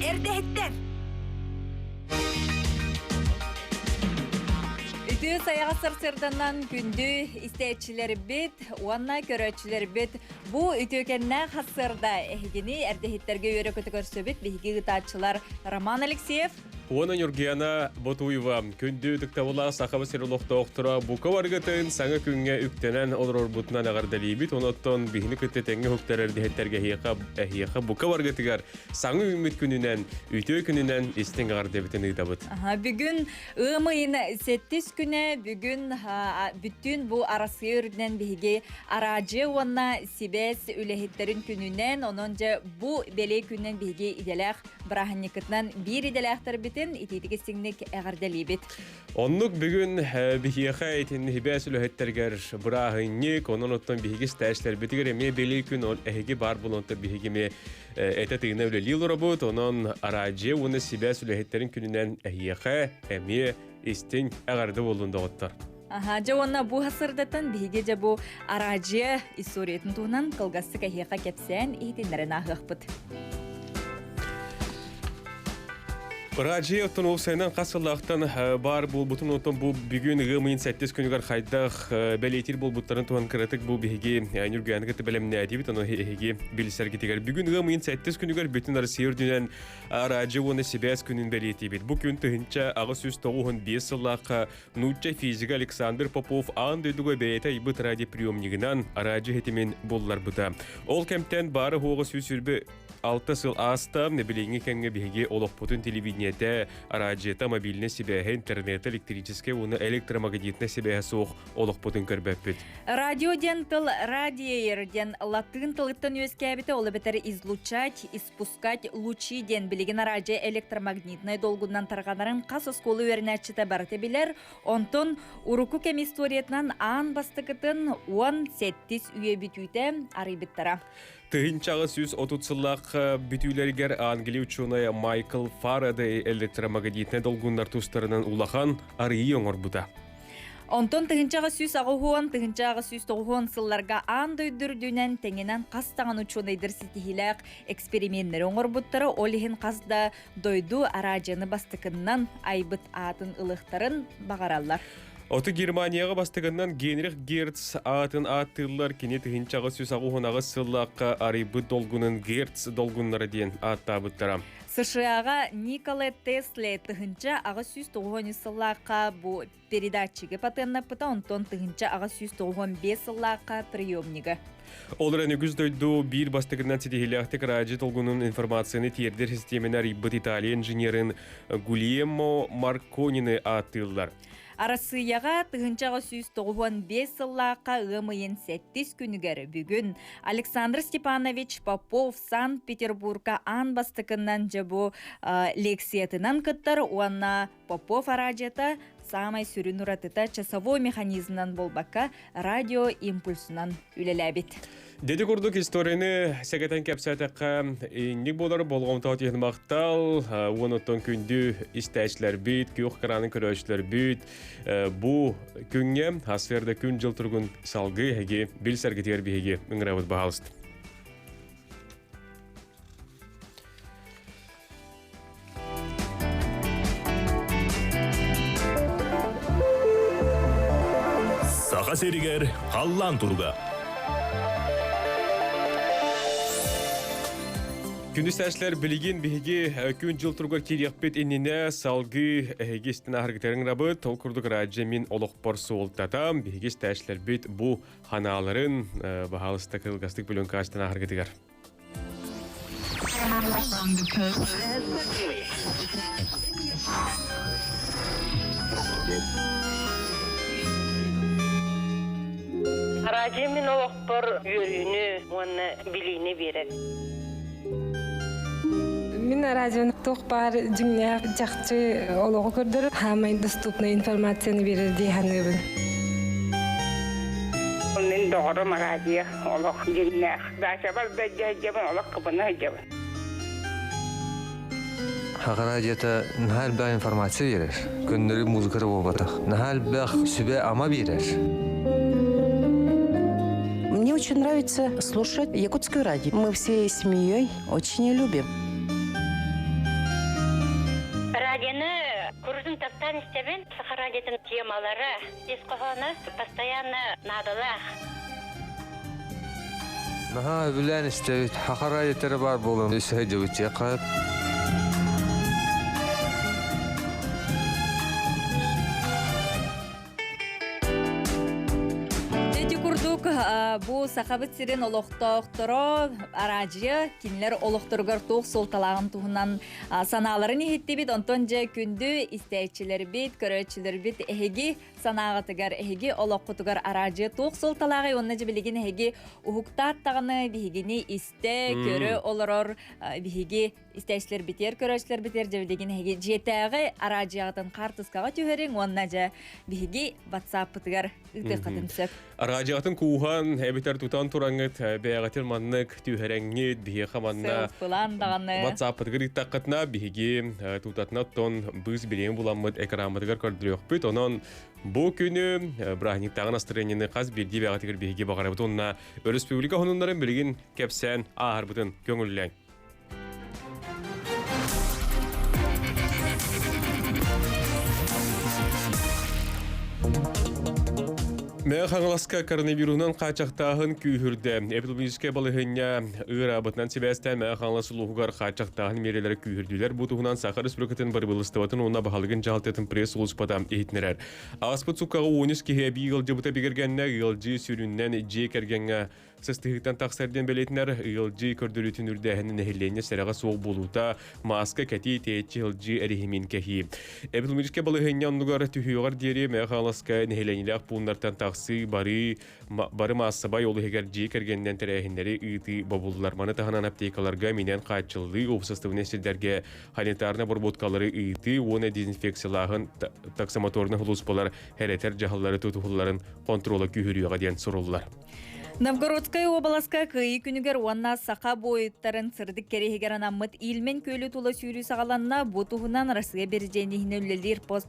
Эрдэһиттэр! Үтүө сайаҕа сарсыарданан күндү истээччилэрбит уонна көрөөччүлэрбит бу үтүөкэннээх сарсыарда эһигини эрдэһиттэргэ үөрэ-көтө көрсөбүт биһиги ыытааччылар Роман Алексеев Уона Ньургуяна Ботуева күндү ытыктабылаах Сахабыт сирин олохтоохторо бука баргытын саҥа күҥҥэ үктэнэн олорорбутунан эҕэрдэлиибит. Онон биһини кытта тэҥҥэ уһуктарар диһэттэргэ эһиэхэ бука баргытыгар саҥа үүммүт күнүнэн, үтүө күнүнэн истиҥ эҕэрдэбитин ыытабыт. Бүгүн ыам ыйын сэттис күнэ, бүгүн бүттүүн бу Арассыыйа үрдүнэн биһиги араадьыйа уонна сибээс үлэһиттэрин күнүнэн, онон дьэ бу бэлиэ күнүнэн биһиги идэлээх Бырааһынньыккытынан биир идэлээхтэрбитин итиитик истиҥник эҕэрдэлиибит. Оннук бүгүн биһиэхэ итинни хибээс үлэһиттэригэр бырааһынньык, онон оттон биһиги истээччилэрбитигэр эмиэ бэлиэ күн эһиги баар буолуонтан биһиги эмиэ этэ тыына үлэлии олоробут. Онон араадьыйа уонна сибээс үлэһиттэрин күнүнэн эһиэхэ эмиэ истиҥ эҕэрдэ буоллун доҕоттор. Аха, дьэ уонна бу сырдатан биһиги дьэ бу араадьыйа историятын туһунан кылгастык эһиэхэ кэпсээн иһитиннэрэн ааһыахпыт. Раджи оттон уопсайынан хас сыллаахтан баар буолбутун оттон бу бүгүн ыам ыйын сэттис күнүгэр хайдах бэлиэтиир буолбуттарын туһан кыратык бу биһиги Ньургуйааны кытта бэлэмнээтибит ону эһиги билсэргитигэр бүгүн ыам ыйын сэттис күнүгэр бүтүн Россия үрдүнэн Раджи уонна сибээс күнүн бэлиэтиибит. Бу күн 1895 сыллаахха Нуучча физига Александр Попов аан дойдуга бэйэтэ айбыт радиоприемнигынан араадьы ситимин булларбыта. Ол кэмтэн баары-суоҕа 126 сыл ааста, билиҥҥи кэмҥэ биһиги олохпутун телевидениетэ, араадьыйата, мобильнай сибээһэ, интернетэ, электрическэй уонна электромагнитнай сибээһэ суох олохпутун көрбөппүт. Радио диэн тыл радиер диэн латыын тылыттан үөскээбитэ, ол эбэтэр излучать, Пускать лучи диэн билигин араадьыйа электромагнитнай долгунан тарҕанарын хас оскуола үөрэнээччитэ барыта билэр. Онтон урукку кэм историятынан аан бастакытын 17 үйэ бүтүүтэ арыйбыттара. 1830 сыллаах бүтүүлэригэр Англия учуонайа Майкл Фарадей электромагнитнай долгуннар тустарынан улахан арыйыы оҥорбута. Онтон 1880, 1890 сылларга аан дойду үрдүнэн тэҥинэн хас даҕаны учуонайдар ситиһиилээх эксперименнэри оҥорбуттара, ол иһин хас да дойду араадьыйаны бастакыннан айбыт аатын ылыахтарын баҕараллар. Оту Германияҕа бастакыннан Генрих Герц аатын ааттыыллар кини 1888 сыллаахха арыйбыт долгунун Герц долгуннара диэн ааттаабыттара. США-ҕа Николай Тесле 1893 сыллаахха бу передатчигы патеннаппыта, онтон 1895 сыллаахха приемнига. Ол эрэн үгүс дойду биир бастакынан ситиһиилээхтик радио долгунун информацияны тиэрдэр систиэмэни арыйбыт Италия инженерин Гульемо Марконины ааттыыллар. Арассыыйаҕа 1995 сыллаахха ыам ыйын сэттис күнүгэр бүгүн Александр Степанович Попов Санкт-Петербургка аан бастакынан дьэ бу лекциятынан кыттар уонна Попов араадьыйата саамай сүрүн уратыта часовой механизмынан буолбакка радио импульсунан үлэлээбит. Дети курдук историяны сэгэтэн кэпсээтэххэ, инник буолар болҕомтоҕо тиһин махтал, уон оттон күндү истээччилэрбит, күөх экраны көрөөччүлэрбит бу күҥҥэ асферда күн-дьыл туругун салгыы эһиги билсэргитигэр биһиги ыҥырабыт баһаалыст. Саха сиригэр халлаан туруга. Күндү сээчлэр билигин биһиги күн-дьыл туругар киириэхпит иннинэ салгыы эһиги истэн аһаргытарын рабыт. Ол курдук радио мин олохпор суолтата биһиги истээчлэрбит бу ханааларын баһаалыста кылгастык бүлүн каастан аһаргытыгар. Радио мин олохпор үөрүүнү уонна билиини биэрэр. Мин радионы туох баар дьиҥнээх чахчы олоҕу көрдөрөр хаамай доступная информацияны биэрэр дии саныыбын. Мин доҕорум радио олох дьиҥнээх Дачабар да дьэбин олох кыбына сылдьабын. Саха радиота наһаа элбэх информация биэрэр. Көннөрү музыка эрэ буолбатах. Наһаа элбэх сүбэ-ама биэрэр. Мне очень нравится слушать якутское радио. Мы всей семьей очень любим. Сөбүлээн истэбин. Саха радиотын темалара, ис хоһооно постоянно наадалаах. Наһаа өбүлээн истэбит. Саха радиотара баар буолан үс сылдьыбыт Ити курдук бу Сахабыт сирин олохтоохторо араадьыйа кинилэр олохторугар туох суолталааҕын туһунан санааларын иһиттибит. Онтон дьэ күндү истээччилэрбит, көрөөччүлэрбит эһиги санааҕытыгар, эһиги олоххутугар араадьыйа туох суолталааҕый уонна дьэ билигин эһиги уһуктаат даҕаны биһигини истэ, көрө олорор биһиги истээччилэрбитигэр, көрөөччүлэрбитигэр дьэ билигин эһиги дьиэтээҕи араадьыйаҕытын хаартыскаҕа түһэриҥ уонна дьэ биһиги ватсаппытыгар ыытыаххытын сөп. Араадьыйаҕытын кууһан, эбэтэр тутан тураҥҥыт бэйэҕитин маннык түһэрэҥҥит, биһиэхэ манна Селфилаан даҕаны. WhatsApp-пытыгар ыыттаххытына биһиги тутатына оттон быыс билиэн буламмыт экранмытыгар көрдөрүөхпүт. Онон бу күнү бырааһынньыктааҕы настроениены хас биирдии бэйэҕитигэр биһиги баҕарабыт уонна өрөспүүбүлүкэ хонуннарын билигин кэпсээн ааһарбытын көҥүллээҥ. Мэҥэ Хаҥаласка коронавируһунан хааччахтааһын күүһүрдэ. Эпидемиологическай балаһыанньа ыараабытынан сибээстээн Мэҥэ Хаҥалас улууһугар хааччахтааһын миэрэлэрэ күүһүрдүлэр. Бу туһунан Саха Республикатын Бырабыылыстыбатын уонна баһылыгын дьаһалтатын пресс-сулууспата иһитиннэрэр. Ааспыт суккаҕа 13 киһи эбии ыалдьыбыта бигэргэннэ. Ыалдьыы сүрүннэн дьиэ кэргэҥҥэ Сыстыһыыттан тахсар диэн бэлиэтинэр ыалдьыы көрдөрүүтүн үрдээһинин нэһилиэнньэ сэрэҕэ суох буолуута, мааска кэтии, тэйиччи сылдьыы эрэһимин кэһии. Эпидемиологическай балаһыанньа оннугар түһүөҕэр диэри Мэҥэ Хаҥаласка нэһилиэнньэлээх пууннартан тахсыы, барыы, бары маассабай, ол иһигэр дьиэ кэргэнинэн тэрээһиннэри ыытыы бобуллар. Маны таһынан аптекаларга минэн хааччыллыы, уопсастыбаннай сирдэргэ санитарнай обработкалары ыытыы уонна дезинфекциялааһын таксомоторнай сулууспалар хэрэтэр дьаһаллары тутуһулларын хонтуруола күүһүрүөҕэ диэн суруллар. Новгородскай уобаласка Кыайыы күнүгэр уонна саха буойуттарын сырдык кэриэһигэр анаммыт Ильмень күөлү тула сүүрүү саҕаланна. Бу туһунан Россия Биридьиэнниһинэ үлэлиир пост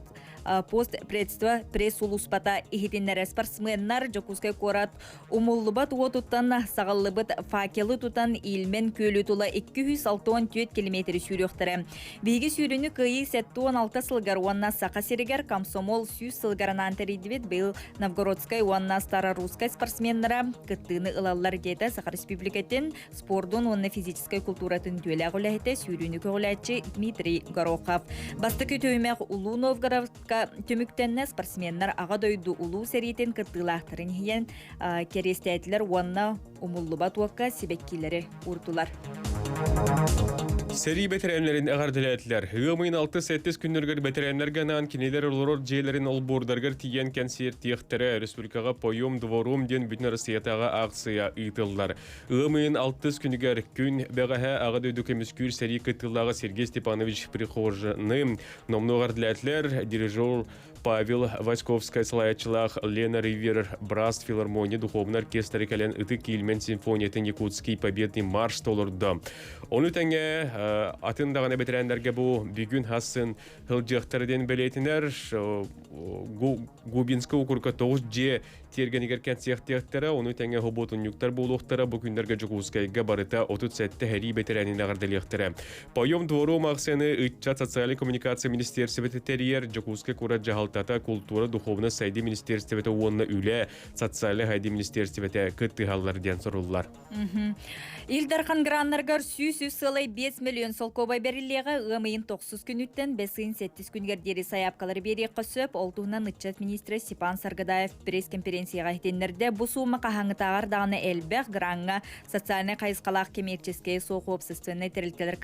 постпредство пресс-сулууспата иһитиннэрэр. Спортсменнар Дьокуускай куорат умуллубат уотуттан саҕыллыбыт факелы тутан Ильмень күөлү тула 264 километри сүүрүөхтэрэ. Биһиги сүүрүүнү Кыайыы 76 сылыгар уонна Саха сиригэр комсомол 100 сылыгар анаан тэрийдибит. Быйыл Новгородскай уонна Старорусскай спортсменнара кыттыыны ылаллар диэтэ Саха Республикатын спордун уонна физическэй култууратын үтүөлээх үлэһитэ сүүрүүнү көҕүлээччи Дмитрий Горохов. Бастакы түһүмэх Улуу Новгородка түмүктэннэ спортсменнар Аҕа дойду улуу сэриитин кыттыылаахтарын иһийэн кэриэстээтилэр уонна умуллубат уокка сибэккилэри уурдулар. Сэрии бэтэрээннэрин эҕэрдэлээтилэр. Ыам ыйын 6-7 күннэригэр бэтэрээннэргэ анаан кинилэр олорор дьиэлэрин олбуордарыгар тиийэн кэнсиэртиэхтэрэ. Республикаҕа «Поем двором» диэн бүтүн Россиятааҕы акция ыытыллар. Ыам ыйын 6 күнүгэр күн бэҕэһээ Аҕа дойду көмүскүүр сэрии кыттыылааҕа Сергей Степанович Прихожаны номнуо эҕэрдэлээтилэр. Дирижер Павел Васьковскай салайааччылаах Лена Ривер Браст филармония духовнай оркестра кэлэн Ытык Киилмэн симфониятын Якутский победный марш толордо. Ону тэҥэ атын даҕаны бэтэрээннэргэ бу бүгүн хассын сылдьыахтара диэн бэлиэтинэр Губинскай округка 9 дьиэ тиэргэнигэр кэнсиэхтиэхтэрэ, ону тэҥэ хоботунньуктар буолуохтара бу күннэргэ Дьокуускайга барыта 37 сэрии бэтэрээнин эҕэрдэлиэхтэрэ. Поем двору аахсыйаны ыччат социальнай коммуникация министиэрсибэтэ тэрийэр Дьокуускай куорат дьаһалтата, култуура, духовнай сайдыы министиэрстибэтэ уонна үлэ, социальнай сайдыы министиэрстибэтэ кыттыһаллар диэн суруллар. Ил Дархан граннаргар 103 сыалай 5 миллион солкуобай бэриллиэҕэ ыам ыйын тохсус күнүттэн бэс ыйын сэттис күнүгэр диэри сайаапкалары биэриэххэ сөп. Ол туһунан ыччат министрэ Степан Саргадаев пресс-конференцияҕа иһитиннэрдэ. Бу суума хаһааҥҥытааҕар даҕаны элбэх граҥҥа социальнай хайысхалаах кэмиэрчэскэй суох уопсастыбаннай тэрилтэлэр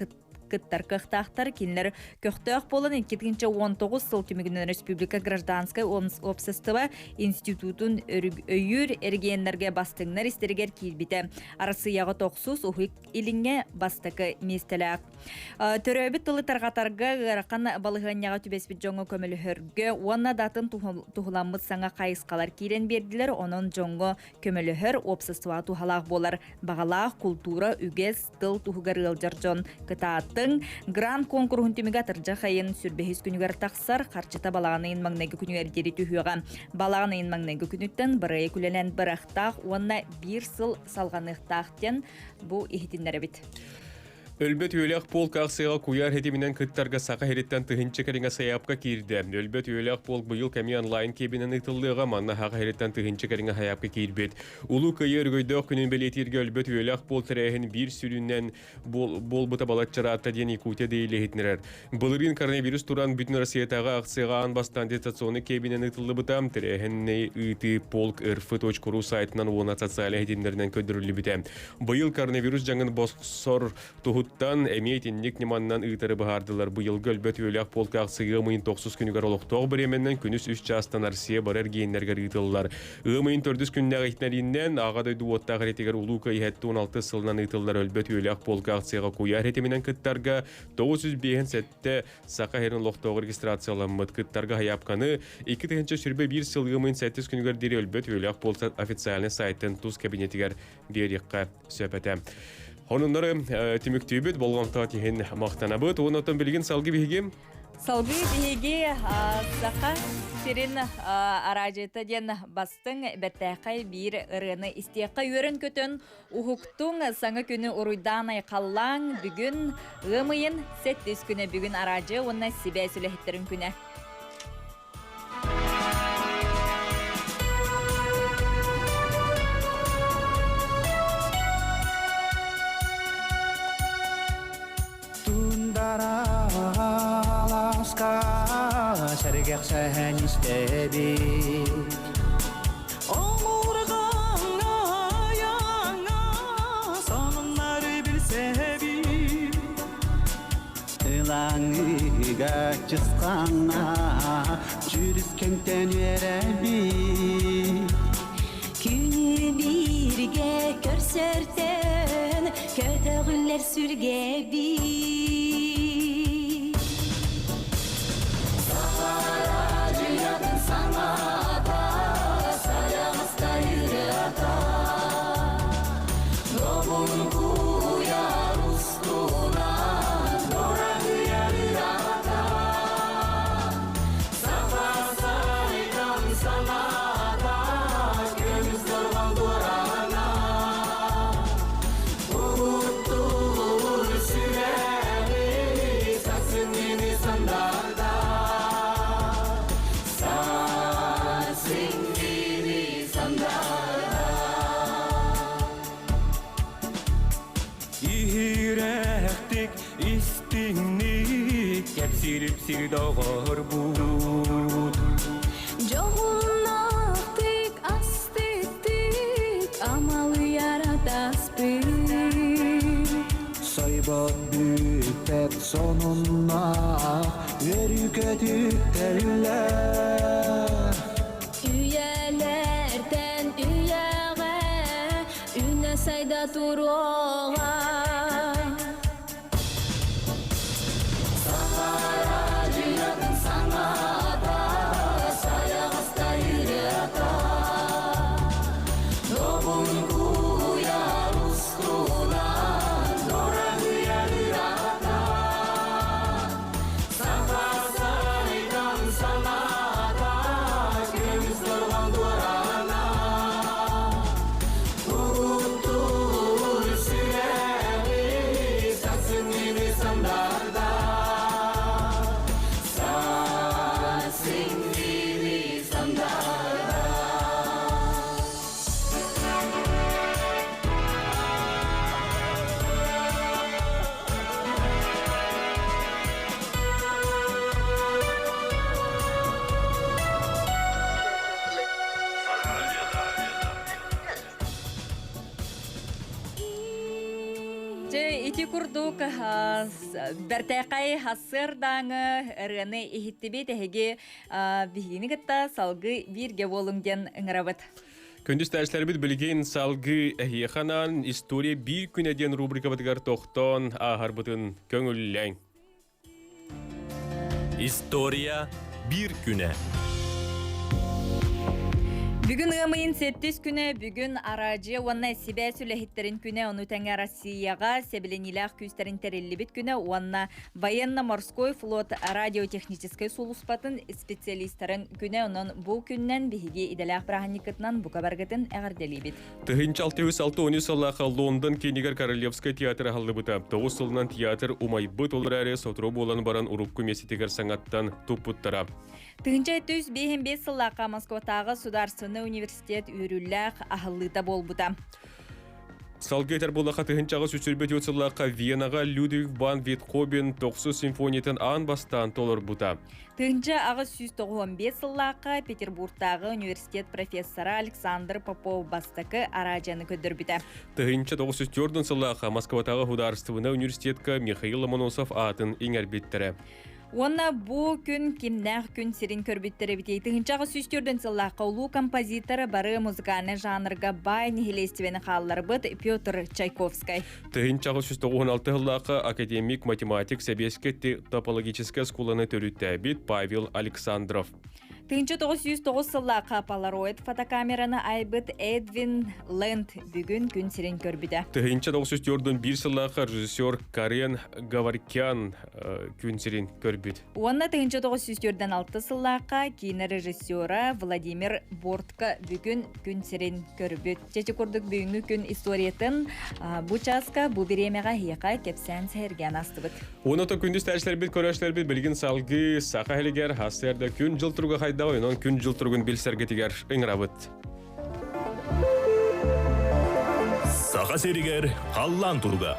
кыттар кыахтаахтар. Кинилэр көхтөөх буолан 2019 сыл түмүгүнэн республика гражданскай уопсастыба институтун өйүүр эрэгийиэннэргэ бастыҥнар истэригэр киирбитэ. Арассыыйаҕа тохсус, Уһук Илиҥҥэ бастакы миэстэлээх. Төрөөбүт тылы тарҕатарга ыарахан балаһыанньаҕа түбэспит дьоҥҥо көмөлөһөргө уонна да атын туһуламмыт саҥа хайысхалар киирэн биэрдилэр. Онон дьоҥҥо көмөлөһөр, уопсастыбаҕа туһалаах буолар баҕалаах култуура, үгэс, тыл туһугар ыалдьар дьон кытааттыҥ. Грант куонкуруһун түмүгэ атырдьах айын сүрбэһис күнүгэр тахсар, харчыта балаҕан ыйын маҥнайгы күнүгэр диэри түһүөҕэ. Балаҕан ыйын маҥнайгы күнүттэн бырайыак үлэлээн барыахтаах уонна биир сыл салҕаныахтаах диэн бу иһитиннэрэбит. Өлбөт үйэлээх полк аахсыйаҕа куйаар ситиминэн кыттарга Саха сириттэн тыһыынча кэриҥэ сайаапка киирдэ. Өлбөт үйэлээх полк быйыл кэми онлайн киэбинэн ыытыллыаҕа, манна Саха сириттэн тыһыынча кэриҥэ сайаапка киирбит. Улуу Кыайыы өрөгөйдөөх күнүн бэлиэтииргэ өлбөт үйэлээх полк тэрээһин биир сүрүнэн буолбута балачча ыраатта диэн Якутия Daily иһитиннэрэр. Былырыын коронавирус туран Бүтүн Россиятааҕы акцияҕа аан бастаан дистанционнай киэбинэн ыытыллыбыта. Тэрээһин ыытыы полк рф.ру сайтынан уонна социальнай ситимнэринэн көрдөрүллүбүтэ. Быйыл коронавирус дьаҥын босхсор туһуттан эмиэ итинник ньыманнан ыытары быһаардылар. Быйылгы өлбөт үөлээх полка акция ыам ыйын тохсус күнүгэр олохтоох бириэмэннэн күнүс үс чаастан Россия бары эргиэннэригэр ыытыллар. Ыам ыйын төрдүс күннээх иһитиннэриинэн Аҕа дойду уоттаах эриэтигэр Улуу Кыайыы 76 сылынан ыытыллар өлбөт үөлээх полка акцияҕа куйаар ситиминэн кыттарга 957 Саха сирин олохтооҕу регистрацияламмыт кыттарга сайаапканы 2021 сыл ыам ыйын сэттис күнүгэр диэри өлбөт үөлээх полка официальнай сайтын тус кабинетигэр биэриэххэ сөп этэ. Онуннары түмүктүүбүт, болҕомто иһин махтанабыт. Уонна оттон билигин салгы биһиги Салгыы биһиги Саха сирин араадьыйата диэн бастыҥ бэртээхэй биир ырыаны истиэххэ үөрэн-көтөн уһуктуҥ саҥа күнү уруйдаан айхаллааҥ бүгүн ыам ыйын сэттис күнэ бүгүн араадьыйа уонна сибээс үлэһиттэрин күнэ. Тундараласка сэргэх сэһэн истэбит Омурҕаҥҥа айаҥҥа сонуннары билсэбит Ылаҥыга чысхаҥҥа дьүрүскэнтэн үөрэбит Күнү бииргэ көрсөртөн көтөҕүллэр сүргэбит. Саҕараадьыйатын саҥата сайаҕаста ырыата Добун куйаар устунан дорогуйар ырата Саха сайдан санаата көмүс дорҕоон дуораана Угуттуур сүрэҕи сарсыҥҥыны сандарда Сарсыҥҥыны сандарда Иһирэхтик истиҥник кэпсиир-ипсиир доҕорбут Дьоһуннаахтык астыктык амалыйар атаспыт Сойбот бүппэт сонуннаах үөрүү көтүттэллэр Үйэлэртэн үйэҕэ Үнэ сайда туруоҕа. Саҥараадьыйатын саҥата, сайаҕаста ырыата. Добун куйаар устунан дорогуйар ырата. Саха сайдан санаата көмүс дорҕоон дуораана Угуттуур сүрэҕи сарсыҥҥыны сандарда Сарсыҥҥыны сандарда Дьэ, ити курдук бэртээхэй хассыардааҥы ырыаны иһиттибит эһиги биһигини кытта салгыы бииргэ буолуҥ диэн ыҥырабыт. Күндү истээччилэрбит билигин салгыы эһиэхэ анаан «История биир күнэ» диэн рубрикабытыгар тохтоон ааһарбытын көҥүллээҥ. История биир күнэ. Бүгүн ыам ыйын сэттис күнэ, бүгүн араадьыйа уонна сибээс үлэһиттэрин күнэ, ону тэҥэ Россияҕа сэбилэниилээх күүстэрин тэриллибит күнэ уонна военно-морской флот радиотехническэй сулууспатын специалистарын күнэ. Онон бу күннэн биһиги идэлээх бырааһынньыккытынан бука баргытын эҕэрдэлиибит. 1663 сыллаахха Лондон киинигэр Королевскай театр аһыллыбыта. 9 сылынан театр умайбыт, ол эрээри сотору буолан баран урукку миэстэтигэр саҥаттан туппуттара. 1755 сыллаахха Москватааҕы Судаарственнай университет үөрүүлээх аһыллыыта буолбута. Салгыы этэр буоллахха тыһынчаҕа сүсүрбэт сыллаахха Венаҕа Людвиг ван Бетховен тохсус симфониятын аан бастаан толорбута. 1895 сыллаахха Петербургтааҕы университет профессора Александр Попов бастакы араадьыйаны көрдөрбүтэ. 1904 сыллаахха Москватааҕы Художественнай университетка Михаил Ломоносов аатын иҥэрбиттэрэ. Уонна бу күн кимнээх күн сирин көрбүттэр эбитий? 1804 сыллаахха улуу композитор бары музыкальнай жанрга баай нэһилиэстибэни хаалларбыт Петр Чайковскай. 1896 сыллаахха академик, математик, сэбиэскэй топологическай оскуоланы төрүттээбит Павел Александров. 1909 сыллаахха Polaroid фотокамераны айбыт Эдвин Ленд бүгүн күн сирин көрбүтэ. 1904 сыллаахха режиссер Карен Гаваркян күн сирин көрбүт. Уонна 1946 сыллаахха киинэ режиссера Владимир Бортко бүгүн күн сирин көрбүт. Чэчи курдук бүгүҥҥү күн историятын бу чааска, бу бириэмэҕэ эһиэхэ кэпсээн сэһэргээн астыбыт. Оното күндүс тээчлэрбит, көрөөчлэрбит билигин салгыы Саха иһигэр хасыарда күн-дьыл туруга хайдаҕый, онон күн-дьыл туругун билсэргитигэр ыҥырабыт. Саха сиригэр халлаан туруга.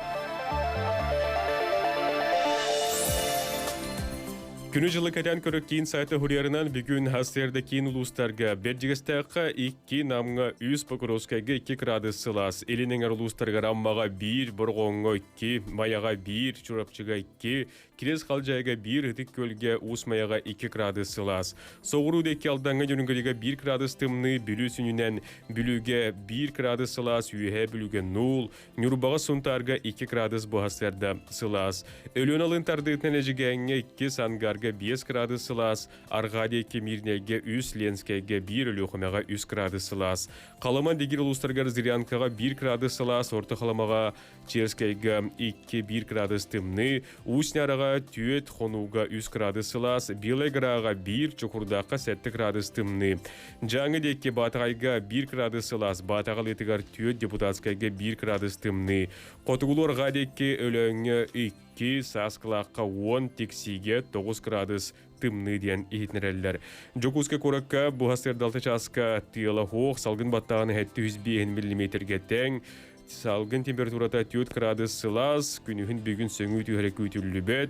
Күнү-дьылы кэтээн көрөр киин сайта хуриярынан бүгүн хасыарда киин улуустарга Бэрдьигэстээххэ 2, Намҥа 3, Покровскайга 2 градус сылаас, Илин эҥэр улуустарыгар Аммаҕа 1, Борҕоҥҥо 2, Майаҕа 1, Чурапчыга 2, Кириэс Халдьаайыга 1, Ытык Күөлгэ, Уус Майаҕа 2 градус сылаас. Соҕуруу диэки Алдаҥҥа Дьүрүнгүлүгэ 1 градус тымныы, Бүлүү сүнньүнэн Бүлүүгэ 1 градус сылаас, Үөһээ Бүлүүгэ 0, Ньурбаҕа Сунтаарга 2 градус буһасыарда сылаас. Өлүөн алын тардыытынан Эдьигээҥҥэ 2, Сангарга 5 градус сылаас, Арҕаа диэки Мирнэйгэ 3, Ленскэйгэ 1, Өлүөхүмэҕэ 3 градус сылаас. Халыма Дигир улуустарыгар Зырянкаҕа 1 градус сылаас, Орто Халымаҕа Черскэйгэ 2-1 градус тымныы, Усть-Няраҕа 4, Хонууга 3 градус сылаас, Белай Граҕа 1, Чокурдаахха 7 градус тымныы. Дьааҥы диэки Баатаҕайга 1 градус сылаас, Баатаҕалыытыгар 4, Депутатскайга 1 градус тымныы. Хотугулуу-Арҕаа диэки Өлөөҥҥө 2, Сааскылаахха 10, Тиксиигэ 9 градус тымныы диэн иһитинэрэллэр. Дьокуускай куоракка буһа сырдалта чааска тыала суох, салгын баттаҕын 705 миллиметргэ тэҥ, салгын температурата 4 градус сылаас, күнүһүн бүгүн сөҥүү түһэрэ күүтүллүбэт,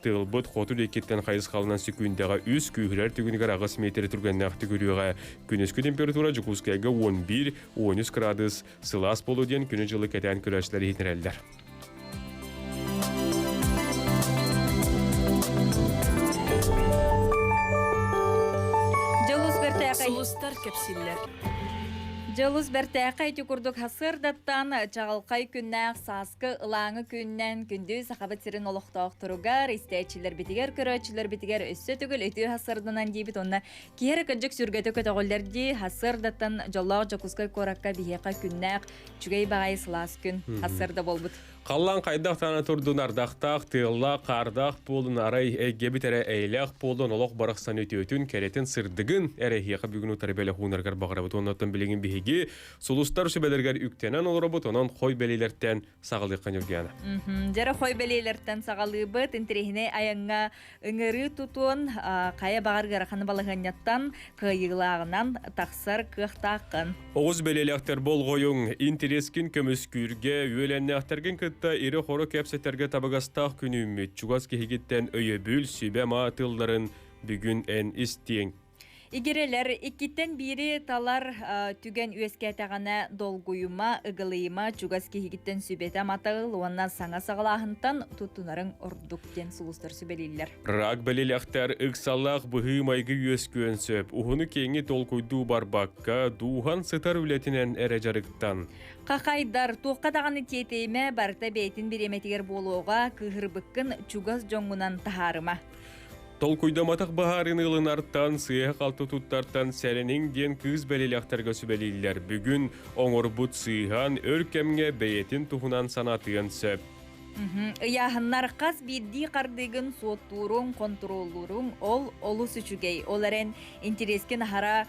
тыалбыт хоту диэкиттэн хайысхалынан секүндэҕэ 3 күүһүрэр түгүнүгэр 8 метр түргэннээх түгүрүөҕэ. Күнүскү температура Дьокуускайга 11-13 градус сылаас буолуо диэн күнү-дьылы кэтээн көрөөччүлэр иһитинэрэллэр. Дьолус бэртээхэй. Сулустар кэпсииллэр. Дьолус бэртээхэй ити курдук хасыардаттан чаҕылхай күннээх сааскы ылааҥы күннэн күндү Сахабыт сирин олохтоохторугар, истээччилэрбитигэр, көрөөччүлэрбитигэр өссө төгүл үтүө хасыарданан диибит уонна киһи эрэ кырдьык сүргэтэ көтөҕүллэр дии хасыардаттан дьоллоох Дьокуускай куоракка биһиэхэ күннээх Үчүгэй баҕайы сылаас күн сарсыарда буолбут. Халлаан хайдах таана турдун ардахтаах, тыаллаах, хаардаах буолун, арай эйгэбит эрэ эйэлээх буолун, олох барахсан үтүөтүн, кэрэтин, сырдыгын эрэ эһиэхэ бүгүн утары бэлэх уунаргар баҕарабыт. Оннуттан билигин биһиги сулустар сүбэлэригэр үктэнэн олоробут, онон хой бэлиэлэртэн саҕалыахха Ньургуяна. Дьэрэ хой бэлиэлэртэн саҕалыыбыт. Интэриэһинэй айаҥҥа Ыҥырыы тутуон хайа баҕар ыарахан балаһыанньаттан кыайыылааҕынан тахсар кыахтааххын. Оҕус бэлиэлээхтэр болҕойуҥ, интэриэскин көмүскүүргэ, үөлэннээхтэргин кытта ирэ-хоро кэпсэтэргэ табыгастаах күн үүммүт. Чугас киһигиттэн өйөбүл, сүбэ-ама тылларын бүгүн эн истиэҥ. Игирэлэр иккиттэн биири талар түгэн үөскээтэҕинэ долгуйума, ыгылыйыма, чугас киһигиттэн сүбэтэ матаыл уонна саҥа саҕалааһынтан туттунарыҥ ордук диэн сулустар сүбэлииллэр. Рак бэлиэлэхтэр ыксаллаах быһыы-майгы үөскүөн сөп. Уһуну-киэҥи толкуйдуу барбакка, дууһан сытар үлэтинэн эрэ дьарыктан. Хахайдар, туохха даҕаны тиэтэйимэ, барыта бэйэтин бириэмэтигэр буолуоҕа, кыыһырбыккын чугас дьоҥҥунан таһаарыма. Толкуйдаматах баһаарыны ылынартан, сыыһа-халты туттартан сэрэниҥ диэн кыыс бэлиэлэхтэргэ сүбэлииллэр. Бүгүн оҥорбут сыыһан өр кэмҥэ бэйэтин туһунан санатыан сөп. Ыйааһыннар хас биирдии хардыыгын суоттууруҥ, хонтуруоллууруҥ ол олус үчүгэй. Ол эрэн интэриэскин аһара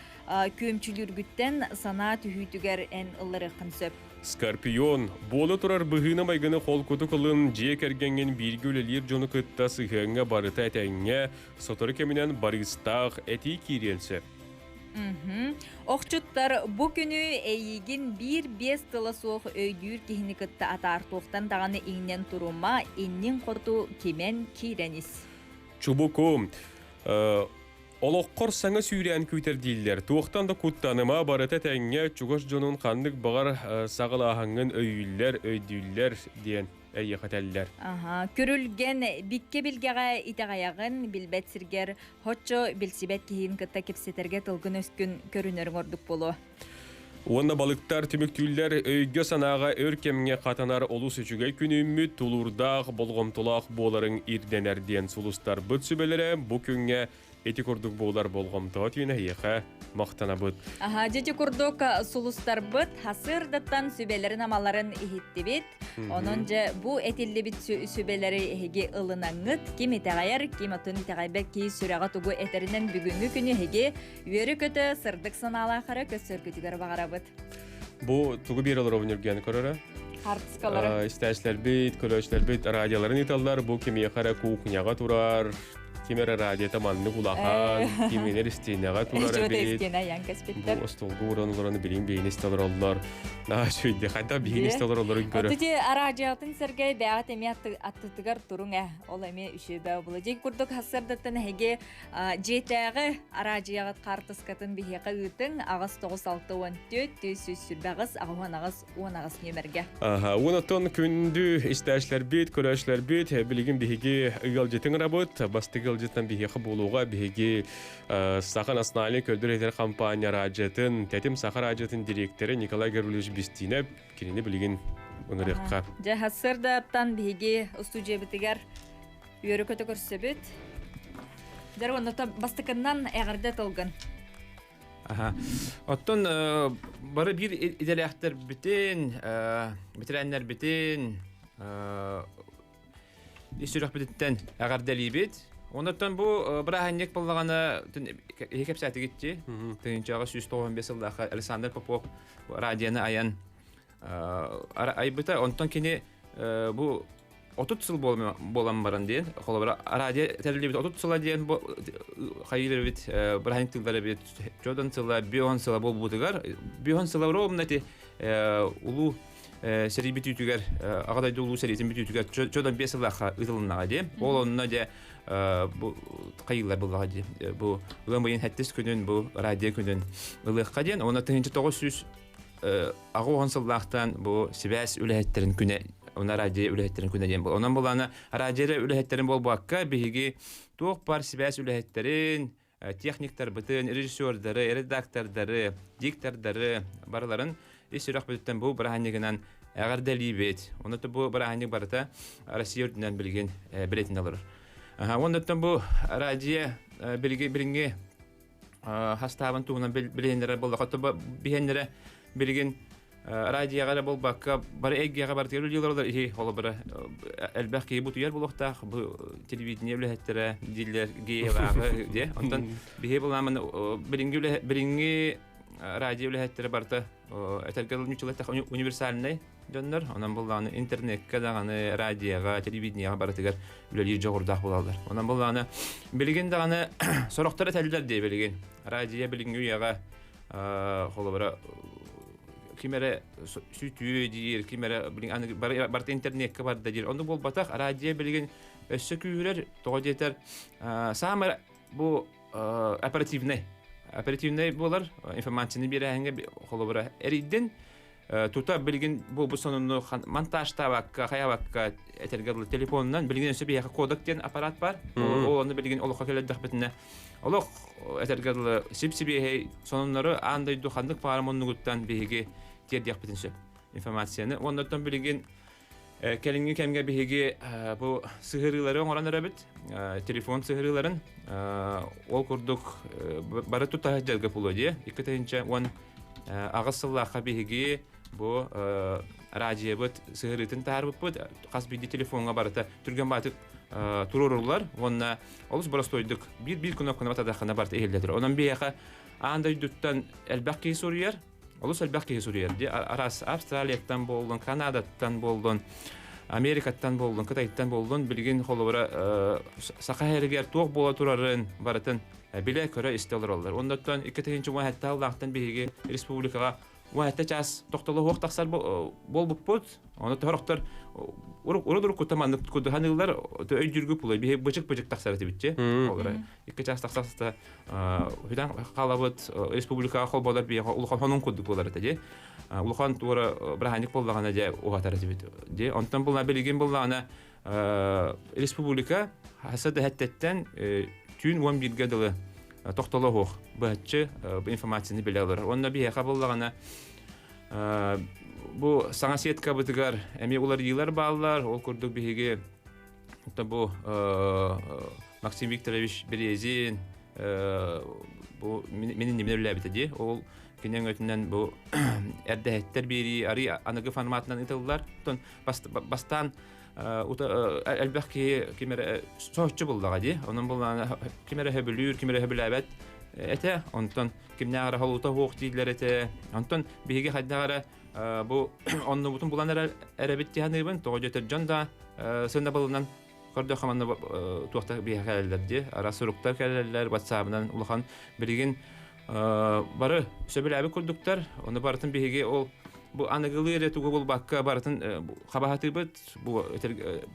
күөмчүлүүргүттэн санаа түһүүтүгэр эн ылларыаххын сөп. Скорпион, буола турар быһыыны-майгыны холкутук ылын, дьиэ кэргэҥҥин бииргэ үлэлиир дьону кытта сыһыаҥҥа барыта этэҥҥэ, сотору кэминэн барыыстаах этии киириэн сөп. Охчуттар бу күнү эйигин биир-биэс тыла суох өйдүүр киһини кытта атаартуохтан даҕаны иҥнэн турума, инниҥ хоту кимэн киирэн ис. Чубуку, Олоххор саҥа сүүрээн күүтэр дииллэр. Туохтан да куттаныма, барыта тэҥҥэ, чугас дьонун ханнык баҕар саҕалааһыҥҥын өйүүллэр, өйдүүллэр диэн эйиэхэ этэллэр. Аха, күрүлгэн, биккэ билгэҕэ итэҕэйэҕин, билбэт сиргэр һоччо билсибэт киһин кытта кэпсэтэргэ тылгын-өскүн көрүнэриҥ ордук буолуо. Уонна балыктар түмүктүүллэр өйгө-санааҕа өр кэмҥэ хатанар олус үчүгэй күнүүммүт, тулуурдаах, болҕомтолоох буоларыҥ ирдэнэр диэн сулустарбыт сүбэлэрэ бу күҥҥэ ити курдук буолар болҕомтоҕо түүн эһиэхэ махтанабыт. Аха, дьити курдук сулустарбыт хасырдаттан сүбэлэрин-амаларын иһиттибит. Онон дьэ бу этиллибит сүбэлэри эһиги ылынаңҥыт, ким итэҕэйэр, ким атын итэҕэйбэт киһи сүрэҕэ тугу этэринэн бүгүҥҥү күнү эһиги үөрэ-көтө сырдык санаалаах эрэ көрсөргүтүгэр баҕарабыт. Бу тугу биэрэ олоробун Үргэн көрөрө? Хартыскалары. Истээчилэрбит, көрөөччүлэрбит радиоларын ыыталлар. Бу кимиэхэ эрэ кухняҕа турар, ким эрэ радиота маннык улахан, киминэр истиэнэҕэ турар эбит. Бу остуолга уран олорон билин биһини истэ олороллор. Наһаа үчүгэй хайдах биһини истэ олороллорун көрө. Ити араадьыйатын сэргэй бэҕэт эмиэ аттытыгар туруҥ ээ. Ол эмиэ үчүгэй була. Дьиҥ курдук хассардаттан эһиги Дьиэтээҕи араадьыйаҕыт хаартыскатын биһиэхэ ыытыҥ аҕыс тоҕус алта уон түөрт түс сүүс сүүрбэ аҕыс аҕыс уон аҕыс уон аҕыс нүөмэргэ. Аха, уонаттан күндү истээчилэрбит, көрөөччүлэрбит, билигин биһиги ыалдьытын ырабыт. Бастакы ыалдьыттан биһиэхэ буолуоҕа биһиги Саха национальнай көрдөр-иһитэр компания радиотын, Тэтим Саха радиотын дириэктэрэ Николай Гаврильевич Бестинов кинини билигин ынырыахха. Дьэ, сарсыардааттан биһиги устуудьуйабытыгар Үөрэ-көтө көрсөбүт. Дьэр уонна бастакыннан эҕэрдэ тылгын. Аха. Оттон бары биир идэлээхтэрбитин, бэтэрээннэрбитин ис сүрэхпититтэн эҕэрдэлиибит. Оннуттан бу бырааһынньык буоллаҕына иһи кэпсээтигитчи. Тыһыынчаҕа 195 сыллаахха Александр Попов радионы айан айбыта. Онтон кини бу 30 сыл буолан баран диэн, холобура, радио тэриллибит 30 сыла диэн хайыыр эбит, бырааһынньык тыллар эбит, чодон сыла, бион сыла буолбутугар, бион сыла ровно эти улуу сэрии бүтүүтүгэр, Аҕа дойду улуу сэриитин бүтүүтүгэр чодон 5 сыллаахха ыытылыннаҕа дии. Ол онно дьэ бу хайыылар буллаҕа дии. Бу ыам ыйын сэттис күнүн, бу радио күнүн ылыахха диэн, уонна 1900 аҕа уон сыллаахтан бу сибээс үлэһиттэрин күнэ уна радио үлэһиттэрин күнэ диэн был. Онон булаана радио үлэһиттэрин буолбакка биһиги туох бар сибээс үлэһиттэрин, техниктарбытын, режиссердары, редактордары, диктордары барыларын ис сүрэхпититтэн бу бырааһынньыгынан эҕэрдэлиибит. Онон бу бырааһынньык барыта Россия үрдүнэн билигин билэтин олорор. Оннуттан бу радио билигин хастаабын туһунан билиһиннэрэр буоллахха биһиэннэрэ билигин радиоҕа эрэ буолбакка бары эйгэҕэ барытыгар үлэлиир олорор иһи холобура элбэх киһи бутуйар буолуохтаах бу телевидение үлэһиттэрэ дииллэр геевааҕы диэ онтон биһи былаамын билиҥҥи билиҥҥи радио үлэһиттэрэ барыта этэргэ универсальнай дьоннор онон буллаҕына интернеккэ даҕаны радиоҕа телевидениеҕа барытыгар үлэлиир дьоҕурдаах буолаллар онон буллаҕына билигин даҕаны сорохтор этэллэр дии билигин радио билиҥҥи үйэҕэ холобура ким эрэ сүтүү диир ким эрэ билигин аны барыта интернеккэ барда диир оннук буолбатах радио билигин өссө күүһүрэр тоҕо диэтэр саамай бу оперативнай оперативнай буолар информацияны биэрээһиҥҥэ холобура эрийдин тута билигин буолбут сонуну монтажтаабакка, хайаабакка этэргэ дылы телефонунан билигин өссө биһиэхэ кодек диэн аппарат бар. Ол ону билигин олоххо кэлэрдэхпитинэ олох этэргэ дылы сип-сибиэһэй сонуннары аан дойду ханнык баҕар муннугуттан биһиги тиэрдиэхпитин сөп информацияны. Оннуттан билигин. Кэлиҥҥи кэмҥэ биһиги бу сыһыарыылары оҥорон эрэбит, телефон сыһыарыыларын. Ол курдук бары тута сылдьарга буолуо дии. 2018 сыллаахха биһиги бу радиобыт сыһыарыытын таһаарбыппыт. Хас биирдии телефоҥҥа барыта түргэн баатык туруоруллар уонна олус боростуойдук биир-биир кнопканы батадаххына барыта иһиллэ турар. Онон биһиэхэ аан дойдуттан элбэх киһи суруйар. Олус элбэх киһи суруйар дии. Араас Австралияттан буоллун, Канадаттан буоллун, Америкаттан буоллун, Кытайтан буоллун, билигин холобура саха иһэригэр туох буола турарын барытын билэ-көрө истэ олороллор. Оннуттан 2017 сыллаахтан биһиги республикаҕа 17 чаас тохтоло суох тахсар буолбуппут. Ону тоһорохтор урут уруккута маннык кудуһаныылар өйдүүргү пулай биһи бычык-бычык тахсар этибитчи. Олора икки чаас тахсаста хүтэн хаалабыт республикаҕа холболор биһиэхэ улахан хонун курдук буолар этэ дии. Улахан туора бырааһынньык буоллаҕына дьэ уһатар этибит дии. Онтон булла билигин буллаҕына республика хаса дэһэттэттэн түүн 11-ге дылы тохтоло суох быһаччы информацияны билэ олорор. Онно биһиэхэ буллаҕына бу саҥа сеткабытыгар эмиэ уларыйыылар бааллар. Ол курдук биһиги бу Максим Викторович Березин бу мин иннибинэ үлэлээбитэ дии. Ол кини өҥөтүнэн бу эрдэһиттэр биэрии арый аныгы форматынан ыытыллар. Оттон бастаан элбэх киһи ким эрэ соһуччу буллаҕа дии. Онон буллаҕына ким эрэ сөбүлүүр, ким эрэ сөбүлээбэт этэ. Онтон кимнээх эрэ холута суох дииллэр этэ. Онтон биһиги хайдах эрэ бу оннубутун булан эрэбит дии саныыбын. Тоҕо диэтэр дьон да сыанабылынан көрдөххө манна туохта биһиэхэ кэлэллэр дии. Араас суруктар кэлэллэр, ватсабынан улахан билигин бары сөбүлээбит курдуктар. Ону барытын биһиги ол бу аныгылыы эрэ тугу булбакка барытын хабаһатыыбыт. Бу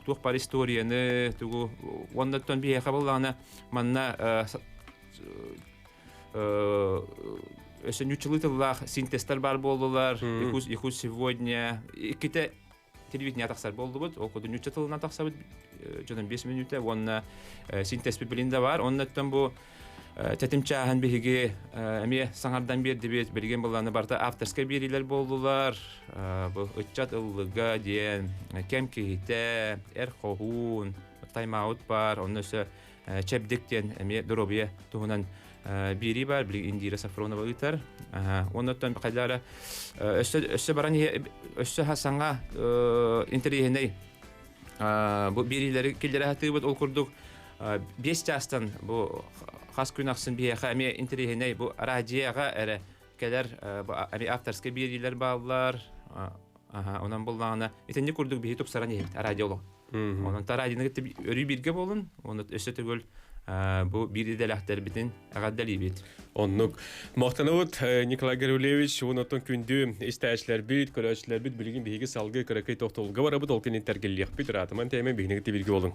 туох бар историяны тугу уоннаттан биһиэхэ буллаҕына манна өссө ньуччалыы тыллаах синтезтэр баар буоллулар. Якут сегодня иккитэ телевидение тахсар буоллубут. Ол курдук ньучча тылынан тахсабыт дьонун 5 мүнүүтэ уонна синтезпит билин да бар. Оннуттан бу тэтим чааһын биһиги эмиэ саҥардан биэрдибит. Билигин былааны барыта авторскай биэриилэр буоллулар. Бу ыччат ыллыга диэн кэм киһитэ, эр хоһуун, тайм-аут бар, онно өссө Чэбдик диэн эмиэ доруобуйа туһунан биэрии баар, билигин Индира Сафронова ыытар. Оннуттан хайдара өссө өссө баран өссө саҥа интэриэһинэй бу биэриилэри киллэрэ сатыыбыт. Ол курдук 5 чаастан бу хас күн ахсын биһиэхэ эмиэ интэриэһинэй бу радиоҕа эрэ кэлэр эмиэ авторскай биэриилэр бааллар. Онон буллаҕына итинник курдук биһи тупсаран иһэбит радиолог. Онон тараадины кытта өрүү бииргэ буолун, уонна өссө төгүл бу биир идэлээхтэрбитин эҕэрдэлиибит. Оннук. Махтанабыт Николай Гаврильевич, онтон күндү истээчилэрбит, көрөөччүлэрбит билигин биһиги салгыы кыракый тохтобулга барабыт, ол кэнниттэн тэргиллиэхпит, ыраатыман тиэмэ биһиги кытта бииргэ буолуҥ.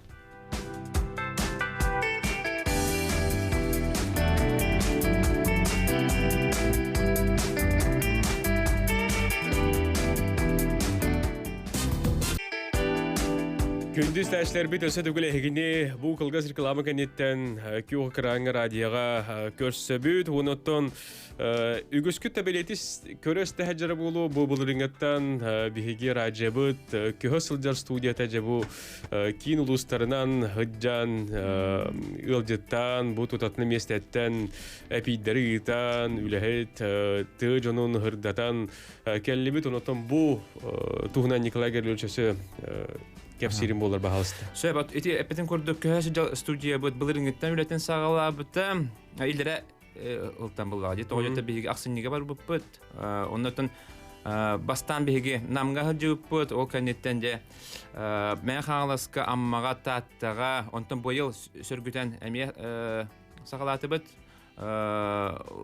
Күндү истээччилэрбит өссө төгүл эһигини бу кылгас реклама кэнниттэн күөх экраҥҥа радиоҕа көрсөбүт. Онуттан үгүскүт табилетис көрө истэһэ дьара буолуо бу былырыҥҥаттан биһиги радиобыт көһө сылдьар студията дьэ бу киин улуустарынан сылдьан ыалдьыттаан бу тутатына миэстэттэн эпийдэри ыытан үлэһит тыа дьонун ырдатан Кэллибит, онотон бу туһунан Николай Гаврилович өссө кэпсиирин буолар баһалыста. Сөп, ити эппитин курдук көһө сылдьар студиябыт былырыҥҥыттан үлэтин саҕалаабыта. Илэрэ ылтан буллаҕа дии. Тоҕо биһиги ахсынньыга барбыппыт. Оннотон бастаан биһиги Намҥа сылдьыбыппыт. Ол кэнниттэн дьэ Мэҥэ Хаҥаласка, Аммаҕа, Тааттаҕа, онтон быйыл сөргүтэн эмиэ саҕалаатыбыт.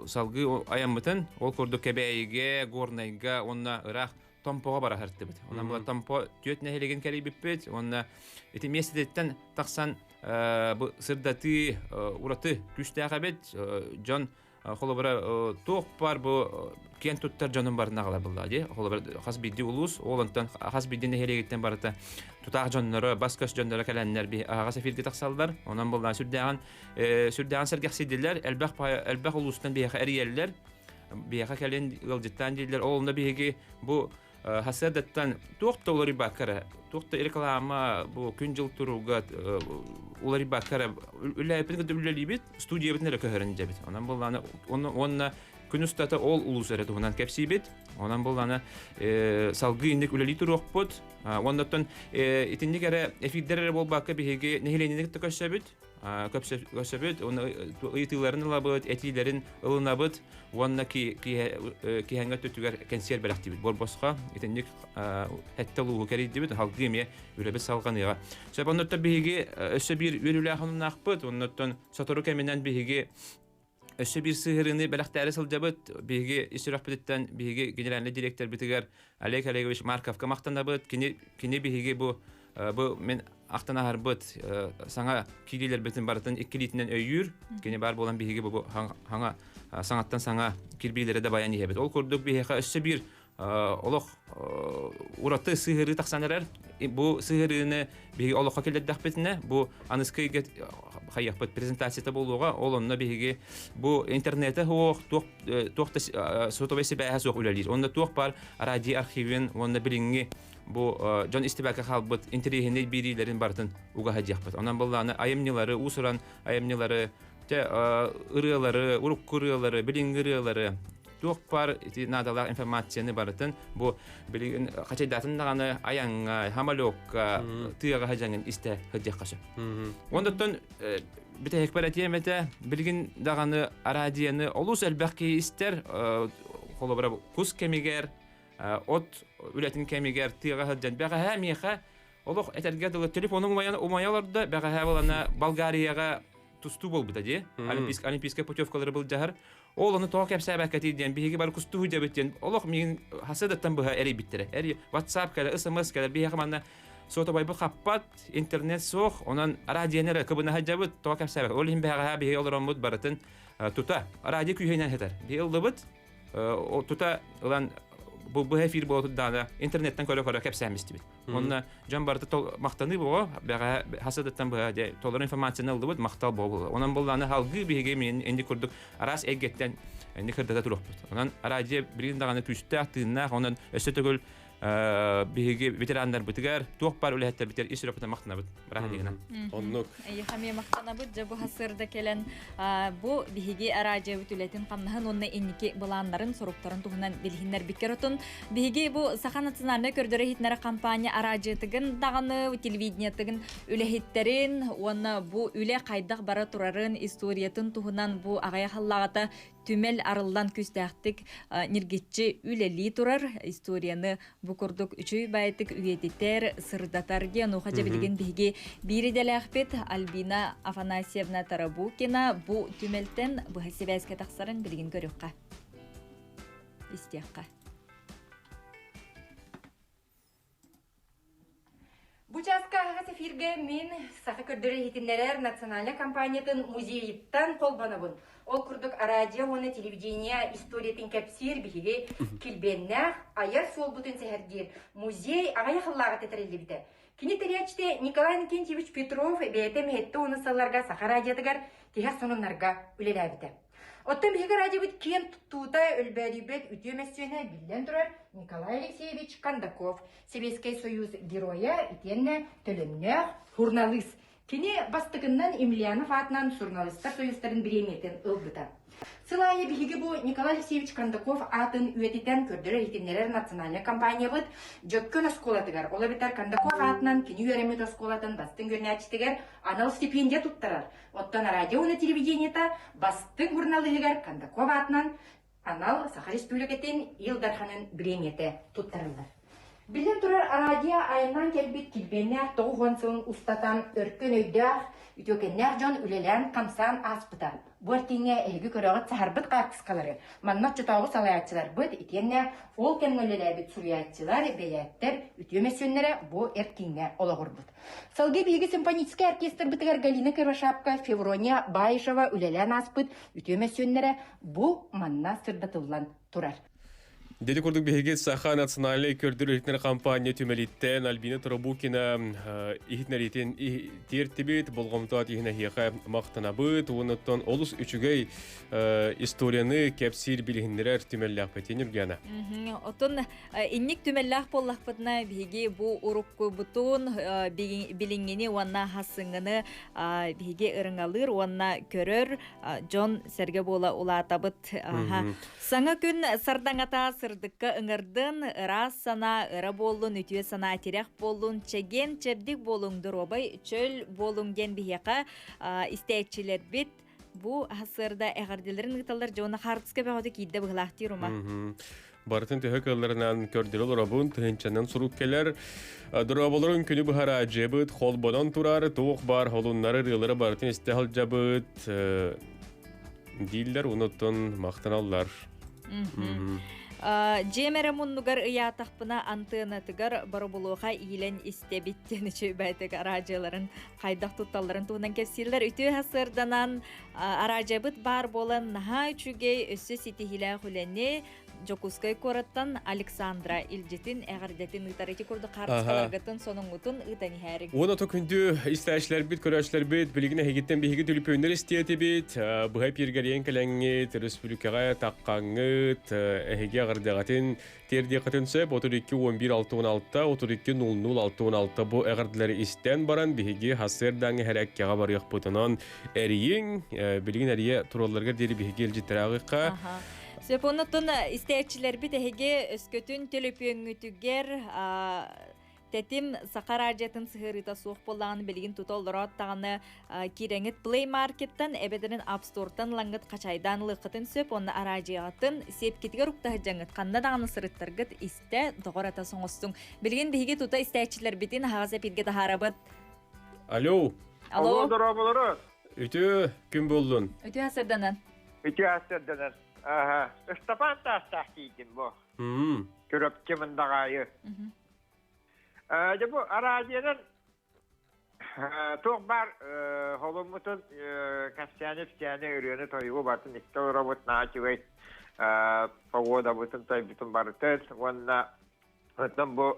Салгыы айаммытын ол курдук Кэбээйигэ, Горнайга уонна ыраах Томпоҕо бара сырыттыбыт. Онон була Томпо түөрт нэһилиэгин кэрийбиппит уонна ити миэстэтиттэн тахсан бу сырдатыы ураты күүстээх эбит. Дьон холобура туох бар бу киэн туттар дьонун барына аҕалар буолла дии. Холобура хас биирдии улуус, ол онтон хас биирдии нэһилиэгиттэн барыта тутаах дьонноро, бас-көс дьонноро кэлэннэр аһаҕас эфиргэ тахсаллар. Онон буоллаан сүрдээҕин сүрдээҕин сэргэхсийдилэр, элбэх элбэх улуустан биһиэхэ эрийэллэр, биһиэхэ кэлин ыалдьыттаан дииллэр. Ол онно биһиги бу Хасыадаттан туох да уларыйбакка эрэ, туох да реклама бу күн-дьыл туруга уларыйбакка эрэ үлэлээбиппитин кытта үлэлиибит, студиябытын эрэ көһөрөн дьэбит. Онон буоллаҕына уонна күн устата ол улуус эрэ туһунан кэпсиибит. Онон буоллаҕына салгыы инник үлэлии туруохпут. Уоннаттан итинник эрэ эфирдэр эрэ буолбакка биһиги нэһилиэнньэни кытта көрсөбүт. Көпсөбүт, ыйытыыларын ылабыт, этиилэрин ылынабыт уонна киһэҥҥэ өттүгэр кэнсиэр бэлэхтиибит. Буорбосхо итинник хэттэ улууһу кэрийдибит, халгыы эмиэ үлэбит салҕаныаҕа. Сөп, оннуттан биһиги өссө биир үөрүүлээх онуннаахпыт, оннуттан сотору кэминэн биһиги Өссө биир сыһыарыыны бэлэхтээри сылдьабыт. Биһиги ис сүрэхпититтэн биһиги генеральнай директорбытыгар Олег Олегович Марковка махтанабыт. Кини, кини биһиги бу, бу мин ахтан аһарбыт саҥа киириилэрбитин барытын иккилиитинэн өйүүр. Кини баар буолан биһиги бу хаҥа саҥаттан саҥа кирбиилэри да байан иһэбит. Ол курдук биһиэхэ өссө биир олох ураты сыһыарыы тахсан эрэр. Бу сыһыарыыны биһиги олоххо киллэрдэхпитинэ, бу аныскы хайыахпыт презентацията буолуоҕа. Ол онно биһиги бу интернете суох, туох туох да сотовай сибээһэ суох үлэлиир. Онно туох баар радио архивын уонна билиҥҥи бу дьон истибэккэ хаалбыт интэриэһинэй биэриилэрин барытын угаһа диэхпит. Онон былааны айымньылары, уус-уран айымньылары, ырыалары, урукку ырыалары, билиҥҥи ырыалары туох баар ити наадалаах информацияны барытын бу билигин хачайдаатын даҕаны айаҥҥа, самолекка, тыаҕа садьаҥын истэ сылдьыахха сөп. Онтон бүтэһикпэр этиэм этэ, билигин даҕаны араадьыйаны олус элбэх киһи истэр, холобура кус кэмигэр, от үлэтин кэмигэр тыаҕа сылдьан бэҕэһээ миэхэ олох этэргэ дылы телефонум умайа олордо, бэҕэһээ буолана Болгарияҕа тустуу буолбута дии. Олимпийскай путевкалары былдьаһар. Ол ону тоҕо кэпсээбэккэтий диэн биһиги бары кустуһу дьэбит диэн олох миигин хасыадаттан быһа эрийбиттэрэ. Эри WhatsApp кэлэр, SMS кэлэр, биһиэхэ манна суотабайбыт хаппат, интернет суох, онон радионы эрэ кыбына сылдьабыт, тоҕо кэпсээбэт. Ол иһин бэҕэһээ биһиги олороммут барытын тута радио күүһүнэн сытар. Биһи ыллыбыт, тута ылан бу быһа эфир буола турдаҕына интернеттэн көрө-көрө кэпсээмистибит. Онно дьон барыта махтаныы буолуо, бэҕэһээ хасыдаттан быһа дьэ толору информацияны ыллыбыт, махтал буолуо. Онон буллааны халгыы биһиги мин инди курдук араас эйгэттэн инди кырдата туруохпут. Онон радио билигин даҕаны күүстээх, тыыннаах, онон өссө төгүл биһиги ветераннарбытыгар туох баар үлэһиттэрбитигэр ис сүрэхпитин махтанабыт. Бырааһынньыгынан. Оннук. Эйиэхэ махтанабыт. Дьэ бу хасырда кэлэн бу биһиги араадьыйабыт үлэтин хамнаһын уонна инники былааннарын, соруктарын туһунан билиһиннэрбиккэр отун биһиги бу Саха национальнай көрдөрө иһитиннэрэр компания араадьыйатыгын даҕаны телевидениетыгын үлэһиттэрин уонна бу үлэ хайдах бара турарын историятын туһунан бу аҕыйах халлааҕыта түмэл арыллан күүстээхтик ньиргиччи үлэлии турар историяны бу курдук үчүгэй баайытык үйэтитэр, сырдатар диэн уха дьэ билигин биһиги биир идэлээхпит Альбина Афанасьевна Тарабукина бу түмэлтэн быһа сибээскэ тахсарын билигин көрүөххэ. Истиэххэ. Бу чааска аһаҕас эфиргэ мин Саха көрдөрөр иһитиннэрэр национальнай компаниятын музейыттан холбонобун. Ол курдук радио уонна телевидение историятын кэпсиир биһиги килбиэннээх айар суолбутун сэһэргиир музей аҕыйах сыллааҕыта тэриллибитэ. Кини тэрийээччитэ Николай Иннокентьевич Петров бэйэтэ мэһэттэ уонус сылларга Саха радиотыгар тиһэх сонуннарга үлэлээбитэ. Оттон биһиги радиобыт киэн туттуута өлбөөдүйбэт үтүө мөссүөнэ биллэн турар Николай Алексеевич Кондаков, Сэбиэскэй Союз геройа итиэннэ төлөннөөх суруналыыс. Кини бастакыннан Емельянов аатынан суруналыыстар союзтарын бириэмийэтин ылбыта. Сыл аайы биһиги бу Николай Алексеевич Кондаков аатын үйэтитэн көрдөрөр-иһитиннэрэр национальнай компаниябыт Дьөккөн оскуолатыгар, ол эбэтэр Кондаков аатынан кини үөрэммит оскуолатын бастыҥ үөрэнээччитигэр анал стипендия туттарар. Оттон радио уонна телевидениета бастыҥ суруналыыһыгар Кондаков аатынан анал Саха Республикатын Ил Дарханын бириэмийэтэ туттарыллар. Биллэн турар, радио айаннаан кэлбит килбиэннээх 90 сылын устатан өркөн өйдөөх, үтүөкэннээх дьон үлэлээн-хамсаан ааспыта. Бу эркиҥҥэ эһиги көрөҕүт саһарбыт хаартыскалары, манна оччотооҕу салайааччыларбыт итиэннэ ол кэмҥэ үлэлээбит суруйааччылар, бэйээттэр үтүө мөссүөннэрэ бу эркиҥҥэ олоҕурбут. Салгыы биһиги симфоническай оркестрбытыгар Галина Кривошапка, Феврония Баишева үлэлээн ааспыт үтүө мөссүөннэрэ бу манна сырдатыллан турар. Дети курдук биһиги Саха национальнай көрдөр иһитинэр компания түмэлиттэн Альбина Тарабукина иһитинэриитин тиэртибит, болҕомтоот иһин эһиэхэ махтанабыт, уонуттан олус үчүгэй историяны кэпсиир билиһиннэрэр түмэллээхпитин Юргена. Отон инник түмэллээх буоллахпытына биһиги бу уруккубутун билиҥҥини уонна хасыҥҥыны биһиги ырыҥалыыр уонна көрөр дьон сэргэ буола улаатабыт. Саҥа күн сардаҥата сырдыкка ыҥырдын, ыраас санаа ыра буоллун, үтүө санаа тирэх буоллун, чэгиэн чэбдик буолуҥ, доруобай чөл буолуҥ диэн биһиэхэ истээччилэрбит бу сарсыарда эҕэрдэлэрин ыыталлар дьоно хаартыска бөҕөтө киирдэ быһылаахтыыр ума. Барытын төһө кыалларынан көрдөрө олоробун, тыһыынчанан сурук кэлэр. Доруобаларын күнү быһара дьиэбит холбонон турар, туох баар холуннары, ырыалары барытын истэ сылдьабыт. Дииллэр, онуттан махтаналлар. Дьиэм эрэ муннугар ыйаатахпына антыанатыгар боробулуоха иилэн истэбит диэн үчүгэйдик араадьыйаларын хайдах тутталларын туһунан кэпсииллэр. Үтүө сарсыарданан араадьыйабыт баар буолан наһаа үчүгэй, өссө ситиһиилээх үлэни Дьокуускай куораттан Александра илдьитин, эҕэрдэтин ыытар. Ити курдук хаартыскаларгытын, сонуҥҥутун ыытан иһээриҥ. Уон ото күндү истээччилэрбит, көрөөччүлэрбит, билигин эһигиттэн биһиги түлүпүөннэр истиэтибит, быһа эпииргэрийэн кэлэҥҥит, өрөспүүбүлүкэҕэ таххаҥҥыт, эһиги эҕэрдэҕитин тиэрдиэххитин сөп. 32 11 66 32 00 66 бу эҕэрдэлэри истэн баран биһиги сарсыардааҥҥы хэрэккэҕэ барыахпытынан эрийиҥ, билигин эрийэ туралларыгар диэри биһиги илдьиттэрэ ааҕыахха. Сөп, оннуттан истээччилэрбит эһиги өскөтүн төлөпүөҥҥүтүгэр тэтим саха радиотын сыһыарыыта суох буоллаҕына билигин тута олороот даҕаны киирэҥит Play Market-тан эбэтэрин App Store-тан ылаҥҥыт хачайдаан ылыаххытын сөп уонна араадьыйаҕытын сиэпкитигэр уктаһыдьаҥҥыт ханна даҕаны сырыттаргыт истэ доҕор ата соҥостуҥ. Билигин биһиги тута истээччилэрбитин аһаҕас эпииргэ таһаарабыт. Алло. Алло. Дорооболору. Үтүө күн буоллун. Үтүө сырданан. Үтүө сырданан. Аха. Ыстапаан таастаах тиийдим бу. Күрөпчү мындаҕаайы. Дьэ бу араадьыйанан туох баар холуммутун кэпсээни-ипсээни ырыаны-тойугу барытын истэ олоробут наһаа үчүгэй погодабытын тойбутун барытын уонна оттон бу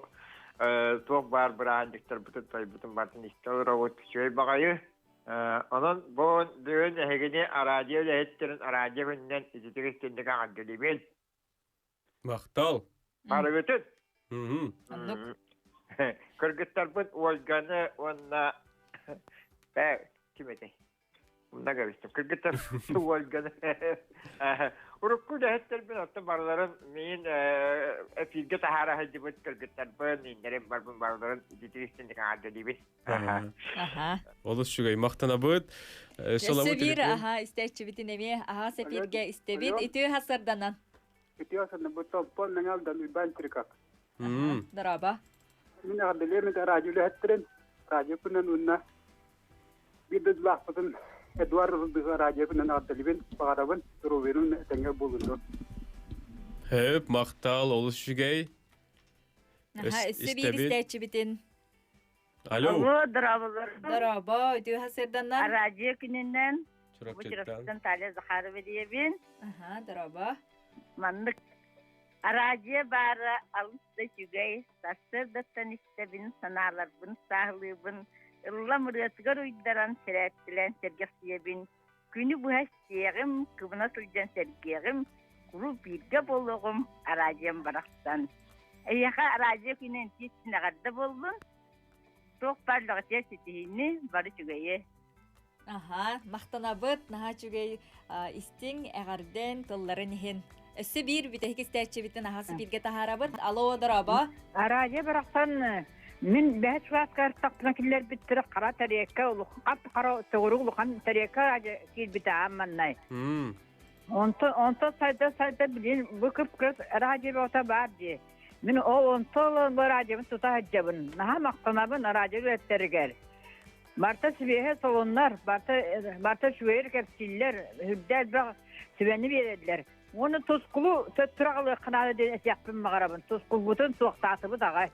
туох баар бырааһынньыктарбытын тойбутун барытын истэ олоробут үчүгэй баҕайы. Онон бу бүгүн эһигини араадьыйа үлэһиттэрин араадьыйа күнүнэн ититик истинник аҕардылыбын. Махтал. Барыгытын. Оннук. Кыргыттарбыт Ольганы уонна ким этэй? Умна кэбистим. Кыргыттар Ольганы. Урукку үлэһиттэрбин оттон барыларын миин эфиргэ таһаара сылдьыбыт кыргыттарбын, ииннэрин барбын барыларын ититик истинник аҕардылыбын. Олус үчүгэй махтанабыт. Өссө биир аха истээччибитин эмиэ аһа сэпииргэ истэбит. Үтүө хасарданан. Үтүө хасарданан. Топпон Мэҥэлдан Уйбаан Трикак. Дороба. Мин эҕэрдэлиэм этэ радио үлэһиттэрин, радио күнэн уонна биир дойдулаахпытын Эдуард Ылдыга радио күнэн эҕэрдэлиибин, баҕарабын, доруобуйаны этэҥҥэ буолуннун. Хөп, махтал, олус үчүгэй. Аха, өссө биир истээччибитин Алло. Алло, дорооболор. Дорообо, үтүө сарсыарданнан. Радио күнүнэн. Бу Чурапчыттан Таля Захарова диэбин. Аха, дорообо. Маннык араадьыйа баара алыс да үчүгэй, сарсыардаттан истэбин, санааларбын сааһылыыбын, ыллам ырыатыгар уйдаран сэрээттилээн сэргэхсийэбин, күнү быһа истиэҕим, кыбына сылдьан сэргиэҕим, куруук бииргэ буолуоҕум, араадьыйам барахсан. Эйиэхэ араадьыйа күнүн тиистин эҕэрдэ буоллун, туох баар лэҕитиэ ситиһиини, бары үчүгэйи. Аха, махтанабыт, наһаа үчүгэй истиҥ, эҕэрдэн, тылларын иһин. Өссө биир бүтэһик истээччибитин аһас эпииргэ таһаарабыт. Алло, дорообо. Араадьыйа барахсан мин бэһис кылааска ыртахпына киллэрбиттэрэ хара тэриэккэ улахан хара төгүрүк улахан тэриэккэ киирбитэ аан маннай. Онтон онтон сайда сайда билин бу кып-кырас радио бөҕөтө баар дии. Мин ол онтон бу радиобын тута сылдьабын. Наһаа махтанабын радио үлэттэригэр. Барыта сибиэһэ солуннар, барыта барыта үчүгэйэр кэпсииллэр, үрдэ элбэх сүбэни биэрэллэр. Уонна тускулу төттөрү аҕалыахха наада диэн этиэхпин баҕарабын. Тускулбутун суохтаатыбыт аҕай.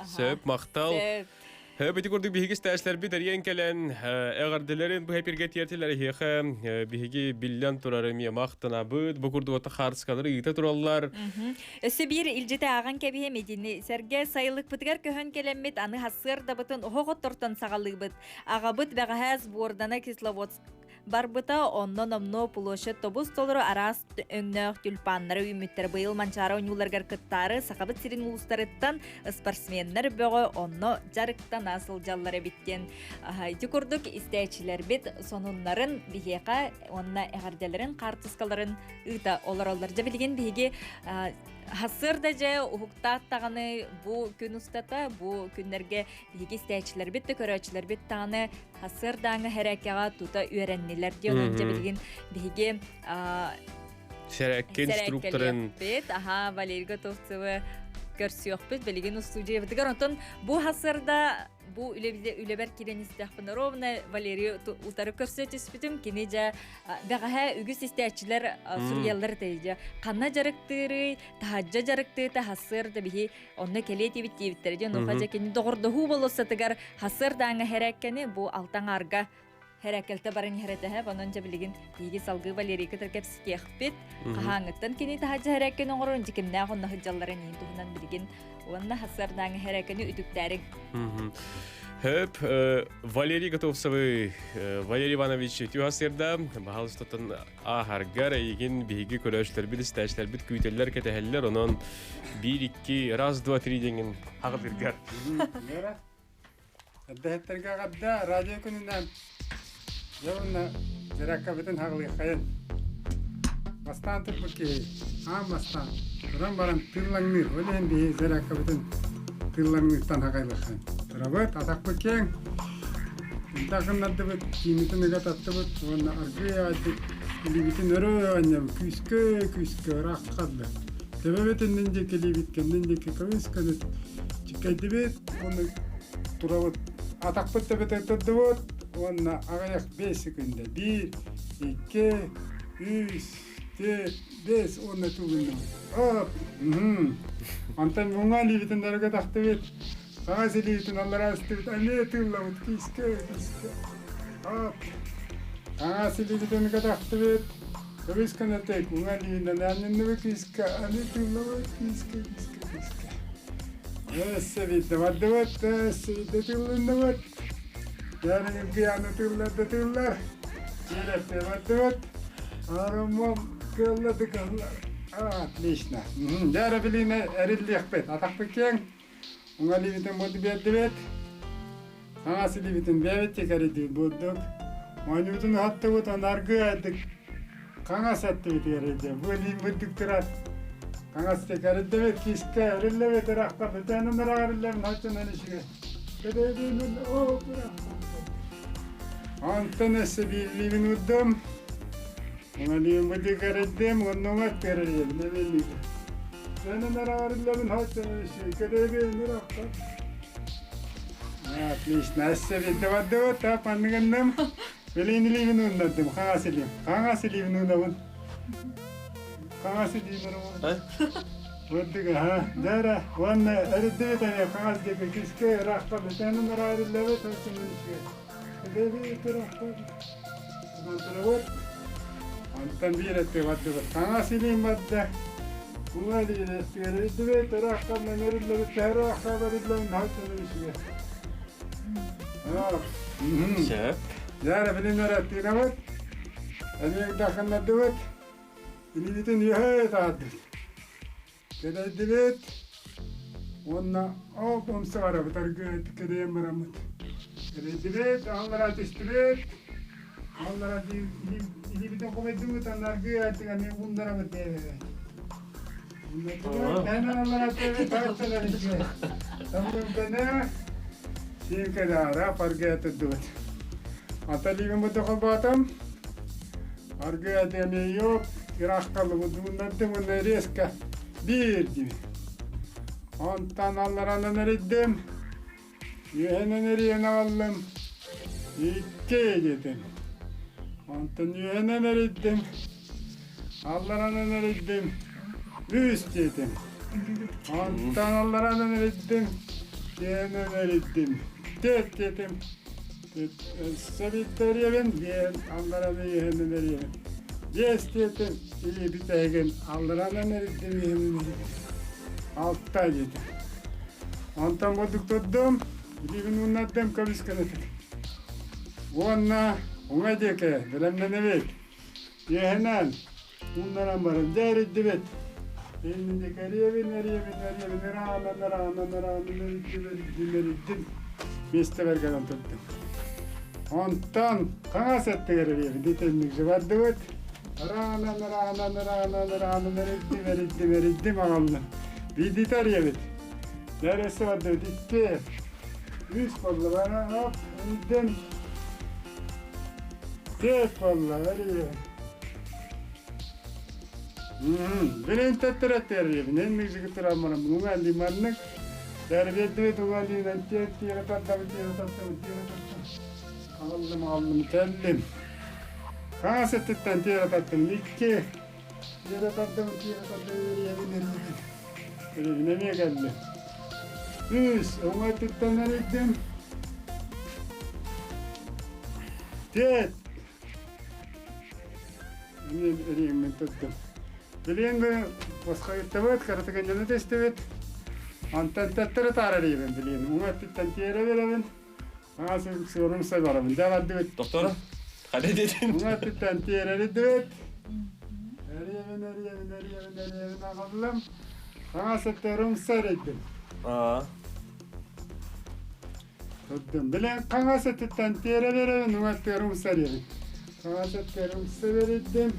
Сөп, махтал. Сөп. Бити курдук биһиги стээшлэрбит эрийэн кэлэн эҕэрдэлэрин бу эпиргэ тиэртилэр эһиэхэ биһиги биллэн турар эмиэ махтанабыт. Бу курдук ото хаарыскалары ыыта тураллар. Өссө биир илдьити ааҕан кэбиһэм итини сэргэ сайылыкпытыгар көһөн кэлэммит аны хассыардабытын оһох оттортон саҕалыыбыт. Аҕабыт бэҕэһээ сбордана Кисловодск барбыта, онно номнуо площадь тобус толору араас өҥнөөх тюльпаннары үүммүттэр. Быйыл Манчаары оонньууларыгар кыттаары Сахабыт сирин улуустарыттан спортсменнар бөҕө онно дьарыктана сылдьаллар эбит диэн ити курдук истээччилэрбит сонуннарын биһиэхэ уонна эҕэрдэлэрин хаартыскаларын ыыта олороллор. Дьэ билигин биһиги Хассыарда дьэ уһуктаат даҕаны бу күн устата бу күннэргэ биһиги истээччилэрбит да көрөөччүлэрбит даҕаны хассыардааҥы хэрээкэҕэ тута үөрэннилэр диэн онон дьэ билигин биһиги Сэрээккэ инструкторын аха Валерий Готовцевы көрсүөхпүт билигин устуудьуйабытыгар онтон бу хассыарда бу үлэбэр киирэн истэхпин ровно Валерий утары көрсө түспүтүм кини дьэ бэҕэһээ үгүс истээччилэр суруйаллар этэ ханна дьарыктыырый таһаджа дьарыктыыта хассыарда биһи онно кэлиэ диэбит диэбиттэрэ диэн онуоха дьэ кини доҕордоһуу болуоссатыгар хассыардааҥҥа хэрээккэни бу алтаҥаарга хэрээккэлтэ баран иһэрэтэһэ онон дьэ билигин биһиги салгыы Валерий кытары кэпсэтиэхпит хаһааҥҥыттан кини таһаджа хэрээккэни оҥорорун дьикимнээх онно сылдьалларын иһин туһунан билигин уонна хассыардааҥҥа хэрээккэни үтүктээриҥ. Хөп, Валерий Готовцевы, Валерий Иванович үтүө баһалыстатын ааһаргар эйигин биһиги көрөөччүлэрбит, истээччилэрбит күүтэллэр, кэтэһэллэр, онон биир, икки, раз, два, три диэҥин хаҕылыыргар. Лера, эрдэһиттэргэ эҕэрдэ радио күнүнэн дьэ уонна зарядкабытын хаҕылыаххайын. Бастаан турбут киһи аан бастаан туран баран тыыллаҥныыр, ол иһин биһи зарядкабытын тыыллаҥныыртан хаҕайлыаххайын. Турабыт, атахпыт киэҥ, Инта гыннардыбыт, кииммитин ыга таттыбыт уонна аргыый аҕайдык илиибитин өрө анньабыт күүскэ күүскэ ыраах хадда. Төбөбүт иннин диэки илиибит кэннин диэки көмүс көнүт чиккэйдибит уонна турабыт. Атахпыт төбөтө турдубут уонна аҕыйах 5 секунда. Биир, икки, үс, түөрт, бэс уонна тугуннубут. Оп! Онтон муҥа илиибитин өрө тахтыбыт. Саҥа силиитин аллараа истибит эмиэ тыыллабыт киискэ киискэ. Оп. Саҥа силиибитин кэтэхтибит. Көбүс көнөтүк уҥа илиинэн анньынныбыт киискэ, аны тыыллабыт киискэ киискэ киискэ. Өссө биирдэ бардыбыт, өссө биирдэ тыыллынныбыт. Дьэ аны тыыллар да тыыллар. Биир бардыбыт. Арыммам кыалла да кыаллар. Отлично. Дьэ эрэ билиинэ эриллиэхпит. Атахпыт киэҥ. Уҥа илиибитин буорду биэрдибит, хаҥас илиибитин бэйэбит тикэридибит бурдук. Оонньуубутун уһаттыбыт, уонна аргыый айдык хаҥас аттыбытыгар эрийдэ. Бу илиим бурдук турар. Хаҥас тикэридибит, киискэ эриллэбит, ырахта бүтэнин ыраах эриллэбин хоччонон үчүгэй. Кэдэйдиин оо Онтон өссө биир илиибин уурдум. Уҥа илиим бурдук эрийдим, уонна уҥа өттүгэр эрийэбин, эбии илиибин. Отлично. Өссө та панныгынным. Билин илиибин ууннардым. Хаҥас илиим. Хаҥас илиибин уунабын. Хаҥас илиибин уунабын. Бурдук аха. Дьэ уонна эриддибит эмиэ хаҥас диэки кискэ ыраахха бүтэнин ыраариллэбит Онтон биир өттү бардыбыт. Хаҥас илиим барда. Уҥа илиин өттүгэр ирдибит, ыраахтан өрүллэбит, төһө бариллэн хаһыттан үсүгэ. Сөп. Дьэ, билин эрэ тыынабыт. Эмиэ дахыннардыбыт. Илиибитин үөһэ таһардыбыт. Кэдэйдибит уонна ол умсаҕарабыт аргыат кэдэйэн бараммыт. Кэдэйдибит, аллара түстүбүт, аллара илиибитин хомойдубут, анна аргыый аттыга эмиэ ууннарабыт диэбит. Ууннардыбыт, аллара түһэбит, таһыттан үчүгэй. Таммымканы симкадаара паргая турдубут. Ата илиибин бу холбоотум. Аргыый эмиэ йоп, ыраахталлыбыт ууннардым уонна резко биэрдим. Онтон алларанан эрийдим, үөһэнэн эрийэн аҕаллым, икки диэтим. Онтон үөһэнэн эрийдим, алларанан эрийдим, үс диэтим. Онтон алларанан эрийдим, үөһэнэн эрийдим. Тет диэтим. Өссө биирдэ эриэбин, биэн аллараны иһэнин эриэбин. Биэс диэтим, илии бүтэһигин алларанан эриддим иһэнин эриэбин. Алта диэтим. Онтон бурдук турдум, илиибин ууннардым көмүс көнөтүк. Уонна уҥа диэки бэлэмнэнэбит. Үөһэнэн ууннаран баран дьэ эрийдибит. Иннин диэки эриэбин, эриэбин, эриэбин, ыраанан, ыраанан, ыраанан эрийдим, эрийдим, эрийдим. Миэстэбэр кэлэн турдум. Онтон хаҥас өттүгэр эриэбин, итинник бардыбыт. Ыраанан, ыраанан, ыраанан, ыраанан эрийдим, эрийдим, эрийдим аҕаллым. Биирдиитэ эриэбит. Дьэ өссө бардыбыт икки, үс буолла, оп, эрийдим. Тиэт буолла, эрийэбин. Билин төттөрөт эрийэбин. Эн мизиги тураммарам, уҥа лиманнык. Дәрбиэрдибит уҥа лиинэн тиэт тиэрэ тардабын, тиэрэ тардабын, тиэрэ тардабын. Аҕаллым, аҕаллым, кэллим. Хаас өттүттэн тиэрэ тартым, икки. Тиэрэ тардабын, тиэрэ тардабын, эрийэбин, эрийэбин. Эрийэбин эмиэ кэллим. Үс, уҥа өттүттэн эрийдим. Тиэт. Эмиэ эрийэммин турдум. Билиэн бу босхойуттабыт, кыратыгынньаны түстүбүт. Онтон төттөрү таары эрийэбин билиэн. Уҥа өттүттэн тиэрэ биэрэбин. Аҥаас суорум барабын. Дьэ бардыбыт. Доктор, ханна диэтин? Уҥа өттүттэн тиэрэ эрийдибит. Эрийэбин, эрийэбин, эрийэбин, эрийэбин аҕаллым. Хаҥас өттүгэр умса эрийдим. Аа. Турдум. Билэн хаҥас өттүттэн тиэрэ биэрэбин, уҥа өттүгэр умса эриэбин. Хаҥас өттүгэр умса биэрдим.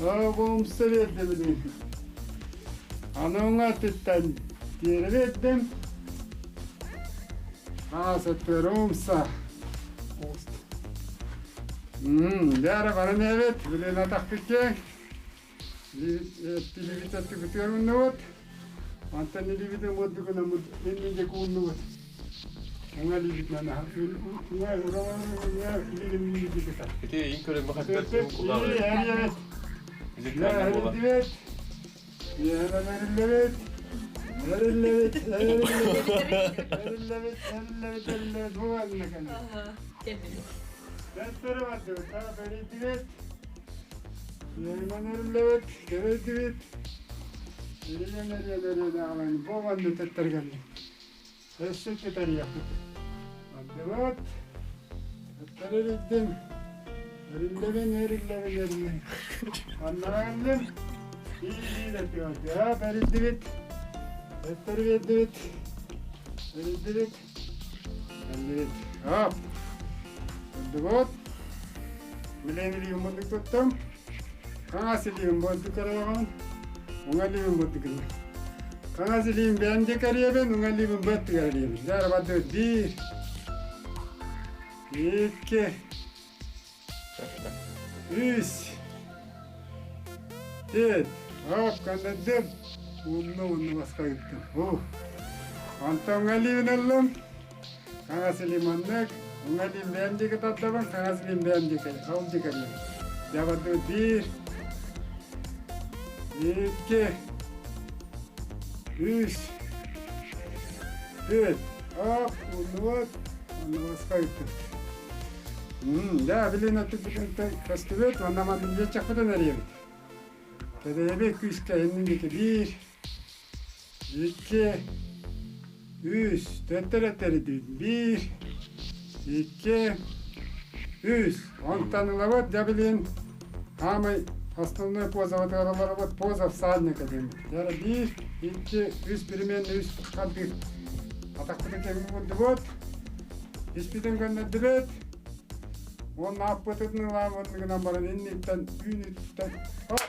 Оо, бу умса биэрдим билигин. Аны уҥа өттүттэн тиэрэ биэрдим. Хаҥас өттүгэр умса. Дьэ, баран эбит, билин атахпыт киэҥ. Илиибит өттүбүтүгэр ууннубут. Онтон илиибитин уурдугунаммыт иннин диэки ууннубут. Уҥа илиибитинэн уҥа уҥа илиибин диэки Ити иин көрөммө хаттар кулаабыт. Эриллибит. Эриллибит. Эриллибит. Эриллибит. Эриллибит. Эриллибит. Эриллибит. Бу манна кэллэ. Төттөрү бардыбыт. Эриллибит. Эриллэбит, кэбэйдибит. Эрийэн, эрийэн, эрийэн аҕалан бу манна тэттэргэнник. Өссө кэтэриэхпит. Бардыбыт. Тэттэр эрийдим. Эриллэбин, эриллэбин, эриллэбин. Аннараанным. Биир этиэ эрийдибит. Тэттэр биэрдибит. Эрийдибит. Кэллибит. Оп. Бардыбыт. Билэн илиим бурдук туттум. Хаҥас илиим бурдук көрөҕүн. Уҥа илиим бурдук гына. Хаҥас илиим бэйэм диэки эрийэбин, уҥа илиибин быаттыгар эрийэбин. Дьэ, бардыбыт. Биир, икки, үс, түөрт. Оп, көннөрдүм. Уунну, уунну баска ыыттым. Ух. Онтон уҥа илиибин ыллым. Хаҥас илиим оннук, уҥа илиим бэйэм диэки тардабын, хаҥас илиим бэйэм диэки, ол диэки эрийэбин. Дьэ бардыбыт биир, икки, үс, түөрт. Оп, ууннубут, оннубаска ыыттыбыт. Дьэ, билин өттүкпүтүн көстүбүт, уонна маннык диэччэхпитин эрийэбит. Кэдэйэбит күүскэ иннин диэки биир, икки, үс, төттөрү тэрийдибит. Биир, икки, үс. Онтон ылабыт, дьэ билин, хаамай основной позабытыгар олоробут, поза всадника диэн. Дьэ биир, икки, үс переменный үс хардыы. Атахпытын кэҥии курдубут, испитин көннөрдүбүт. Уонна аппытын ылаан гынан баран инниттэн, үүнүттэн, хоп,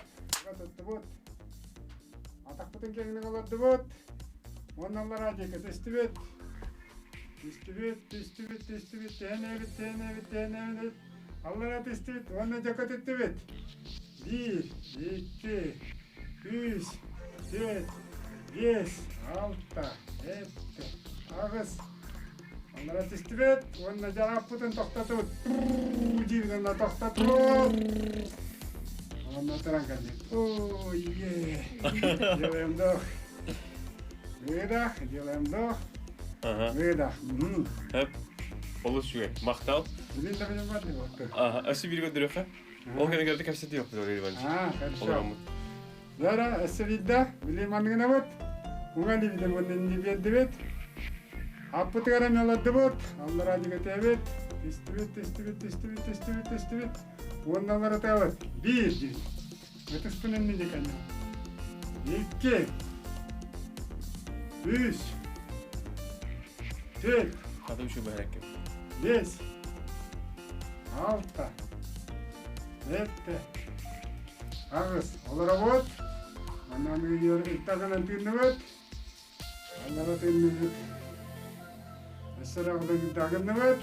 туттубут. Атахпытын кэҥник олордубут. Уонна аллараа диэки түстүбүт. Түстүбүт, түстүбүт, түстүбүт, тэһэнэбит, тэһэнэбит, тэһэнэбит. Аллараа түстүбүт уонна дьэ көтүттүбүт. Биир, икки, үс, түөрт, биэс, алта, сэттэ, аҕыс. Аллараа түстүбүт уонна дьэ ааппытын тохтотубут. Диибит уонна тохтотубут. Уонна туран кэллибит. Ой, е. Делаем вдох. Выдох, делаем вдох. Ага. Выдох. Хөп. Олус үчүгэй. Махтал. Билин да билин бар деп. Ага, өссө биир көрдөрүөххэ. Ол кэннэ кэлбит кэпсэтии yok Валерий Иванович. А, хорошо. Олороммут. Зара, өссө биирдэ, били манныгынабыт. Уҥа илиибитин уонна инни биэрдибит. Аппытыгар эмиэ олордубут. Аллараа дьигэтээбит. Түстүбүт, түстүбүт, түстүбүт, түстүбүт, түстүбүт. Уонна алларатаабыт. Биир диир. Ытыспын инни диканна. Икки. Үс. Төрт. Хата үчүгэй бэһэрэккэ. Бес. Алта. Сэттэ. Аҕыс. Олоробут. Манан ыйыр ыттагынан тыынныбыт. Аллара тыынныбыт. Өссө дагынныбыт.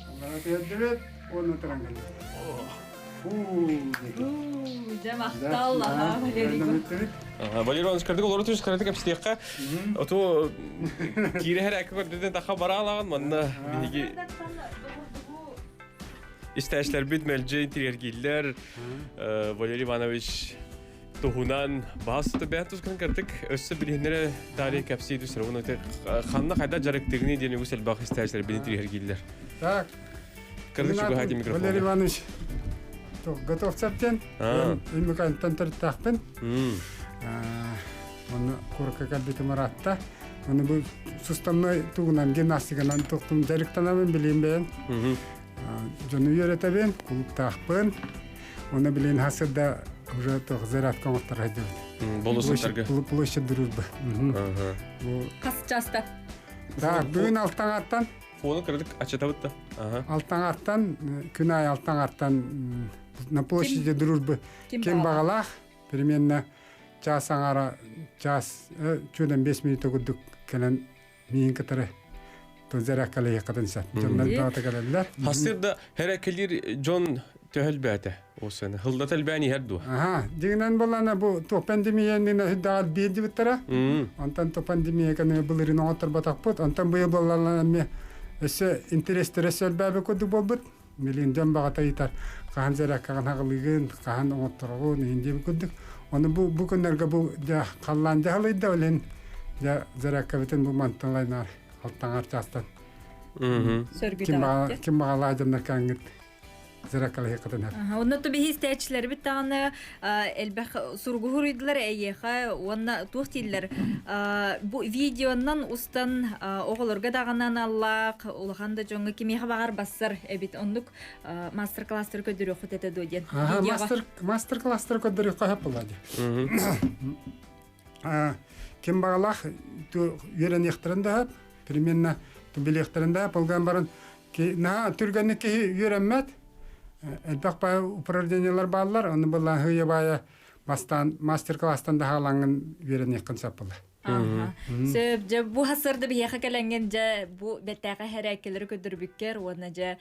Аллара тыырдыбыт. Уонна туран кэллибит. Дьэ махтал, аха, Валерий. Валерий Иванович, кырдык олору түс кырдык кэпсиэххэ. Оту киирэһэр әккі көрдүден таха бараалаҕын манна биһиги истээчлэрбит мэлдьи интириэргииллэр. Валерий Иванович туһунан баас бэйэн тускун кырдык өссө билиһиннэрэ таарыйа кэпсии түсэр. Уну ханна хайда жарыктыгыны диэн үгүс элбэх истээчлэр интириэргииллэр. Так. Кырдык чугаһаати микрофон. Валерий Иванович Готовцевтен Иммикантан төрүттээхпин. Оны курка кэлбитим ыраатта. Оны бу суставной тугунан гимнастиканан туохтум дьарыктанабын билиим бэйэм. Дьону үөрэтэбин, кулуктаахпын. Оны билин хасырда уже туох зарядка оҥоттор сылдьабын. Болусаттарга. Площадь дружбы. Бу Хас часта? Так, бүгүн алтаҥаттан Фону кырдык ачатабыт да. Ага. Алтаҥаттан күн аайы алтаҥаттан на площади дружбы ким баҕалаах примерно час аҥара час чүдэн 5 минута курдук кэлэн миин кытары зарядкалыйыаххытын сөп. Дьоннор баҕата кэлэллэр. Хасыр да хәрәкелир дьон төһөлбөөтө осыны. Хылдата элбээн иһэр дуо? Аха, дигинэн боллана бу туох пандемиянын хүддаҕар биэрдибиттэрэ. Онтон то пандемия кэннэ былырыын оҥотторботохпут. Онтон быйыл буоллаллан эмиэ өссө интэриэстэрэ сөлбөөбүт курдук буолбут. Билигин дьон баҕата ыйытар хаһан зарядкаҕын хаҕылыыгын, хаһан оҥоттороҕун, иһин диэбит курдук. Ону бу бу күннэргэ бу дьэ халлаан дьаһалыйда ол иһин дьэ зарядкабытын бу мантан лайнаар алтаҥар чаастан ким баҕалаах дьоннор кээҥҥит зеркалыһыкытын. Онно то биһи истээччилэрбит даҕаны элбэх суругу суруйдулар эйиэхэ уонна туох дииллэр бу видеоннан устан оҕолорго даҕаны аналлаах улахан да дьоҥҥо кимиэхэ баҕар бассар эбит оннук мастер-класстары көрдөрүөххүт этэ дуо диэн. Мастер мастер-класстары көрдөрүөххэ сөп буолла дии. Ким баҕалаах үөрэниэхтэрин да сөп, примерно билиэхтэрин да сөп, ол гынан баран наһаа түргэнник киһи үөрэммэт. Элбэх баай упражнениелар бааллар, ону былаан хыйа баайа бастаан мастер-класстан да хаалаҥҥын үөрэниэххин сөп буолар. Сөп, дьэ бу хасырды биһиэхэ кэлэҥҥин дьэ бу бэртээхэй хэрээккэлэри көрдөрбүккэр уонна дьэ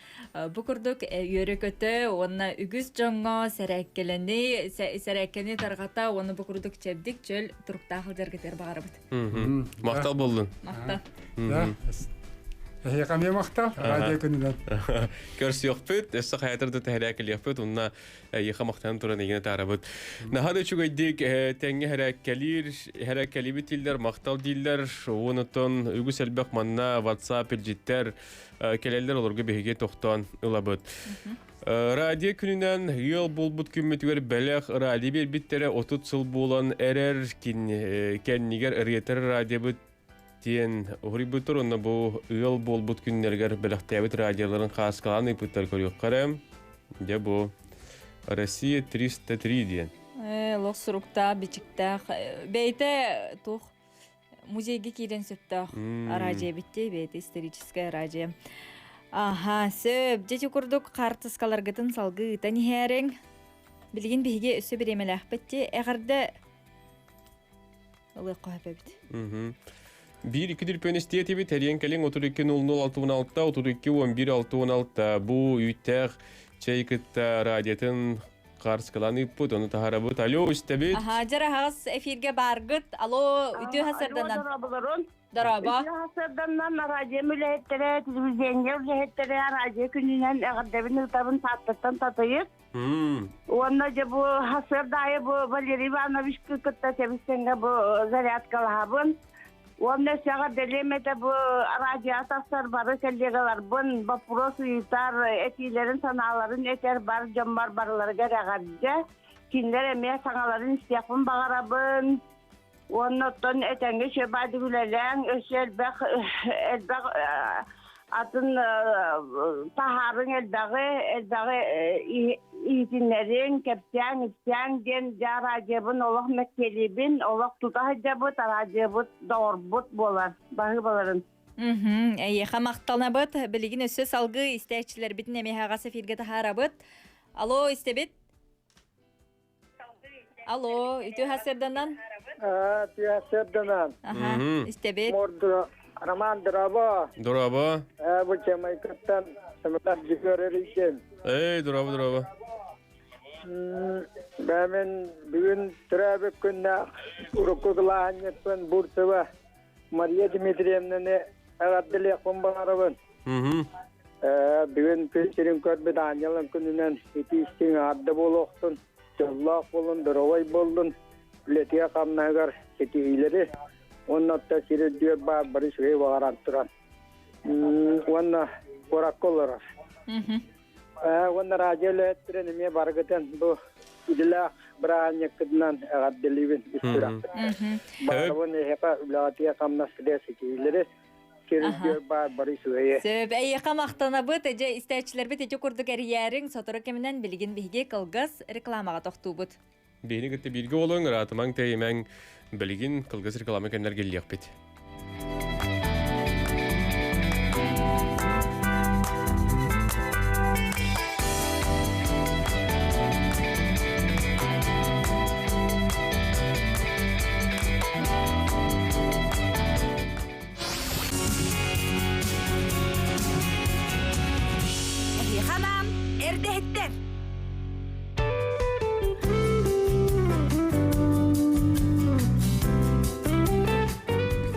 бу курдук үөрэ-көтө уонна үгүс дьоҥҥо сэрээккэлэни сэрээккэни тарҕата уонна бу курдук чэбдик чөл туруктаах сылдьаргытыгар баҕарабыт. Махтал боллун. Махтал. Эһиэхэ эмиэ махтал, радио күнүнэн. Көрсүөхпүт, өссө хайатыр да тэһэрээкэлиэхпит, уонна эйиэхэ махтанан туран эйигин атаарабыт. Наһаа да үчүгэйдик тэҥҥэ хэрээккэлиир, хэрээккэлиибит дииллэр, махтал дииллэр. Уонутон үгүс элбэх манна WhatsApp илдьиттэр кэлэллэр, олорго биһиги тохтоон ылабыт. Радио күнүнэн ыал буолбут күммүтүгэр бэлэх радио биэрбиттэрэ 30 сыл буолан эрэр кэннигэр ырыатар радиобыт диэн уһуруйбуттар уонна бу ыал буолбут күннэригэр бэлэхтээбит радиоларын хааскалаан ыыппыттар көрүөххэ дьэ бу Россия 303 диэн. Лох суруктаах, бичиктээх. Бэйэтэ туох музейга киирэн сөптөөх араадьыйа эбит бэйэтэ историческая араадьыйа. Аха, сөп. Дьэ курдук хаартыскаларгытын салгыы ыытан иһээриҥ. Билигин биһиги өссө бириэмэлээхпит дии. Эҕэрдэ ылыахха сөп эбит. Биир икки түрпүөн истиэтибит, тэрийэн кэлиҥ 32 00 66 32 11 66 бу үүттээх чэй кытта радиотын Хаарыскалаан ыыппыт, ону таһаарабыт. Алло, истэбит. Аха, дьэ аһаҕас эфиргэ бааргыт. Алло, үтүө хасарданан. Дорооболорун. Дорообо. Үтүө хасарданан радио үлэһиттэрэ, телевидение үлэһиттэрэ радио күнүнэн эҕэрдэбин ыытабын Тааттаттан татыйык. Уонна дьэ бу хасыардаайы бу Валерий Иванович кытта тэбистэнгэ бу зарядкалаһабын. Уонна саҕа бэлиэм этэ бу радио тахсар бары коллегаларбын вопрос ыйытар, этиилэрин, санааларын этэр бар дьоммор барыларыгар эҕэрдэ. Кинилэр эмиэ саҥаларын истиэхпин баҕарабын. Уонна оттон этэҥҥэ үчүгэй үлэлээҥ, өссө элбэх элбэх атын таһаарыҥ элбэҕи, элбэҕи иһитиннэриҥ, кэпсээҥ, ипсээҥ диэн дьэ араадьыйабын олох мэктиэлиибин, олох тута сылдьабыт, араадьыйабыт доҕорбут буолар, баһыыбаларын. Эйиэхэ махтанабыт. Билигин өссө салгыы истээччилэрбитин эмиэ аһаҕас эфиргэ таһаарабыт. Алло, истэбит? Алло, үтүө сарсыарданан. Үтүө сарсыарданан. Аха, истэбит. Морду Роман дорообо. Дорообо. Бу Чамайкаттан Саматар Дьүкөрөрүйден. Эй, дорообо, дорообо. Бәмен бүгүн төрөөбүт күннээх урукку кылааһынньыкпын Бурцева Мария Дмитриевнаны эҕэрдэлиэхпин баҕарабын. Бүгүн күн сирин көрбүт аанньалын күнүнэн итии-истиҥ аарда буолуохтун, дьоллоох буолун, доруобай буоллун, үлэтигэр хамнаһыгар ситиһиилэри уонна оттон сир үрдүгэр баар бары үчүгэй баҕаран туран уонна куоракка олорор. Уонна радио үлэһиттэрин эмиэ барыгытын бу идэлээх бырааһынньыккытынан эҕэрдэлиибин ис сүрэхпиттэн. Баҕарабын эһиэхэ үлэҕитигэр хамнаскытыгар ситиһиилэри, сир баар бары үчүгэйи. Сөп, эйиэхэ махтанабыт. Дьэ, истээччилэрбит ити курдук эрийээриҥ, сотору кэминэн билигин биһиги кылгас рекламаҕа тохтуубут. Биһини кытта бииргэ олоҥ, ыраатымаҥ, тэйимэҥ, билигин кылгас реклама кэннэр кэллиэхпит. Эһиэхэ анаан эрдэһиттэр!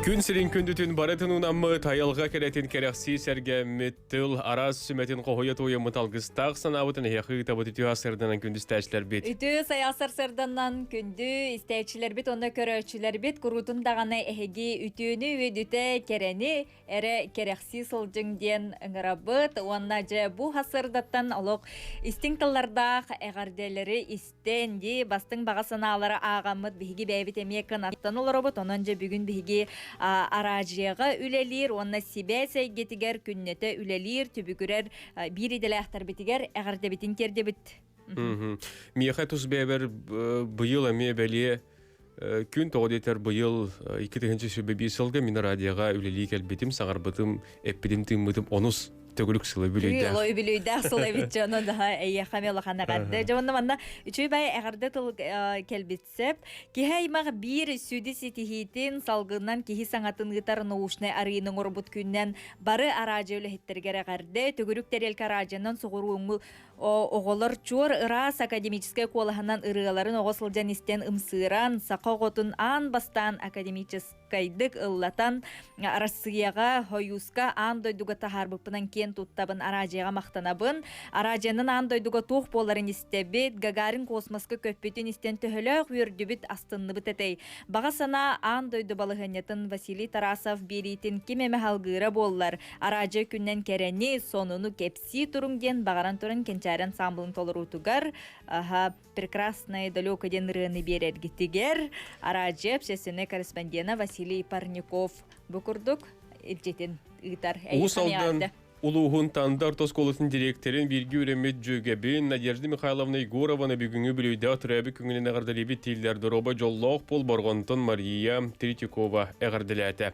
Күн сирин күндүтүн барытын унаммыт, айылҕа кэрэтин кэрэхсии сэргэммит, тыл араас сүмэтин хоһуйа туойаммыт алгыстаах санаабытын эһиэхэ ыытабыт үтүө сырданан күндүстээччилэрбит. Үтүө сайаасар сырданан күндү истээччилэрбит уонна көрөөччүлэрбит куруутун даҕаны эһиги үтүөнү үөдүтэ кэрэни эрэ кэрэхсии сылдьыҥ диэн ыҥырабыт уонна дьэ бу сарсыардаттан олох истиҥ тыллардаах эҕэрдэлэри истэн дии бастыҥ баҕа санаалары ааҕаммыт биһиги бэйэбит эмиэ кынаттан олоробут онон дьэ бүгүн биһиги араадьыйаҕа үлэлиир уонна сибээс эйгэтигэр күннэтэ үлэлиир түбүгүрэр биир идэлээхтэрбитигэр эҕэрдэбитин тиэрдэбит. Миэхэ тус бэйэбэр быйыл эмиэ бэлиэ күн тоҕо диэтэр быйыл 2021 сылга мин радиоҕа үлэлии кэлбитим, саҥарбытым, эппитим, тыыммытым онус төгүрүк сылы үбүлүөйдээх. Ол үбүлүөйдээх сыл эбит дьоно да эйиэхэ эмиэ улахан эҕэрдэ. Дьэ уонна манна үчүгэй бай эҕэрдэ тыл кэлбит сөп. Киһи аймах биир сүдү ситиһиитин салгынынан киһи саҥатын ыытар научнай арыйыны оҥорбут күннэн бары араадьыйа үлэһиттэригэр эҕэрдэ. Төгүрүк тэриэлкэ араадьыйанан соҕурууҥҥу Оҕолор чуор ыраас академическай куолаһынан ырыаларын оҕо сылдьан истэн ымсыыран, саха оҕотун аан бастаан академическайдык ыллатан, Арассыыйаҕа, Хойууска, аан дойдуга таһаарбыппынан киэн туттабын, араадьыйаҕа махтанабын. Араадьыйанан аан дойдуга туох буоларын истэбит, Гагарин космоска көппүтүн истэн төһөлөөх үөрдүбүт, астынныбыт этэй. Баҕа санаа аан дойду балаһыанньатын Василий Тарасов биэриитин ким эмэ салгыыра буоллар, араадьыйа күнүнэн кэрэни, сонуну кэпсиир Сии туруҥ диэн баҕаран туран Кэнчээри ансамблын толоруутугар аха «Прекрасное далеко» диэн ырыаны биэрэргитигэр араадьыйа общественнай корреспондена Василий Парников бу курдук илдьитин ыытар. Уус Алдан улууһун Танда орто оскуолатын дириэктэрин бииргэ үөрэммит дьүөгэбин Надежда Михайловна Егорованы бүгүҥҥү бүлүйдээх төрөөбүт күҥүнэн эҕэрдэлиибит дииллэр доруоба дьоллоох буол Борҕонтон Мария Третьякова эҕэрдэлээтэ.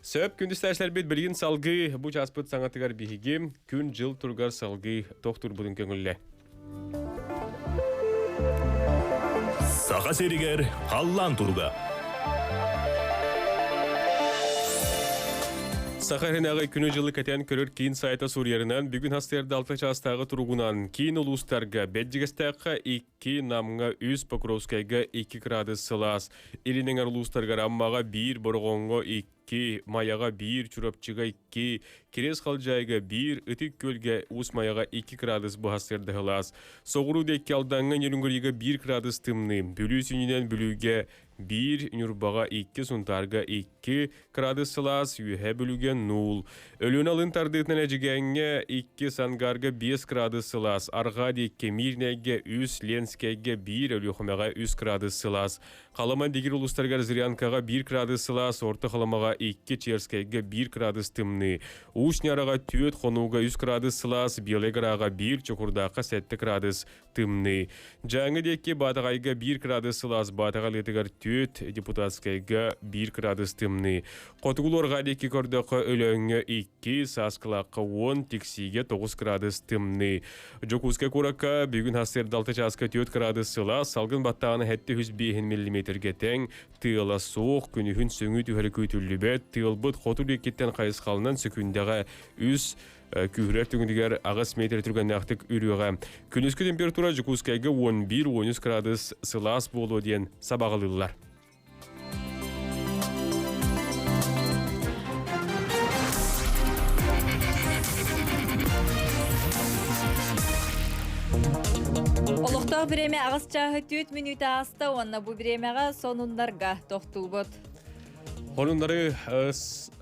Сөп, күндүстээчилэрбит билигин салгыы бу чааспыт саҥатыгар биһиги күн-дьыл туругар салгыы тохтуурбутун көҥүллэ. Саха сиригэр халлаан туруга. Саха иһинээҕи күнү-дьылы кэтээн көрөр киин сайта суруйарынан, бүгүн хастыарда 6 чаастааҕы туругунан киин улуустарга Бэрдьигэстээххэ 2, Намҥа 3, Покровскайга 2 градус сылаас, Илин эҥэр улуустарыгар Аммаҕа 1, Бороҕоҥҥо 2, 2, Майаҕа 1, Чурапчыга 2, Кириэс Халдьаайыга 1, Ытык Күөлгэ, Уус Майаҕа 2 градус быһа сырдыһылаас. Соҕуруу диэки Алдаҥҥа Нерюнгрига 1 градус тымныы, Бүлүү сүнньүнэн Бүлүүгэ 1, Ньурбаҕа 2, Сунтаарга 2 градус сылаас, Үөһээ Бүлүүгэ 0. Өлүөнэ алын тардыытынан Эдьигээҥҥэ 2, Сангарга 5 градус сылаас, Арҕаа диэки Мирнэйгэ 3, Ленскэйгэ 1, Өлүөхүмэҕэ 3 градус сылаас. Халыма Дигир улуустарыгар Зырянкаҕа 1 градус сылаас, Орто Халымаҕа 2, Черскэйгэ 1 градус тымныы. Уус Ньараҕа 4, Хонууга 3 градус сылаас, Белай Гораҕа 1, Чокурдаахха 7 градус тымныы. Дьааҥы диэки Баатаҕайга 1 градус сылаас, Баатаҕа Алыытыгар 4, Депутатскайга 1 градус тымныы. Хотугулуорҕа диэки көрдөххө Өлөөҥҥө 2, Сааскылаахха 10, Тиксиигэ 9 градус тымныы. Дьокуускай куоракка бүгүн сарсыарда 6 чааска 4 градус сылаас, салгын баттааҕына 705 миллиметргэ тэҥ, тыала суох, күнүһүн сөҥүү түһэрэ күүтүллүбэт, тыалбыт хоту диэкиттэн хайысхалынан сөкүүндэҕэ 3 күүһүрэр түгэнигэр 8 метр түргэннээхтик үрүөҕэ. Күнүскү температура Дьокуускайга 11-13 градус сылаас буолуо диэн сабаҕалыыллар. Олохтоох бириэмэ аҕыс чааһы түөрт мүнүүтэ ааста уонна бу бириэмэҕэ сонуннарга тохтуубут. Хонуннары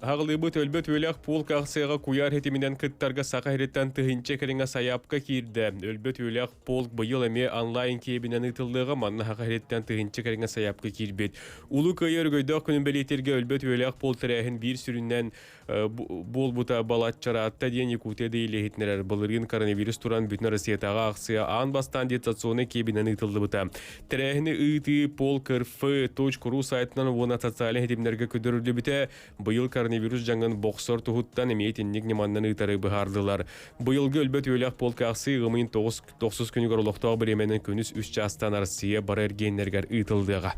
хаҕылыыбыт өлбөт үөлэх полк акцияҕа куйаар хитиминэн кыттарга Саха сириттэн тыһыынча кэриҥэ сайаапка киирдэ. Өлбөт үөлэх полк быйыл эмиэ онлайн киэбинэн ыытыллыаҕа манна Саха сириттэн тыһыынча кэриҥэ сайаапка киирбит. Улуу Кыайыы өрөгөйдөөх күнүн бэлиэтииргэ өлбөт үөлэх полк тэрээһин биир сүрүннэн буолбута балаччараатта диэн Якутия иһитиннэрэр. Былырыын коронавирус туран бүтүн Россиятааҕы акция аан бастаан дистанционнай киэбинэн ыытыллыбыта. Тэрээһини ыытыы Пол КРФ .ру сайтынан уонна социальнай ситимнэргэ көрдөрүллүбүтэ. Быйыл коронавирус дьаҥын бохсор туһуттан эмиэ итинник ньыманнан ыытары быһаардылар. Быйылгы өлбөт үөлэх полк акция ыамыйын 9 күнүгэр олохтоох бириэмэнэн күнүс үс чаастан Россия бары эргиэннэригэр ыытыллыаҕа.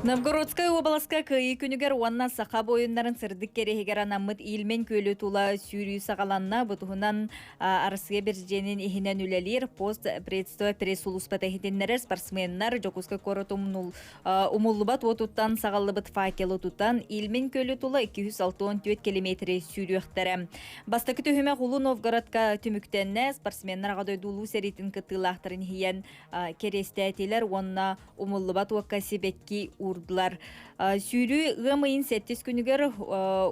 Новгородскай уобаласка Кыайыы күнүгэр уонна саха буойуннарын сырдык кэриэһигэр анаммыт Ильмень күөлү тула сүүрүү саҕаланна. Бу туһунан Арассыыйа Биржиэнин иһинэн үлэлиир пост предство пресс-сулууспата иһитиннэрэр спортсменнар Дьокуускай куорат умуллубат уотуттан саҕаллыбыт факелы тутан Ильмень күөлү тула 264 километри сүүрүөхтэрэ. Бастакы түһүмэх Улуу Новгородка түмүктэннэ. Спортсменнар Аҕа дойду Улуу сэриитин кыттыылаахтарын иһийэн кэриэстээтилэр уонна умуллубат уокка сибэкки уурдулар. Сүүрүү ыам ыйын сэттис күнүгэр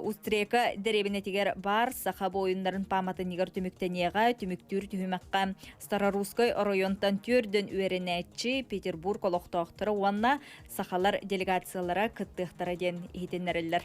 Устрека дэриэбинэтигэр баар саха буойуннарын пааматынньыгар түмүктэниэҕэ. Түмүктүүр түһүмэххэ Старорусскай оройуонтан түөрдөн үөрэнээччи, Петербург олохтоохторо уонна сахалар делегациялара кыттыахтара диэн иһитиннэрэллэр.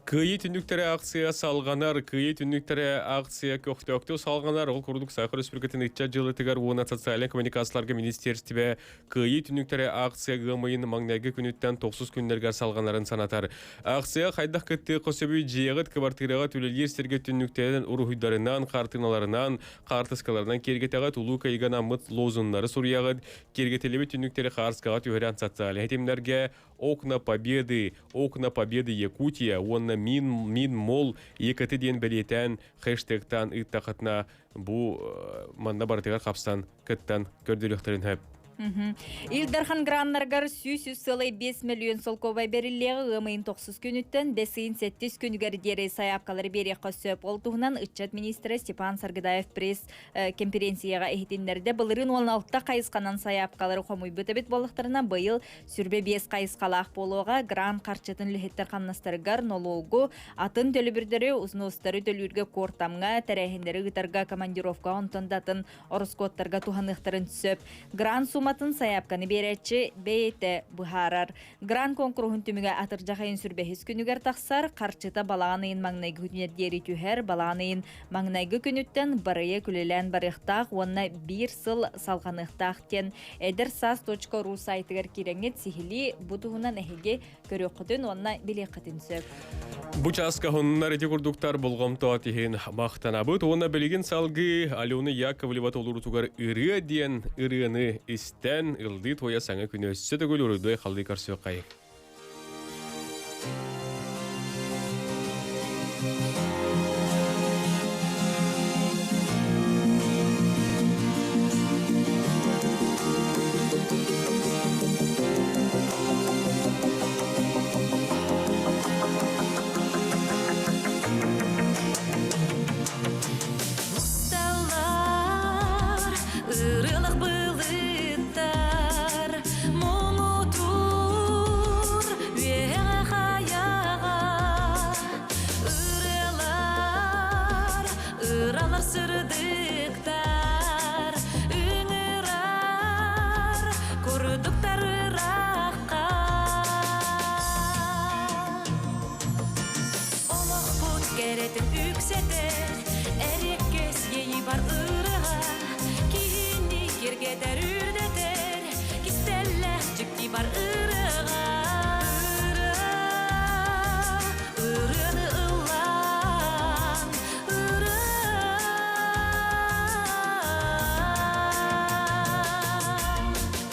Кыайыы түннүктэрэ акция салҕанар, Кыайыы түннүктэрэ акция көхтөөхтүк салҕанар. Ол курдук Саха Республикатын ыччат дьыалатыгар уонна социальнай коммуникацияларга министиэристибэ Кыайыы түннүктэрэ акция ыам ыйын маҥнайгы күнүттэн тохсус күннэригэр салҕанарын санатар. Акция хайдах кыттыахха сөбүй дьиэҕит, кыбартыыраҕыт үлэлиир сиргэ түннүктэринэн уруһуйдарынан, хартыыналарынан, хаартыскаларынан киэргэтэҕит, Улуу Кыайыыга анаммыт лозуннары суруйаҕыт, киэргэтиллибит түннүктэри хаарыскаҕа түһэрэн социальнай ситимнэргэ Окна Победы, Окна Победы Якутия уонна Мин, Мин Мол ЕКТ диэн бэлиэтээн хэштегтаан ыыттахытына бу манна барытыгар хапсан кыттан көрдөрүөхтэрин сөп. Ил Дархан граннаргар 100,5 миллион солкуобай бэриллиэҕи ыам ыйын тохсус күнүттэн бэс ыйын сэттис күнүгэр диэри сайаапкалары биэриэххэ сөп. Ол туһунан ыччат министрэ Степан Саргыдаев пресс кэмпириэнсийэҕэ иһитиннэрдэ. Былырыын 16 хайысханан сайаапкалары хомуйбут эбит буоллахтарына, быйыл сүрбэ биэс хайысхалаах буолуоҕа. Грант харчытын үлэһиттэр хамнастарыгар нолуогу, атын төлөбүрдэри, узностары төлүүргэ куортамҥа, тэрээһиннэри ыытарга командировкаҕа онтон да атын ороскуоттарга туһаныахтарын сөп. Грант сууматын сайаапканы биэрээччи бэйэтэ быһаарар. Грант куонкуруһун түмүгэ атырдьах ыйын сүрбэһис күнүгэр тахсар, харчыта балаҕан ыйын маҥнайгы күнүгэр диэри түһэр, балаҕан ыйын маҥнайгы күнүттэн бырайыак үлэлээн барыахтаах уонна биир сыл салҕаныахтаах диэн Эдэр саас .ру сайтыгар киирэҥҥит сиһилии бу туһунан эһиги көрүөххүтүн уонна билиэххитин сөп. Бу чааска хоннар ити курдуктар болҕомто тиһин махтанабыт уонна билигин салгыы Алена Яковлева толорутугар ырыа диэн ырыаны истэн ылдыы туойа саҥа күнү өссө төгүл уруйдуой халлыы көрсүөххэй. Санаалар сырдыктар, ыҥырар курдуктар ыраахха. Олохпут кэрэтин үксэтэр, эриэккэс иэйии бар ырыа, киһини киэргэтэр үрдэтэр, кистэллээх дьикти бар ырыаҕа. Ырыа, ырыаны ыллаан, ырыа.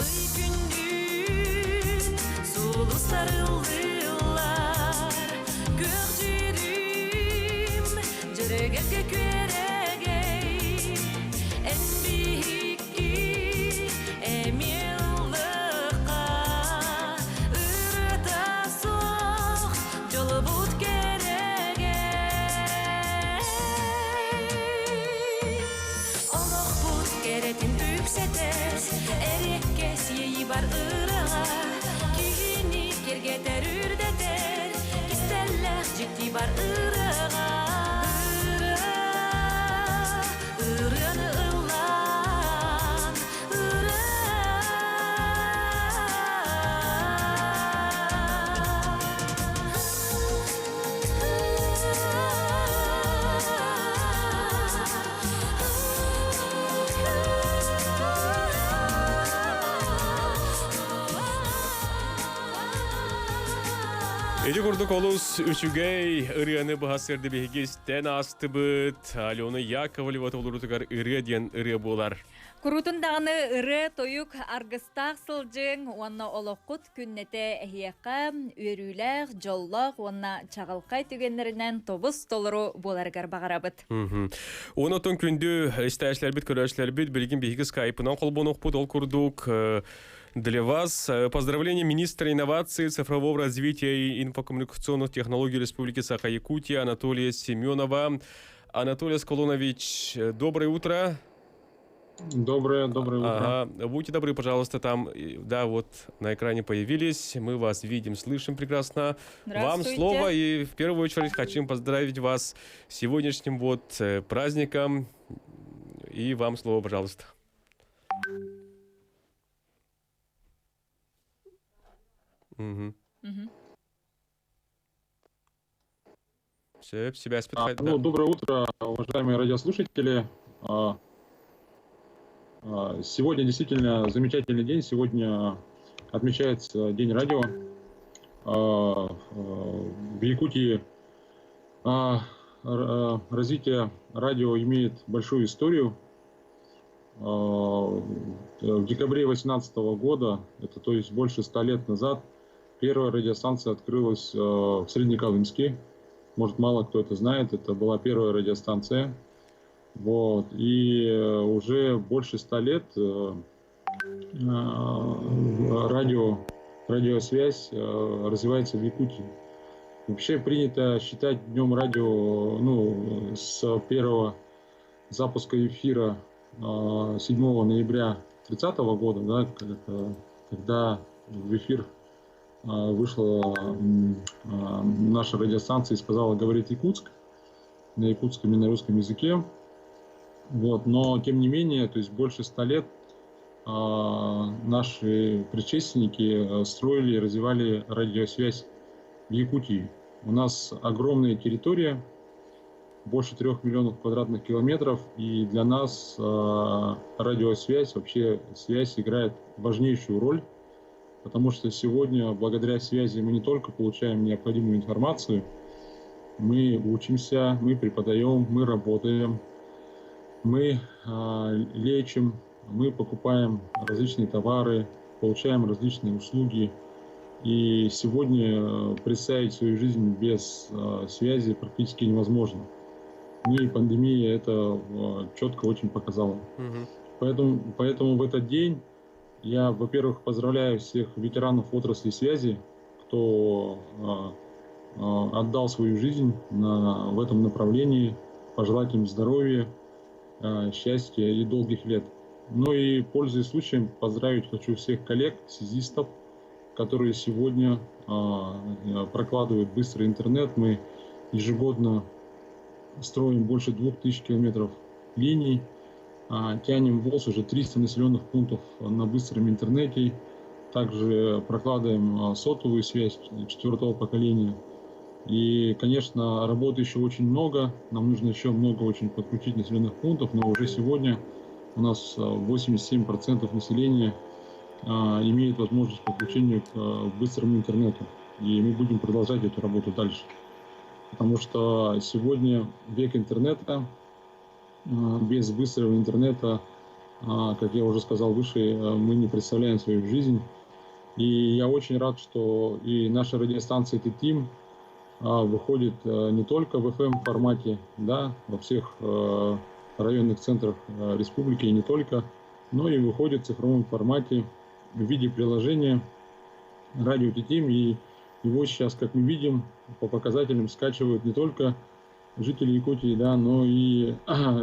Ый күндүн сулустар ыллыыллар, күөх дьүрүм дьөрөгөргө күөрэгэй, эн биһикки эмиэ ыллыахха, ырыата суох дьолбут кэрэгэй. Олохпут кэрэтин үксэтэр, эриэккэс иэйии бар ырыаҕа, киһини киэргэтэр үрдэтэр, кистэллээх дьикти бар ырыаҕа. Ырыа, ырыаны ыллаан, ырыа. Ити курдук олус үчүгэй ырыаны быһа сырды биһиги истэн аастыбыт. Алена Яковлева толорутугар ырыа диэн ырыа буолар. Куруутун даҕаны ырыа-тойук аргыстаах сылдьыҥ уонна олоххут күннэтэ эһиэхэ үөрүүлээх, дьоллоох уонна чаҕылхай түгэннэринэн тобус-толору буоларыгар баҕарабыт. Онотон күндү истээчилэрбит, көрөөччүлэрбит, билигин биһиги скайпынан холбонуохпут. Ол курдук для вас поздравление министра инноваций, цифрового развития и инфокоммуникационных технологий Республики Саха-Якутия Анатолия Семенова. Анатолий Сколонович, доброе утро. Доброе, доброе утро. Ага. Будьте добры, пожалуйста, там, да, вот на экране появились, мы вас видим, слышим прекрасно. Вам слово, и в первую очередь хотим поздравить вас с сегодняшним вот праздником. И вам слово, пожалуйста. Угу. Угу. Все, себя Ну, доброе утро, уважаемые радиослушатели. Сегодня действительно замечательный день. Сегодня отмечается День радио. В Якутии развитие радио имеет большую историю. В декабре 2018 года, это то есть больше 100 лет назад, первая радиостанция открылась в Среднеколымске. Может, мало кто это знает, это была первая радиостанция. Вот. И уже больше 100 лет радиосвязь развивается в Якутии. Вообще принято считать Днем радио, ну, с первого запуска эфира 7 ноября 2030 года, да, когда в эфир вышла наша радиостанция и сказала: «Говорит Якутск» на якутском и на русском языке. Вот. Но, тем не менее, то есть больше 100 лет наши предшественники строили и развивали радиосвязь в Якутии. У нас огромная территория, больше 3 миллионов квадратных километров, и для нас радиосвязь, вообще связь играет важнейшую роль, потому что сегодня благодаря связи мы не только получаем необходимую информацию, мы учимся, мы преподаем, мы работаем, мы лечим, мы покупаем различные товары, получаем различные услуги. И сегодня представить свою жизнь без связи практически невозможно. Ну и пандемия это четко очень показала. Поэтому в этот день я, во-первых, поздравляю всех ветеранов отрасли связи, кто отдал свою жизнь в этом направлении, пожелать им здоровья, счастья и долгих лет. Ну и, пользуясь случаем, поздравить хочу всех коллег, связистов, которые сегодня прокладывают быстрый интернет. Мы ежегодно строим больше 2000 километров линий. Тянем ВОЗ уже 300 населенных пунктов на быстром интернете. Также прокладываем сотовую связь четвертого поколения. И, конечно, работы еще очень много. Нам нужно еще много очень подключить населенных пунктов, но уже сегодня у нас 87% населения имеет возможность подключения к быстрому интернету. И мы будем продолжать эту работу дальше. Потому что сегодня век интернета, без быстрого интернета, как я уже сказал выше, мы не представляем свою жизнь. И я очень рад, что и наша радиостанция «Тетим» выходит не только в FM-формате, да, во всех районных центрах республики и не только, но и выходит в цифровом формате в виде приложения «Радио Тетим». И его сейчас, как мы видим, по показателям скачивают не только жители Якутии, да, но и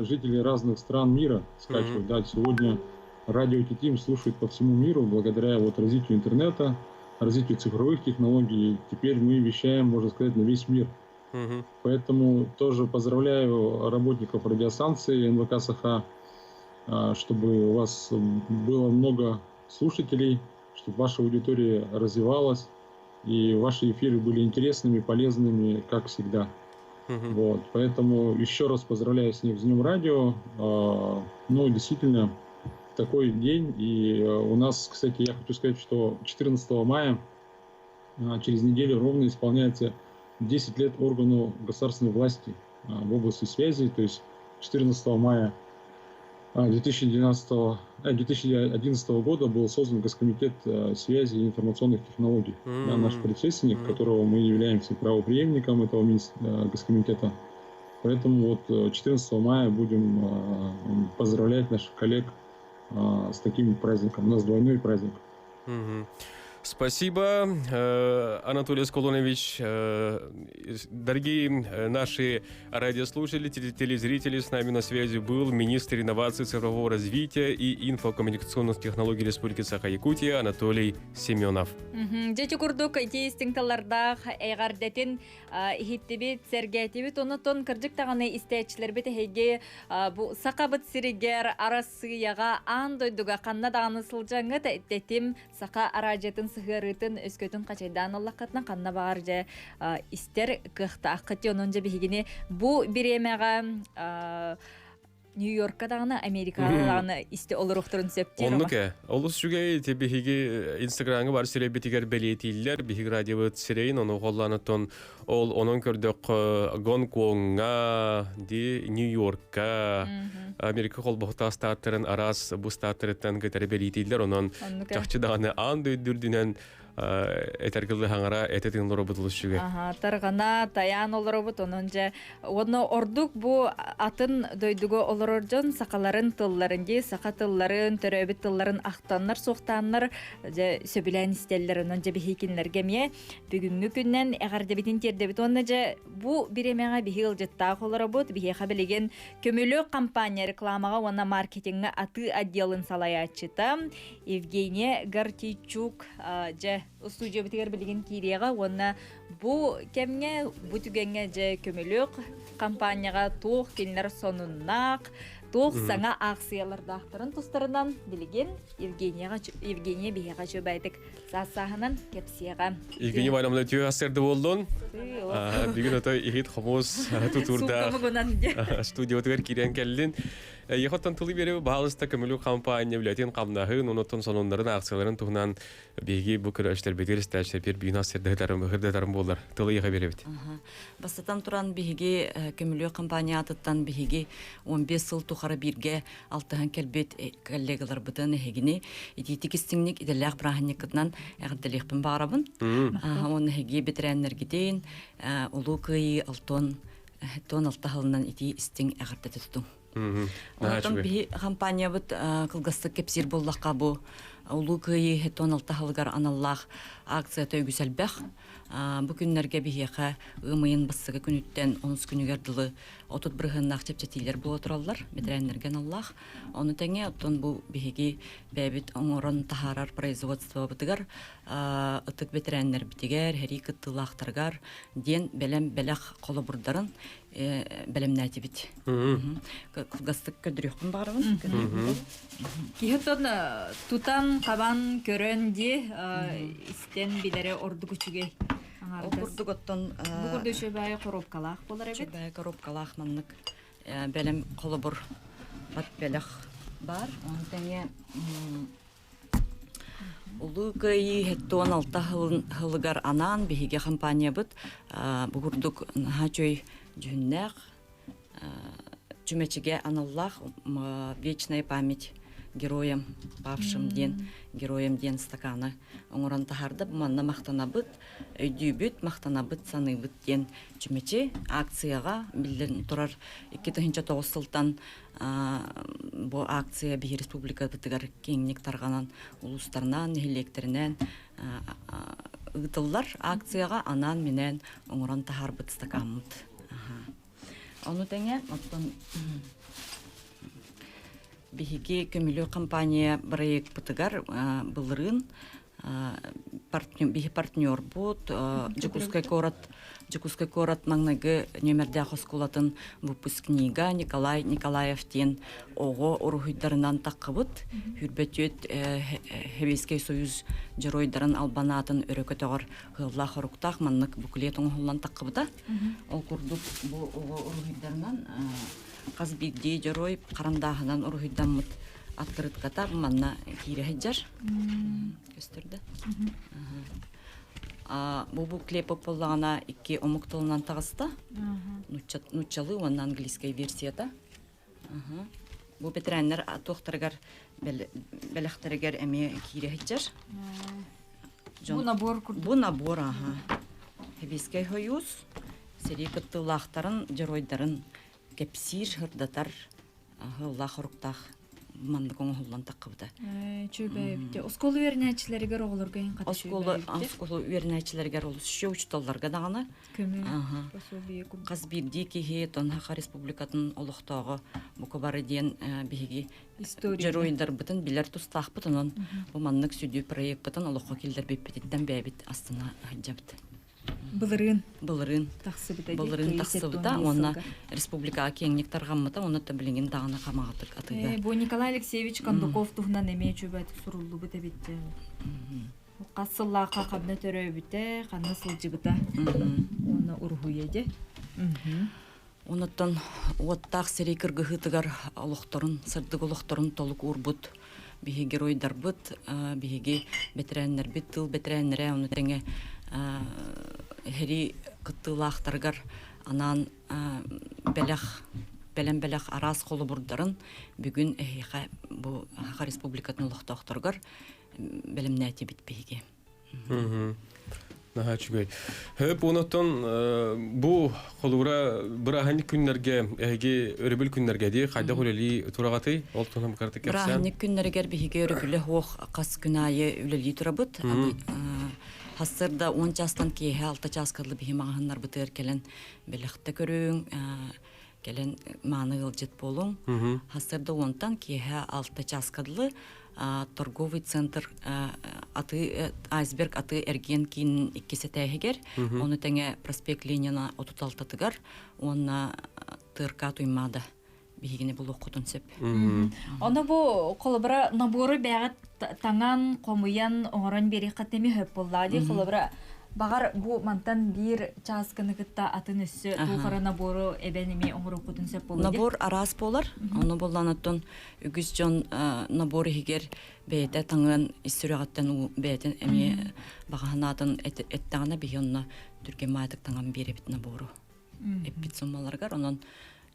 жители разных стран мира скачивают. Да, сегодня радио Тетим слушают по всему миру благодаря вот развитию интернета, развитию цифровых технологий. Теперь мы вещаем, можно сказать, на весь мир. Поэтому тоже поздравляю работников радиостанции НВК Саха, чтобы у вас было много слушателей, чтобы ваша аудитория развивалась и ваши эфиры были интересными, полезными, как всегда. Вот, поэтому еще раз поздравляю с них с Днем Радио. Ну, действительно, такой день. И у нас, кстати, я хочу сказать, что 14 мая, через неделю ровно исполняется 10 лет органу государственной власти в области связи. То есть 14 мая 2011 года был создан Госкомитет связи и информационных технологий. Да, наш предшественник, которого мы являемся правопреемником этого Госкомитета. Поэтому вот 14 мая будем поздравлять наших коллег с таким праздником. У нас двойной праздник. Спасибо, Анатолий Сколонович. Дорогие наши радиослушатели, телезрители, с нами на связи был министр инноваций, цифрового развития и инфокоммуникационных технологий Республики Саха-Якутия Анатолий Семенов. Дьэ ити курдук итии-истиҥ тыллардаах эҕэрдэтин иһиттибит, сэргээтибит, онон кырдьык даҕаны истээччилэрбит эһиги бу Сахабыт сиригэр, Арассыыйаҕа, аан дойдуга ханна даҕаны сылдьаҥҥыт тэтим саха араадьыйатын сыһыарыытын өскөтүн хачайдаан ыллаххытына ханна баҕар дьэ истэр кыахтааххыт онон дьэ биһигини бу бириэмэҕэ Нью-Йоркка даҕаны, Америкаҕа даҕаны истэ олоруохтарын сөп диир. Оннук ээ. Олус үчүгэй ити биһиги Инстаграмҥа бар сирэйбитигэр бэлиэтииллэр. Биһиги радиобыт сирэйин ону холлаанаттан ол онон көрдөххө Гонкоҥҥа, ди Нью-Йоркка, Америка холбоһуктаах штаттарын араас бу штаттарыттан кытары бэлиэтииллэр. Онон чахчы даҕаны аан дойду үрдүнэн этэргэ хаҥара этэтин олоробут олус үчүгэй. Аха, тарҕана, тайаан олоробут, онон дьэ, уонна ордук бу атын дойдуга олорор дьон сахаларын тылларын дии, саха тылларын, төрөөбүт тылларын ахтаннар, суохтааннар, дьэ, сөбүлээн истэллэр, онон дьэ биһи кинилэргэ эмиэ бүгүҥҥү күннэн эҕэрдэбитин тиэрдэбит уонна дьэ бу бириэмэҕэ биһи ыалдьыттаах олоробут, биһиэхэ билигин Көмүлүөк компания рекламаҕа уонна маркетиҥҥа атыы отделын салайааччыта Евгения Гартичук дьэ устуудьуйабытыгар билигин киириэҕэ уонна бу кэмҥэ бу түгэҥҥэ дьэ көмүлүөк компанияҕа туох кинилэр сонуннаах туох саҥа аахсыйалардаахтарын тустарынан билигин Евгенияҕа Евгения биһиэхэ үчүгэйдик саас-сааһынан кэпсиэҕэ. Евгения Ивановна үтүө сарсыарда буоллун. Бүгүн отой иһит хомус тутуурдаах студиятыгар киирэн кэллин. Ехоттон тылы береби баалыста көмүлү компания үлэтин хамнаһын, онотон сонуннарын, акцияларын туһунан биһиги бу көрөөччүлэрбитигэр истээччилэр биир сырдатарым буолар. Тылы еха беребит. Бастатан туран биһиги көмүлү компания атыттан биһиги 15 сыл тухары бииргэ алтыһан кэлбит коллегаларбытын эһигини итиитик истиҥник идэлээх бырааһынньыккытынан эҕэрдэлиэхпин баҕарабын. Уонна эһиги бэтэрээннэргитин Улуу Кыайыы алтон тон алта сылынан итии истиҥ эҕэрдэ тутуҥ. Онтон биһи компаниябыт кылгастык кэпсиир буоллахха бу Улуу Кыайыы 76 сылыгар аналлаах акцията үгүс элбэх. Бу күннэргэ биһиэхэ ыам ыйын бастакы күнүттэн онус күнүгэр дылы 30 бырыһыаннаах чэпчэтиилэр буола тураллар, бэтэрээннэргэ аналлаах. Ону тэҥэ оттон бу биһиги бэйэбит оҥорон таһаарар производствобытыгар ытык бэтэрээннэрбитигэр, сэрии кыттыылаахтарыгар диэн бэлэм бэлэх холобурдарын бэлэмнээтибит. Кылгастык көрдөрүөхпүн баҕарабын. Киһи тон тутан, хабан, көрөн дии истэн билэрэ ордук үчүгэй. Ол курдук оттон Бу курдук үчүгэй коробкалаах болар эбит. Үчүгэй коробкалаах маннык бэлэм холобур бат бэлэх бар. Оны тэҥэ Улуу Кыайыы 76 сылыгар анаан биһиги компаниябыт бу курдук наһаа үчүгэй дьүһүннээх чүмэчигэ аналлаах «Вечная память героям павшим» диэн героям диэн стаканы оҥорон таһаарда. Манна махтанабыт, өйдүүбүт, махтанабыт, саныыбыт диэн чүмэчи акцияҕа биллэн турар 2009 сылтан бу акция биһи республикабытыгар киэҥник тарҕанан улуустарынан, нэһилиэктэринэн ыытыллар акцияҕа анаан-минээн оҥорон таһаарбыт стакаммыт. Ону тэҥэ, оттон биһиги көмүлүөк компания бырайыакпытыгар былырыын биһи партнербут Дьокуускай куорат Дьокуускай куорат маҥнайгы нүөмэрдээх оскуолатын выпускнига Николай Николаев диэн оҕо уруһуйдарынан таххыбыт. Хүрбөтүөт Сэбиэскэй Союз дьоруойдарын албан аатын өрө көтөҕөр ыаллаах хоруктаах маннык буклет оҥоһуллан таххыбыта. Ол курдук бу оҕо уруһуйдарынан хас биирдии дьоруой харандааһынан уруһуйдаммыт открытката манна киирэ сылдьар. Көстөр да? Бу буклет буоллаҕына икки омук тылынан таҕыста. Нууччалыы уонна английскай версията. Бу бэтэрээннэр туохтарыгар бэлэхтэригэр эмиэ киирэ сылдьар. Бу набор курдук. Бу набор, аха. Сэбиэскэй Союз сэрии кыттыылаахтарын, дьоруойдарын кэпсиир, сырдатар ыһыллаах-хоруктаах маннык оҥоһуллан таххыбыта. Үчүгэй Оскуола үөрэнээччилэригэр оҕолорго иһин хата Оскуола оскуола үөрэнээччилэригэр олус үчүгэй учууталларга даҕаны. Көмө пособие курдук. Хас биирдии киһи Тонһаха республикатын олохтооҕо бука бары диэн биһиги дьоруойдарбытын билэр тустаахпыт онон бу маннык сүдү проекпытын олоххо киллэрбиппититтэн бэйэбит астына сылдьабыт. Былырыын. Былырыын. Тахсыбыта. Былырыын тахсыбыта уонна республикаҕа киэҥник тарҕаммыта уонна да билигин даҕаны хамаҕатык атыыга. Бу Николай Алексеевич Кондаков туһунан эмиэ үчүгэй суруллубут эбит. Хас сыллаахха ханна төрөөбүтэ, ханна сылдьыбыта уонна уруһуйа дьэ. Онуттан уоттаах сэрии кыргыһыытыгар олохторун, сырдык олохторун толук уурбут биһиги геройдарбыт, биһиги бэтэрээннэрбит, тыл бэтэрээннэрэ, ону тэҥэ сэрии кыттыылаахтарыгар анаан бэлэх, бэлэм бэлэх араас холобурдарын бүгүн эһиэхэ бу Саха Республикатын олохтоохторугар бэлэмнээтибит биһиги. Наһаа үчүгэй. Хөп онотон бу холура бырааһынньык күннэргэ эһиги өрөбүл күннэргэ дии хайдах үлэлии тураҕатый? Ол туһунан кыратык кэпсээн. Бырааһынньык күннэригэр биһиги өрөбүлэ суох хас күн аайы үлэлии турабыт. Хассырда 10 чаастан киэһэ 6 чааска дылы биһи маҕаһыннарбытыгар кэлэн бэлэхтэ көрүҥ, кэлэн мааны ыалдьыт буолуҥ. Хассырда уонтан киэһэ 6 чааска дылы торговый центр аты айсберг аты эргиэн киин иккис этээһигэр ону тэҥэ проспект Ленина 36-тыгар уонна ТРК Туймаада биһигини булуоххутун сөп. Ону бу холобура набору бэҕэ таҥан, хомуйан, оҥорон биэриэххэ тэми хөп буоллаа дии холобура Баҕар, бу мантан биир чааскыны кытта атын өссө туох набору эбэн эмиэ оҥоруоххутун сөп буолуо Набор араас буолар. Ону буоллаан үгүс дьон набор иһигэр бэйэтэ таҥыан ис сүрэҕиттэн бэйэтин эмиэ баҕаһынаатын эттэҕинэ биһи онно түргэн маатык таҥан биэрэбит набору. Эппит суммаларыгар онон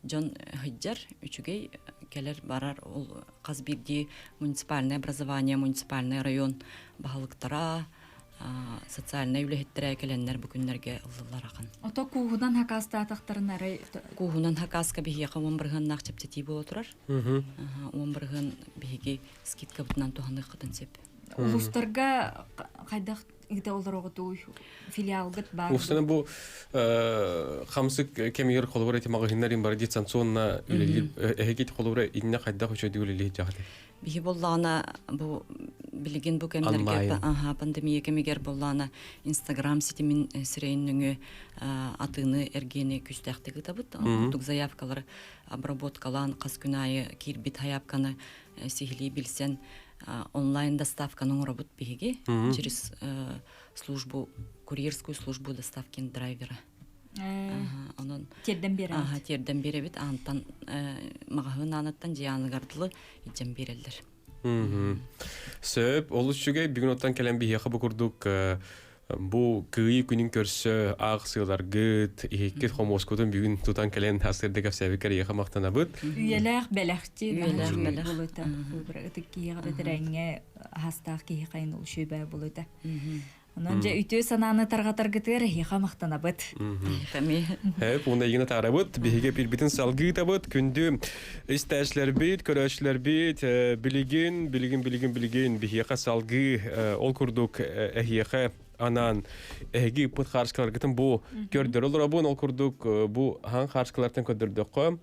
дьон сылдьар үчүгэй кэлэр барар ол хас биирдии муниципальное образование муниципальный район баһылыктара социальнай үлэһиттэрэ кэлэннэр бу күннэргэ ыллылар ахан. Ото кууһунан хакаастаатахтарын арай Кууһунан хакааска биһиэхэ уон бырыһыаннаах чэпчэтии буола турар. Уон бырыһыан биһиги скидкабытынан туһаныаххытын сөп. Улуустарга хайдах ыыта олороҕутуй? Филиалгыт баар? Уустана бу хамсык кэмигэр холобура ити маҕаһыыннар бары дистанционно үлэлиир эһигит холобура иннэ хайдах үчүгэйдик үлэлиир дьаҕыты? Биһи боллаана бу билигин бу кэмнэргэ аха пандемия кэмигэр боллаана Инстаграм ситимин сирэйин нөҥүө атыыны эргиэни күүстээхтик ыытабыт. Курдук заявкалары обработкалаан хас күн аайы киирбит хайаапканы сиһилии билсэн онлайн доставканы оҥоробут биһиги через службу курьерскую службу доставки драйвера. Онон тиэрдэн биэрэбит. Аха, тиэрдэн биэрэбит. Аантан маҕаһыын ааныттан дьиэ дылы илдьэн биэрэллэр. Сөп, олус үчүгэй. Бүгүн оттон кэлэн биһиэхэ бу курдук бу кыайыы күнүн көрсө аахсыыларгыт, иһиккит хомуоскутун бүгүн тутан кэлэн асырда кэпсээбиккэр эйиэхэ махтанабыт. Үйэлээх бэлэхчи Үйэлээх бэлэх. булута. Ытык киһиэхэ бэтэрэҥҥэ хастаах киһи хайын улшүйбэ булута. Онон дьэ үтүө санааны тарҕатаргытыгар эһиэхэ махтанабыт. Эп, уонна эйигин атаарабыт, биһиги эпирбитин салгыытабыт, күндү истээчилэрбит, көрөөччүлэрбит, билигин, билигин, билигин, билигин биһиэхэ салгыы ол курдук эһиэхэ анаан эһиги ыппыт хаарыскаларгытын бу көрдөрө олоробун, ол курдук бу хаан хаарыскалартан көрдөрдөххө,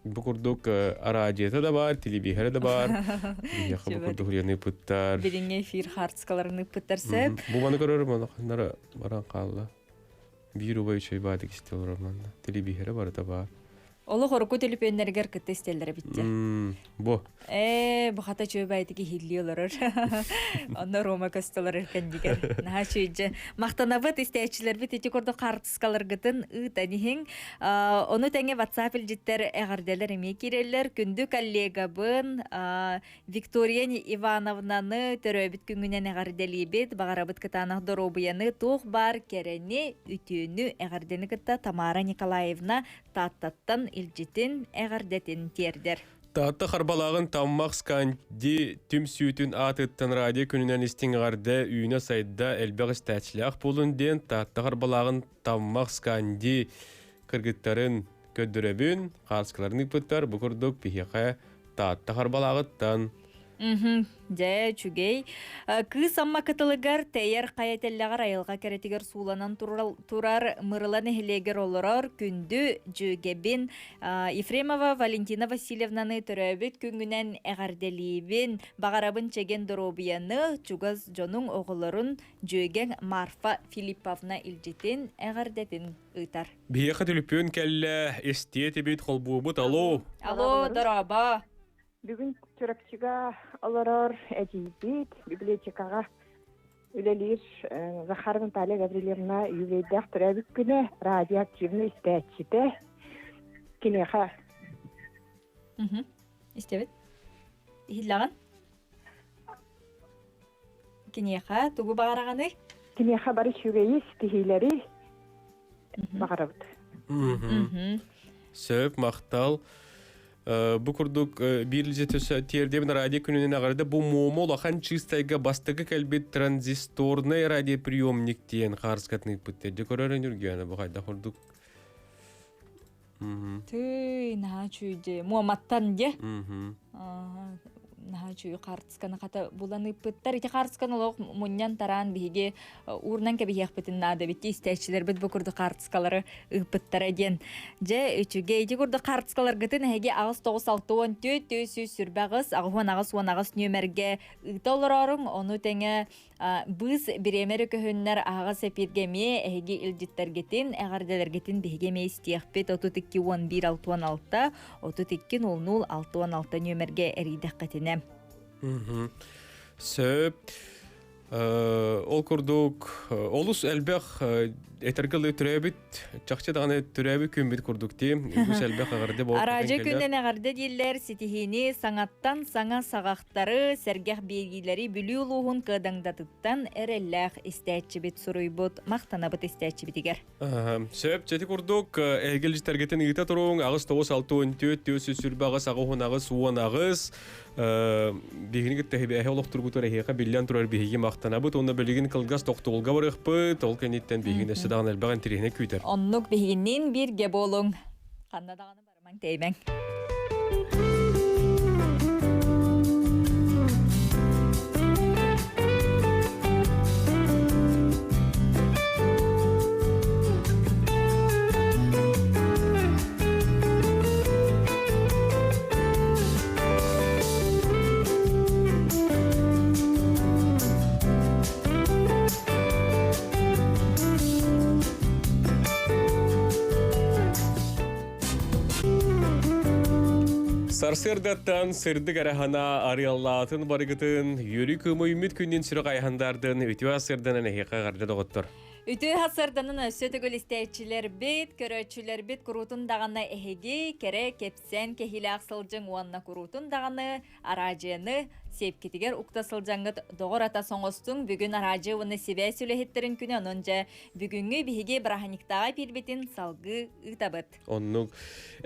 Бу курдук араадьыйата да баар, телевизорэ да баар. Биһиэхэ бу курдук үлэни ыппыттар. Билиҥҥи эфир хаартыскаларын ыппыттар сөп. Бу маны көрөр маны ханнара баран хаалла. Биир убай үчүгэй баадык истэ олорор манна. Телевизорэ барыта баар. Олох орку төлөпүөннэригэр кытта истэллэрэ биттэ. Бу. Ээ, бу хата чүөбэйтик иһиллии олорор. Онно Рома көстөлөр кэннигэр. Наһаа үчүгэйдьэ. Махтанабыт истээччилэрбит ити курдук хаартыскаларгытын ыытан иһиҥ. Ону тэҥэ WhatsApp илдьиттэр эҕэрдэлэр эмиэ киирэллэр. Күндү коллегабын Виктория Ивановнаны төрөөбүт күҥҥүнэн эҕэрдэлиибит. Баҕарабыт кытаанах доруобуйаны, туох баар кэрэни, үтүөнү, эҕэрдэни кытта Тамара Николаевна Тааттаттан илдьитин, эҕэрдэтин тиэрдэр. Таатта Харбалааҕын Таммах Сканди түмсүүтүн аатыттан радио күнүнэн истиҥ эҕэрдэ үүнэ-сайда элбэх истээччилээх буолун диэн Таатта Харбалааҕын Таммах Сканди кыргыттарын көрдөрөбүн, хааскаларын ыыппыттар. Бу курдук биһиэхэ Таатта Харбалааҕыттан Дьэ, үчүгэй. Кыыс Амма кытылыгар тэйэр хайа тэллэҕэр айылҕа кэрэтигэр сууланан турар Мырыла нэһилиэгэр олорор күндү дьүөгэбин Ефремова Валентина Васильевнаны төрөөбүт күҥҥүнэн эҕэрдэлиибин. Баҕарабын чэгиэн доруобуйаны, чугас дьонуҥ оҕолорун дьүөгэҥ Марфа Филипповна илдьитин, эҕэрдэтин ыытар. Биһиэхэ түлүпүөн кэллэ, истиэ этибит, холбуубут, алло! Алло, дорообо! Бүгүн Чурапчыга олорор эдьиийбит библиотекаҕа үлэлиир Захарова Наталья Гаврильевна юбилейдаах төрөөбүт күнэ радиоактивный истээччитэ. Киниэхэ Истэбит. Иһиллэҕин? Киниэхэ тугу баҕараҕыный? Киниэхэ бары үчүгэйи, ситиһиилэри баҕарабыт. Сөп, махтал. Бу курдук биир тиэрдиэбин радио күнүнэн аҕарда бу Муома улахан чыыстайга бастакы кэлбит транзисторнай радиоприемник диэн хаарыскатын ыыппыт. Дьэ көрөр Нүргүөнэ бу хайдах курдук Тыый, наһаа үчүгэй. Муоматтан дьэ. Наһаа үчүгэй хаартысканы хата булан ыыппыттар. Ити хаартысканы олох мунньан тараан биһиги уурунан кэбиһиэхпитин наада битти истээччилэрбит бу курдук хаартыскалары ыыппыттара диэн. Дьэ, үчүгэй. Ити курдук хаартыскаларгытын эһиги аҕыс тоҕус алта уон түөрт түөрт сүүс сүүрбэ аҕыс аҕыс уон аҕыс уон аҕыс нүөмэргэ ыыта олорооруҥ. Ону тэҥэ Быыс бириэмэ эрэ көһүннэр аһаҕас эпииргэ эмиэ эһиги илдьиттэргитин, эҕэрдэлэргитин биһиги эмиэ истиэхпит 32 11 66 32 00 66 нүөмэргэ эрийдэххитинэ. Сөп. Ол курдук олус элбэх этэргэ дылы төрөөбүт чахчы даҕаны төрөөбүт күммүт курдук дии үгүс элбэх эҕэрдэ буолбут Араадьы күнүнэн эҕэрдэ дииллэр ситиһиини саҥаттан саҥа саҕахтары сэргэх биэриилэри Бүлүү улууһун Кыадаҥдатыттан эрэллээх истээччибит суруйбут махтанабыт истээччибитигэр. Сөп, чэти курдук эһигил дьиттэргитин ыыта туруҥ аҕыс тоҕус алта уон түөрт түөрт сүүс сүүрбэ аҕыс аҕыс уон аҕыс уон аҕыс биһигини кытта эһэ олохтургутугар эһиэхэ биллэн турар биһиги махтанабыт уонна билигин кылгас тохтобулга барыахпыт ол кэнниттэн биһигини өссө даҕаны элбэх интэриэһинэй күүтэр. Оннук биһигинниин бииргэ буолуҥ. Ханна даҕаны барымаҥ тэйимэҥ. Сарсыардаттан сырдык эрэ санаа арыаллаатын барыгытын, үөрүү кыымы үүммүт күнүн сүрэх айхандаардын үтүө сырданан эһиэхэ эҕэрдэ доҕоттор. Үтүө сарданан өссө төгүл истээччилэрбит, көрөөччүлэрбит куруутун даҕаны эһиги кэрэ кэпсээн кэһиилээх сылдьыҥ уонна куруутун даҕаны араадьыйаны сиэпкитигэр укта сылдьаҥҥыт доҕор ата соҥостуҥ. Бүгүн араадьыйа уонна сибээс үлэһиттэрин күнэ, онон дьэ бүгүҥҥү биһиги бырааһынньыктааҕы эпиирбитин салгыы ыытабыт. Оннук.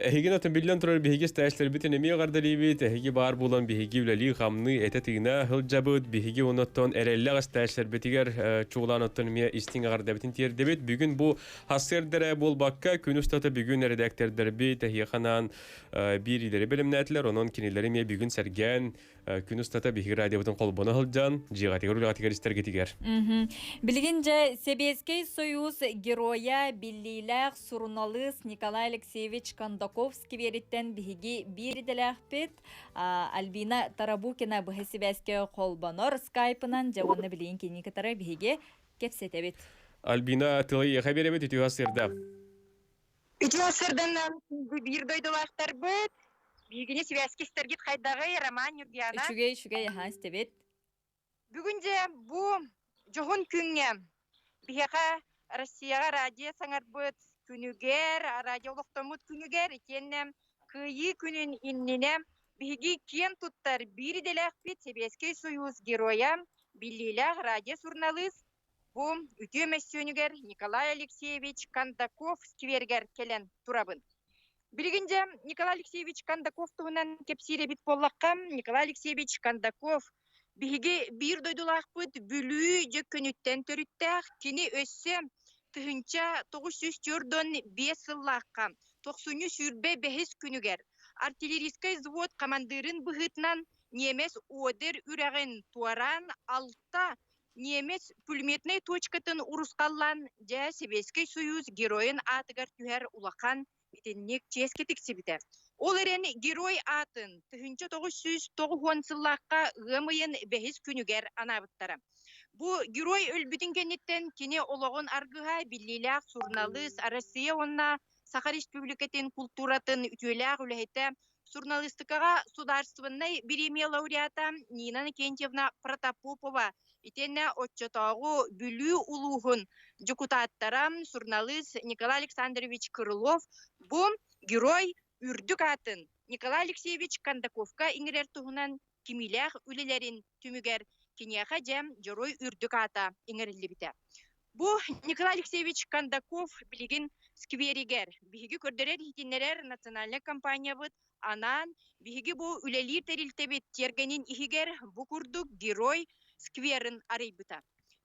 Эһигин отон биллэн турар биһиги истээччилэрбитин эмиэ эҕэрдэлиибит. Эһиги баар буолан биһиги үлэлии-хамныы, этэ-тыына сылдьабыт. Биһиги онуттан эрэллээх истээччилэрбитигэр чуолаан оттон эмиэ истиҥ эҕэрдэбитин тиэрдэбит. Бүгүн бу сарсыарда эрэ буолбакка, күн устата бүгүн эрэдээктэрдэрбит эһиэхэ анаан биэриилэри бэлэмнээтилэр. Онон кинилэри эмиэ бүгүн сэргээн күн устата биһиги радиобытын холбоно сылдьан, дьиэҕитигэр, үлэҕитигэр истэргитигэр. Билигин дьэ Сэбиэскэй Союз геройа, биллиилээх суруналыыс Николай Алексеевич Кондаков сквериттэн биһиги биир идэлээхпит Альбина Тарабукина быһа сибээскэ холбонор скайпынан дьэ уонна билигин кини кытары биһиги кэпсэтэбит. Альбина тылы эйиэхэ биэрэбит үтүө сырда. Үтүө сырданнан биир дойдулаахтарбыт Биһигини сибээскэ истэргит хайдаҕый, Роман Ньургуяна? Үчүгэй, үчүгэй, аһаа истэбит. Бүгүн дьэ бу дьоһун күҥҥэ биһиэхэ Россияҕа радио саҥарбыт күнүгэр, радио олохтоммут күнүгэр итиэннэ Кыайыы күнүн иннинэ биһиги киэн туттар биир идэлээхпит Сэбиэскэй Союз геройа, биллиилээх радио-суруналыыс бу үтүө мөссүөнүгэр Николай Алексеевич Кондаков сквергэр кэлэн турабын. Билигин дьэ Николай Алексеевич Кондаков туһунан кэпсиир эбит буоллахха, Николай Алексеевич Кондаков биһиги биир дойдулаахпыт Бүлүү Дьөккөнүттэн төрүттээх, кини өссө 1945 сыллаахха тохсунньу 25 күнүгэр артиллерийскай взвод хамандыырын быһыытынан немец Одер үрэҕин туораан алта немец пулеметнай точкатын урусхаллаан дьэ Сэбиэскэй Союз геройун аатыгар түһэр улахан итинник чиэскэ тиксибитэ. Ол эрэн герой аатын 1990 сыллаахха ыам ыйын бэһис күнүгэр анаабыттара. Бу герой өлбүтүн кэнниттэн кини олоҕун аргыһа биллиилээх суруналыыс Россия уонна Саха Республикатын култууратын үтүөлээх үлэһитэ, суруналыыстыкаҕа судаарыстыбаннай бириэмийэ лауреата Нина Иннокентьевна Протопопова итиэннэ оччотооҕу Бүлүү улууһун дьокутааттара суруналыыс Николай Александрович Крылов бу герой үрдүк аатын Николай Алексеевич Кондаковка иҥэрэр туһунан кимиилээх үлэлэрин түмүгэр киниэхэ дьэ Дьоруой үрдүк аата иҥэриллибитэ. Бу Николай Алексеевич Кондаков билигин скверигэр биһиги көрдөрөр-иһитиннэрэр национальнай компаниябыт анаан биһиги бу үлэлиир тэрилтэбит тиэргэнин иһигэр бу курдук Герой скверин арыйбыта.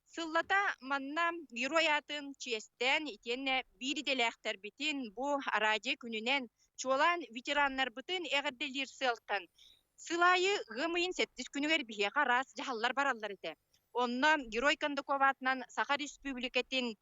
Сыллата манна герой аатын чиэстээн итиэннэ биир идэлээхтэрбитин бу араадьыйа күнүнэн чуолаан ветераннарбытын эҕэрдэлиир сыалтан сыл аайы ыам ыйын сэттис күнүгэр биһиэхэ араас дьаһаллар бараллар этэ. Онно Герой Кондаков аатынан Саха Республикатын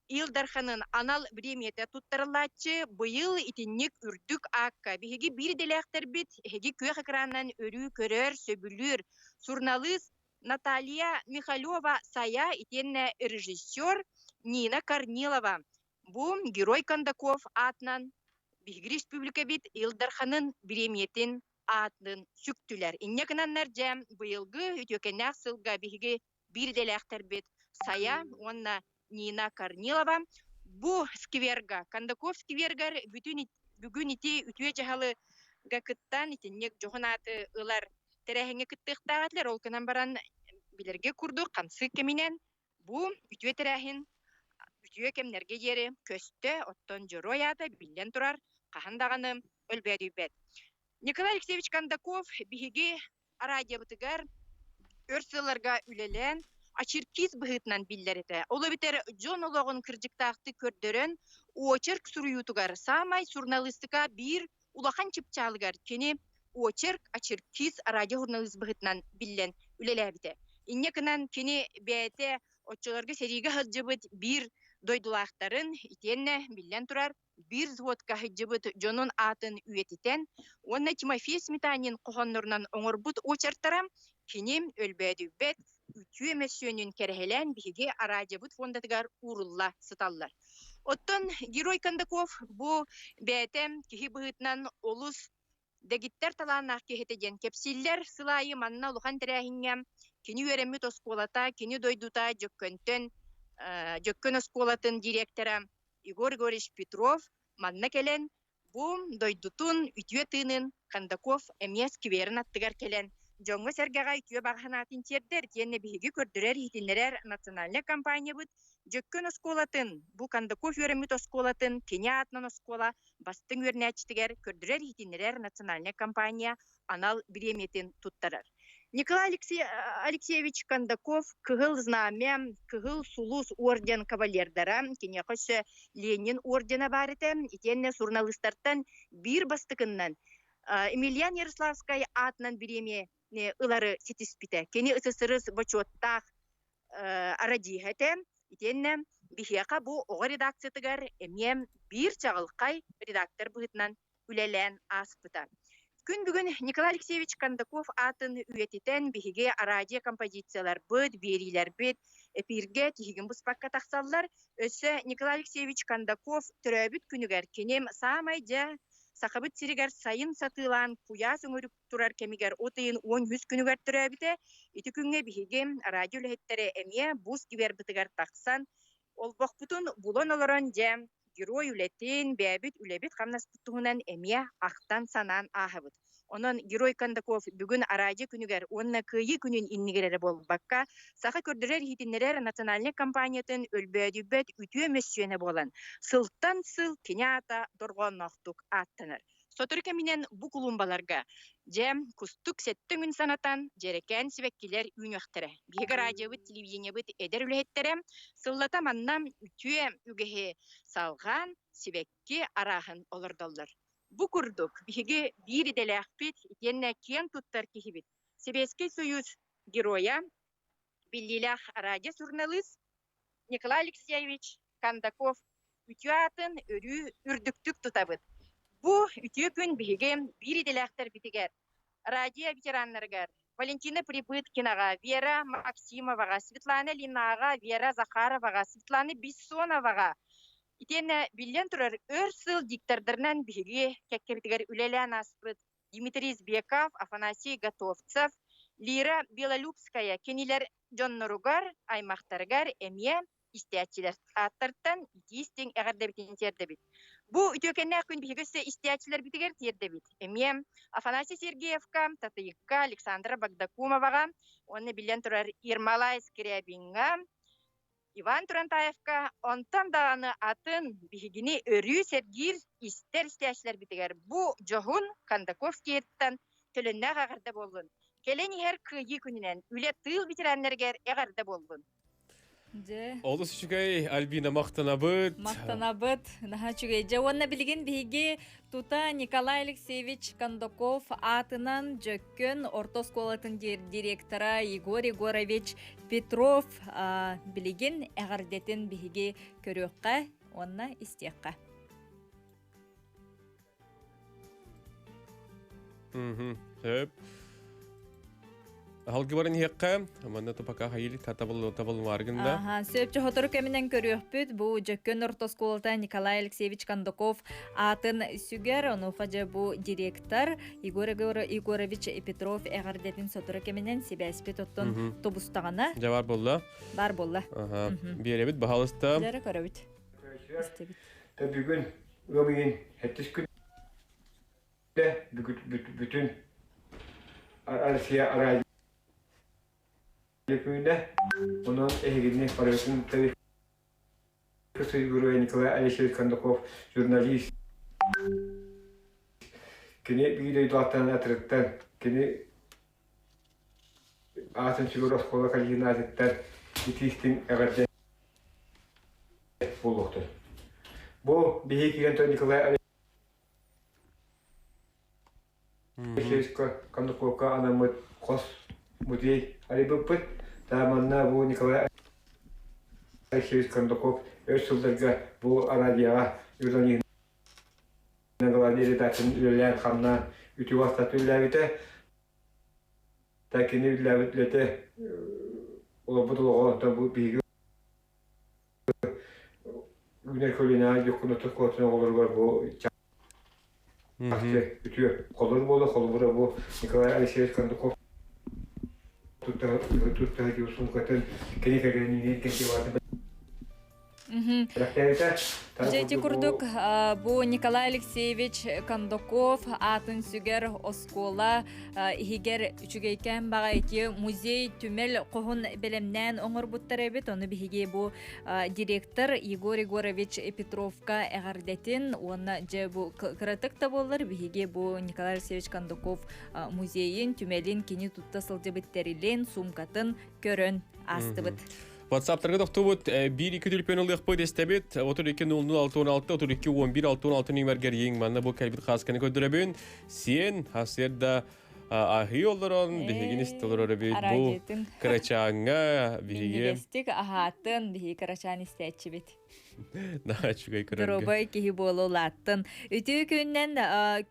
Ил Дарханын анал бириэмийэтэ туттарыллааччы быйыл итинник үрдүк аакка биһиги биир идэлээхтэрбит эһиги күөх экранынан өрүү көрөр, сөбүлүүр суруналыыс Наталья Михалева-Сайа итиэннэ режиссер Нина Корнилова бу Герой Кондаков аатынан биһиги республикабыт Ил Дарханын бириэмийэтин аатын сүктүлэр. Инньэ гынаннар дьэ быйылгы үтүөкэннээх сылга биһиги биир идэлээхтэрбит Сайа уонна Нина Корнилова бу скверга, Кондаков сквергар бүтүн бүгүн ити үтүө дьаһалыга кыттан итинник дьоһун ааты ылар тэрээһиҥҥэ кыттыахтаах этилэр. Ол гынан баран билэргэ курдук хамсык кэминэн бу үтүө тэрээһин үтүө кэмнэргэ диэри көстө, оттон дьоруой аата биллэн турар хаһан даҕаны өлбөөдүйбэт. Николай Алексеевич Кондаков биһиги араадьыйабытыгар өр сылларга үлэлээн очеркист быһыытынан биллэр этэ. Ол эбэтэр дьон олоҕун кырдьыктаахтык көрдөрөн, очерк суруйуутугар саамай суруналыыстыка биир улахан чыпчаалыгар кини очерк, очеркист, радиожурналист быһыытынан биллэн үлэлээбитэ. Инньэ гынан кини бэйэтэ оччолорго сэриигэ сылдьыбыт биир дойдулаахтарын итиэннэ биллэн турар биир взводка сылдьыбыт дьонун аатын үйэтитэн уонна Тимофей Сметанин хоһооннорунан оҥорбут очертара кини өлбөөдүйбэт үтүө мөссүөнүн кэрэһэлээн биһиги араадьыйабыт фондатыгар уурулла сыталлар. Оттон Герой Кондаков бу бэйэтэ киһи быһыытынан олус Дэгиттэр талааннаах киһитэ диэн кэпсииллэр. Сыл аайы манна улахан тэрээһиҥҥэ кини үөрэммит оскуолата, кини дойдута Дьөккөнтөн Дьөккөн оскуолатын директора Егор Егорович Петров манна кэлэн бу дойдутун үтүө тыынын Кондаков эмиэ скверин аттыгар кэлэн дьоҥҥо-сэргэҕэ үтүө баҕа санаатын тиэрдэр итиэннэ биһиги көрдөрөр-иһитиннэрэр национальнай компаниябыт Дьөккөн оскуолатын, бу Кондаков үөрэммит оскуолатын кини аатынан оскуола бастыҥ үөрэнээччитигэр көрдөрөр-иһитиннэрэр национальнай компания анал бириэмийэтин туттарар. Николай Алексеевич Кондаков Кыһыл Знамя, Кыһыл Сулус орден кавалердара, киниэхэ өссө Ленин ордена баар этэ, итиэннэ суруналыыстартан биир бастакыннан Емельян Ярославскай аатынан бириэмийэни ылары ситиспитэ. Кини СССР бочуоттаах арадииһа этэ. Итиэннэ биһиэхэ бу оҕо редакциятыгар эмиэ биир чаҕылхай редактор быһыытынан үлэлээн ааспыта. Күн бүгүн Николай Алексеевич Кондаков аатын үйэтитэн биһиги арадио композицияларбыт, биэриилэрбит эпииргэ тиһигин быспакка тахсаллар. Өссө Николай Алексеевич Кондаков төрөөбүт күнүгэр кини саамай дьэ Сахабыт сиригэр сайын сатыылаан куйаас өҥүрүк турар кэмигэр от ыйын 13 күнүгэр төрөөбүтэ. Ити күҥҥэ биһиги радио үлэһиттэрэ эмиэ бу сквербытыгар тахсан олбохпутун булан олорон дьэ герой үлэтин, бэйэбит үлэбит-хамнаспыт туһунан эмиэ ахтан-санаан ааһабыт. Онон Герой Кондаков бүгүн араадьы күнүгэр уонна Кыайыы күнүн иннигэр эрэ буолбакка, саха көрдөрөр-иһитиннэрэр национальнай компаниятын өлбөөдүйбэт үтүө мөссүөнэ буолан, сылтан сыл кини аата дорҕоонноохтук ааттанар. Сотору кэминэн бу кулуумбаларга дьэ кустук сэттэ күн санатан дьэрэкээн сибэккилэр үүнүөхтэрэ. Биһиги радиобыт, телевидениебыт эдэр үлэһиттэрэ сыллата манна үтүө үгэһи салҕаан сибэкки арааһын олордоллор. Бу курдук биһиги биир идэлээхпит итиэннэ киэн туттар киһибит Сэбиэскэй Союз Геройа, биллиилээх радиосурналыыс Николай Алексеевич Кондаков үтүө аатын өрүү үрдүктүк тутабыт. Бу үтүө күн биһиги биир идэлээхтэрбитигэр, радио ветераннарыгар Валентина Прибыткинаҕа, Вера Максимоваҕа, Светлана Линаҕа, Вера Захароваҕа, Светлана Бессоноваҕа итиэннэ биллэн турар өр сыл диктордарынан биһиги кэккэбитигэр үлэлээн ааспыт Дмитрий Избеков, Афанасий Готовцев, Лира Белолюбская кинилэр дьонноругар, аймахтарыгар эмиэ истээччилэр ааттартан итии-истиҥ эҕэрдэбитин тиэрдэбит. Бу үтүөкэннээх күн биһиги өссө истээччилэрбитигэр тиэрдэбит. Эмиэ Афанасий Сергеевка, Татыйыкка, Александра Багдакумоваҕа уонна биллэн турар Ермолай Скрябиҥҥа, Иван Турантаевка, онтон даҕаны атын биһигини өрүү сэргиир истэр истээччилэрбитигэр бу дьоһун Кондаковскийтан төлөннөөх эҕэрдэ буоллун! Кэлэн иһэр Кыайыы күнүнэн үлэ тыыл ветераннарыгар эҕэрдэ буоллун! Дьэ. Олус үчүгэй, Альбина, махтанабыт. Махтанабыт. Наһаа үчүгэй. Дьэ, уонна билигин биһиги тута Николай Алексеевич Кондаков аатынан Дьөккөн орто оскуолатын директора Егор Егорович Петров билигин эҕэрдэтин биһиги көрүөххэ уонна истиэххэ. Сөп. Аһалгы баран иһиэххэ, манна тупака хайыли табыл табыл маргында. Аха, сөп чохотору кэминэн көрүөхпүт. Бу Дьөккөн орто оскуолата Николай Алексеевич Кондаков аатын сүгэр, онуоха дьэ бу директор Егор Егорович Петров эҕэрдэтин сотору кэминэн сибээспит оттон тобустаҕына. Дьэ бар буолла. Бар буолла. Аха. Биэрэбит баһалыста. Дьэрэ көрөбүт. Истэбит. Бүгүн ыам ыйын сэттис күн бүтүн Россия араадьыйа күнэ. Онон эһигини барыгытын Герой Николай Алексеевич Кондаков журналист. Кини биир дойдулаахтан атырыттан, кини аатын сүгэр оскуола калинаатыттан итиистин эҕэрдэ буолуохтун. Бу биһиги киирэн Николай Алексеевич Кондуковка анаммыт хос музей арыйбыппыт. Манна бу Николай Алексеевич Кондаков өр сылларга бу араадьыйаҕа журналиһынан главный редакторын үлэлээн-хамнаан үтүө бастаты үлэлээбитэ. Кини үлэлээбит үлэтэ олорбут олоҕо онтон бу биһиги үүнэр көлүөнэҕэ дьоккунутук куотун оҕолоругар бу. Үтүө холобур буола холобура бу Николай Алексеевич Кондаков тутта тутта сумкатын кини кэргэнинин кэнтиэбаатын Дьэ ити курдук бу Николай Алексеевич Кондаков аатын сүгэр оскуола иһигэр үчүгэйкээн баҕа ити музей түмэл хоһун бэлэмнээн оҥорбуттар эбит. Ону биһиги бу директор Егор Егорович Петровка эҕэрдэтин уонна дьэ бу кыратык да буоллар биһиги бу Николай Алексеевич Кондаков музейын, түмэлин кини тутта сылдьыбыт тэрилин, суумкатын көрөн аастыбыт. WhatsApp-тарга тохтубут 1-2 түлпүөн ылыахпыт истэбит. 32 00 66 32 11 66 нүмергер ең манна бу кэлбит хаасканы көрдөрөбүн. Сиэн, хасыр да аһыы олорон биһигин истолорор эбит бу кырачааҥҥа биһиги Минньигэстик аһаатын биһиги кырачаан истээччибит. Наһаа үчүгэй көрөргө. Доруобай киһи буола улааттын. Үтүө күннэн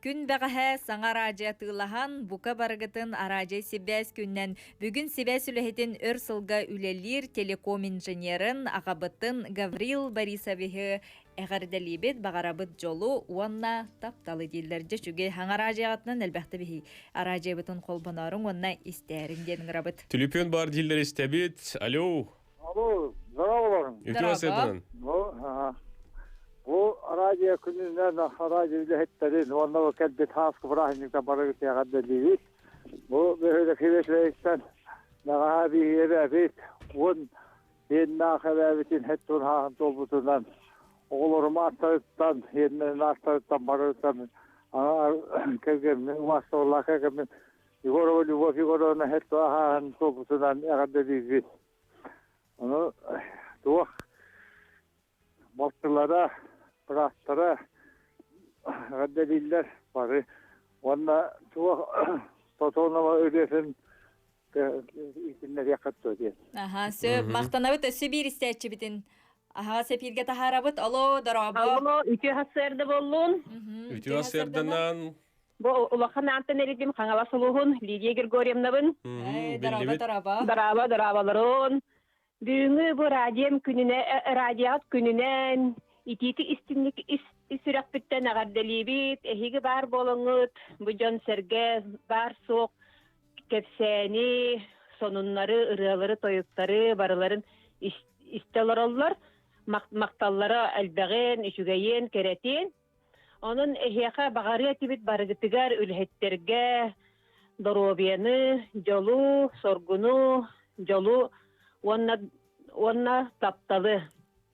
күн бэҕэһээ саҥа араадьыйа атыылаһан, бука барыгытын араадьыйа сибээс күннэн бүгүн сибээс үлэһитин өр сылга үлэлиир телеком инженерин аҕабытын Гаврил Борисовиһы эҕэрдэлиибит, баҕарабыт дьолу уонна тапталы дииллэр. Дьэ үчүгэй хаҥа араадьыйаҕытынан элбэхтэ биһи араадьыйабытын холбонооруҥ уонна истээриҥ диэн ыҥырабыт. Түлүпүөн баар дииллэр истэбит. Алло. Алло, здорово. Үтүө сыдынан. Бу радио күнүнэн радио үлэһиттэрин уонна кэлбит хааскы бырааһынньыкта барыгыт эҕэрдэлиибит. Бу бөһүөлэк хибэтлэриттэн наҕаа биһиэбэбит уон иэннээх эбээбитин хэттун хааһын туолбутунан оҕолорум ааттарыттан, иэннэрин ааттарыттан барыттан кэргэммин умаастабыллаах кэргэммин Егорова Любовь Егоровна хэтту хааһын туолбутунан эҕэрдэлиибит. Ону туох балтылара, бырааттара эҕэрдэлииллэр бары. Уонна туох Тотонова ырыатын итиннэриэххит дуо диэн. Аха, сөп. Махтанабыт өссө биир истээччибитин аһаҕас эпииргэ таһаарабыт. Алло, дорообо. Алло, үтүө сарсыарда буоллун. Үтүө сарсыарданан. Бу улахан аантан эридим Хаҥалас улууһун Лидия Григорьевнабын. Дорообо, дорообо. Дорообо, дорооболорун. Бүгүҥҥү бу радиом күнүнэ, радиоҕыт күнүнэн итиитик истинник ис сүрэхпиттэн эҕэрдэлиибит. Эһиги баар буолаҥҥыт, бу дьон-сэргэ баар-суох кэпсээни, сонуннары, ырыалары, тойуктары барыларын истэ олороллор. Махталлара элбэҕин, үчүгэйин, кэрэтин. Онон эһиэхэ баҕарыа этибит барыгытыгар үлэһиттэргэ доруобуйаны, дьолу, соргуну, дьолу уонна уонна тапталы.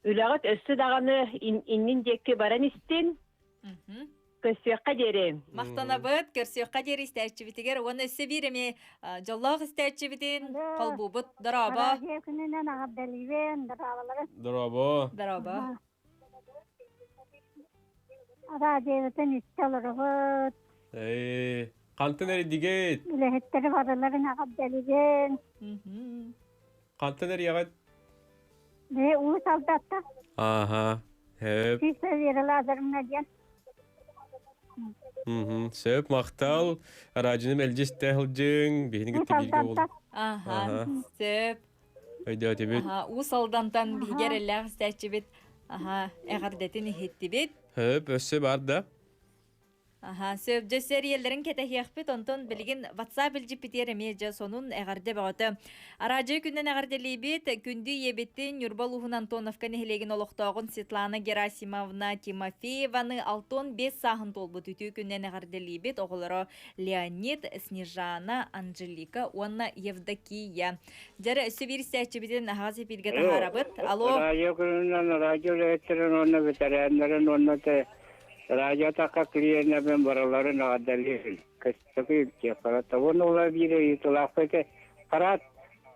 Үлэҕит өссө даҕаны иннин диэки баран истин. Көрсүөххэ диэри. Махтанабыт, көрсүөххэ диэри истээччибитигэр уонна өссө биир эмиэ дьоллоох истээччибитин холбуубут. Дорообо. Күнүнэн аҕардалиибин, дорооболорун. Дорообо. Дорообо. Радиобытын истэ олоробут. Ээ, хантан эридигит? Үлэһиттэри барыларын эҕэрдэлиибин. Хантан эрийэҕит? Ээ, Уус Алдатта. Ааха, сөп. Сиса Вера Лазаревна диэн. Сөп, махтал. Радионы мэлдьи истэ сылдьыҥ. Биһини Уус кытта бииргэ бол. Алдантан. Аха, сөп. Өйдөөтүбүт. Аха, Уус Алдантан биһиги эрэллээх истээччибит. Аха, эҕэрдэтин иһиттибит. Хөп, өссө бар да. Аха, сөп дьэ сэрийэллэрин кэтэһиэхпит, онтон билигин WhatsApp илдьиппитигэр эмиэ дьэ сонун эҕэрдэ бөҕөтө. Араадьыйа күнүнэн эҕэрдэлиибит, күндү ийэбитин Ньурба улууһун Антоновка нэһилиэгин олохтооҕун Светлана Герасимовна Тимофееваны 65 сааһын туолбут үтүө күнүнэн эҕэрдэлиибит. Оҕолоро Леонид, Снежана, Анжелика уонна Евдокия. Дьэрэ, өссө биир истээччибитин аһаҕас эпииргэ таһаарабыт. Алло. Радио күнүнэн радио үлэһиттэрин уонна бэтэрээннэрин уонна те радио такка клиеннэрин барыларын эҕэрдэлиибин. Көстөкүй илтиэххэ. Уонна ула биир ыйытылаахпыт парад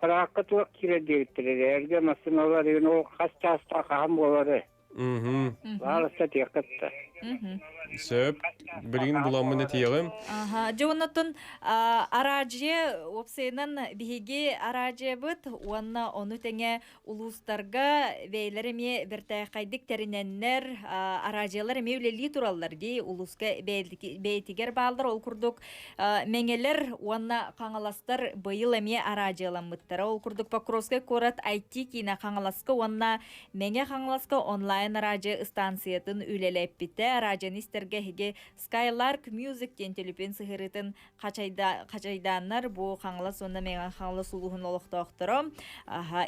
параакка туох киирэр диэбиттэрэ. Эргэ массыыналар ол хас чаастаах хаһан буолары. Баалыста тиэххит да. Сөп. Билигин буламмын этиэҕим. Аха, дьэ оннотон араадьыйа уопсайынан биһиги араадьыйабыт уонна ону тэҥэ улуустарга бэйэлэр эмиэ бэртээхэйдик тэринэннэр араадьыйалар эмиэ үлэлии тураллар дии улууска бэйэтигэр бааллар ол курдук Мэҥэлэр уонна Хаҥаластар быйыл эмиэ араадьыйаламмыттара ол курдук Покровскай куорат IT киинэ Хаҥаласка уонна Мэҥэ Хаҥаласка онлайн араадьыйа ыстаансыйатын үлэлэппитэ. Араадьыйаны истэр истэргэ эһиги Skylark Music диэн төлөпүөн сыһыарыытын хачайдааннар бу Хаҥалас уонна Мэҥэ Хаҥалас улууһун олохтоохторо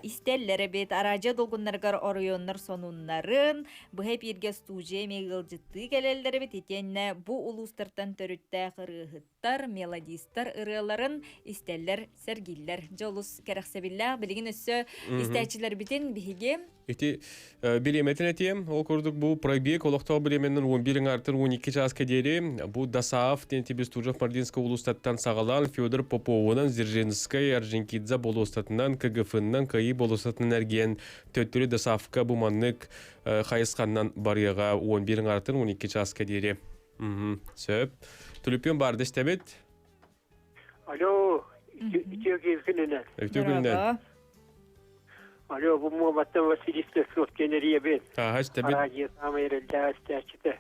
истэллэр эбит. Араадьыйа долгуннарыгар оройуоннар сонуннарын, быһа эпииргэ студия эмиэ ыалдьыттыы кэлэллэр эбит. Итиэннэ бу улуустартан төрүттээх ырыаһыттар, мелодистар ырыаларын истэллэр, сэргииллэр. Дьэ олус кэрэхсэбиллээх. Билигин өссө истээччилэрбитин биһиги Ити бириэмэтин этиэм, ол курдук бу пробег олохтоох бириэмэнэн 11 ыңаартан 12 чааска диэри бу Дасаев диэн Бестужев Мординскай улуустаттан саҕалаан Федор Поповунан Дзержинскай Орджоникидзе болуоссатынан КГФ-нан Кыайыы болуоссатынан эргийэн төттөрү Дасаевка бу маннык хайысханнан барыаҕа 11 ыңаартан 12 чааска диэри. Сөп. Түлүпүөн баар истэбит. Алло, үтүө күнүнэн. Үтүө күнүнэн. Алло, бу Муоматтан Василий Слепцов диэн эрийэбин. Ааһа истэбит. Радио саамай эрэллээх истээччитэ.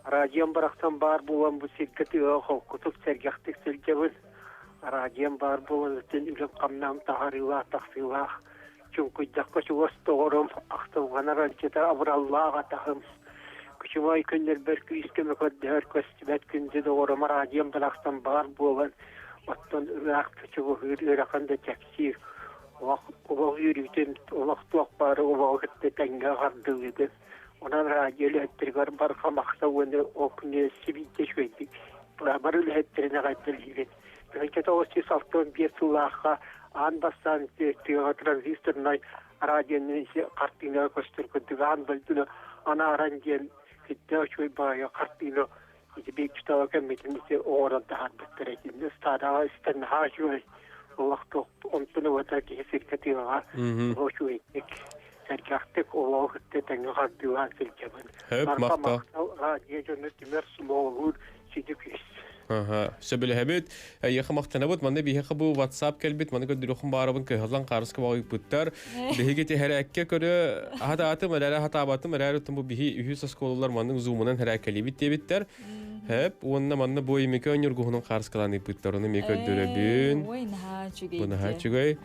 Радиом барахсан баар буолан бу сиргэ тыаҕа холкутук сэргэхтик сылдьабын. Радиом баар буолан өттүн үлэм-хамнаам таһаарыылаах тахсыылаах. Чуҥкуйдахха чугас доҕорум, ахтылҕанар альчыта абыраллаах атаһым. Күчүмай күннэрбэр күүс-көмө көрдөһөр көстүбэт күндү доҕорум радиом барахсан баар буолан, оттон ыраах чугуһуур ыарахан да чэпчиир. Олох олох үөрүүтүн, олох туох баары олоҕу кытта тэҥҥэ хардыылыыбын. Онон радио үлэһиттэригэр барҕа махтал уонна ол күнү сибииргэ үчүгэйдик бары үлэһиттэрин эҕэрдэлиибин. 1965 сыллаахха аан бастаан тыаҕа транзисторнай радионы хартыынаҕа көстөр курдук аан дойдуну анааран диэн сирдээх үчүгэй баайа хартыына ити биир кэммитин ити оҥорон таһаарбыттар итиннэ ыстаадаҕа истэн наһаа үчүгэй олох онтон ылата киһи сиргэ тыаҕа үчүгэйдик сэргэхтик олоҕу кытта тэҥҥэ хардыылаан сылдьабын. Барҕа махтал радио дьону түмэр сомоҕолуур сүдү күүс. Сөбүлэһэбит. Эйиэхэ махтанабыт. Манна биһиэхэ бу WhatsApp кэлбит. Маны көрдөрүөххүн баарабын кыһаллан хаарыска баҕайыппыттар. Биһиги тиһэрээккэ көрө хатаатым, эрээри хатаабатым, эрээри бу биһи үһүс оскуолалар маннык зумунан хэрээккэлиибит диэбиттэр. Хэп, уонна манна бу имике өньургуһунун хаарыскалаан ыйпыттар. Ону эмиэ көрдөрөбүн. Ой, наһаа үчүгэй. Бу наһаа үчүгэй.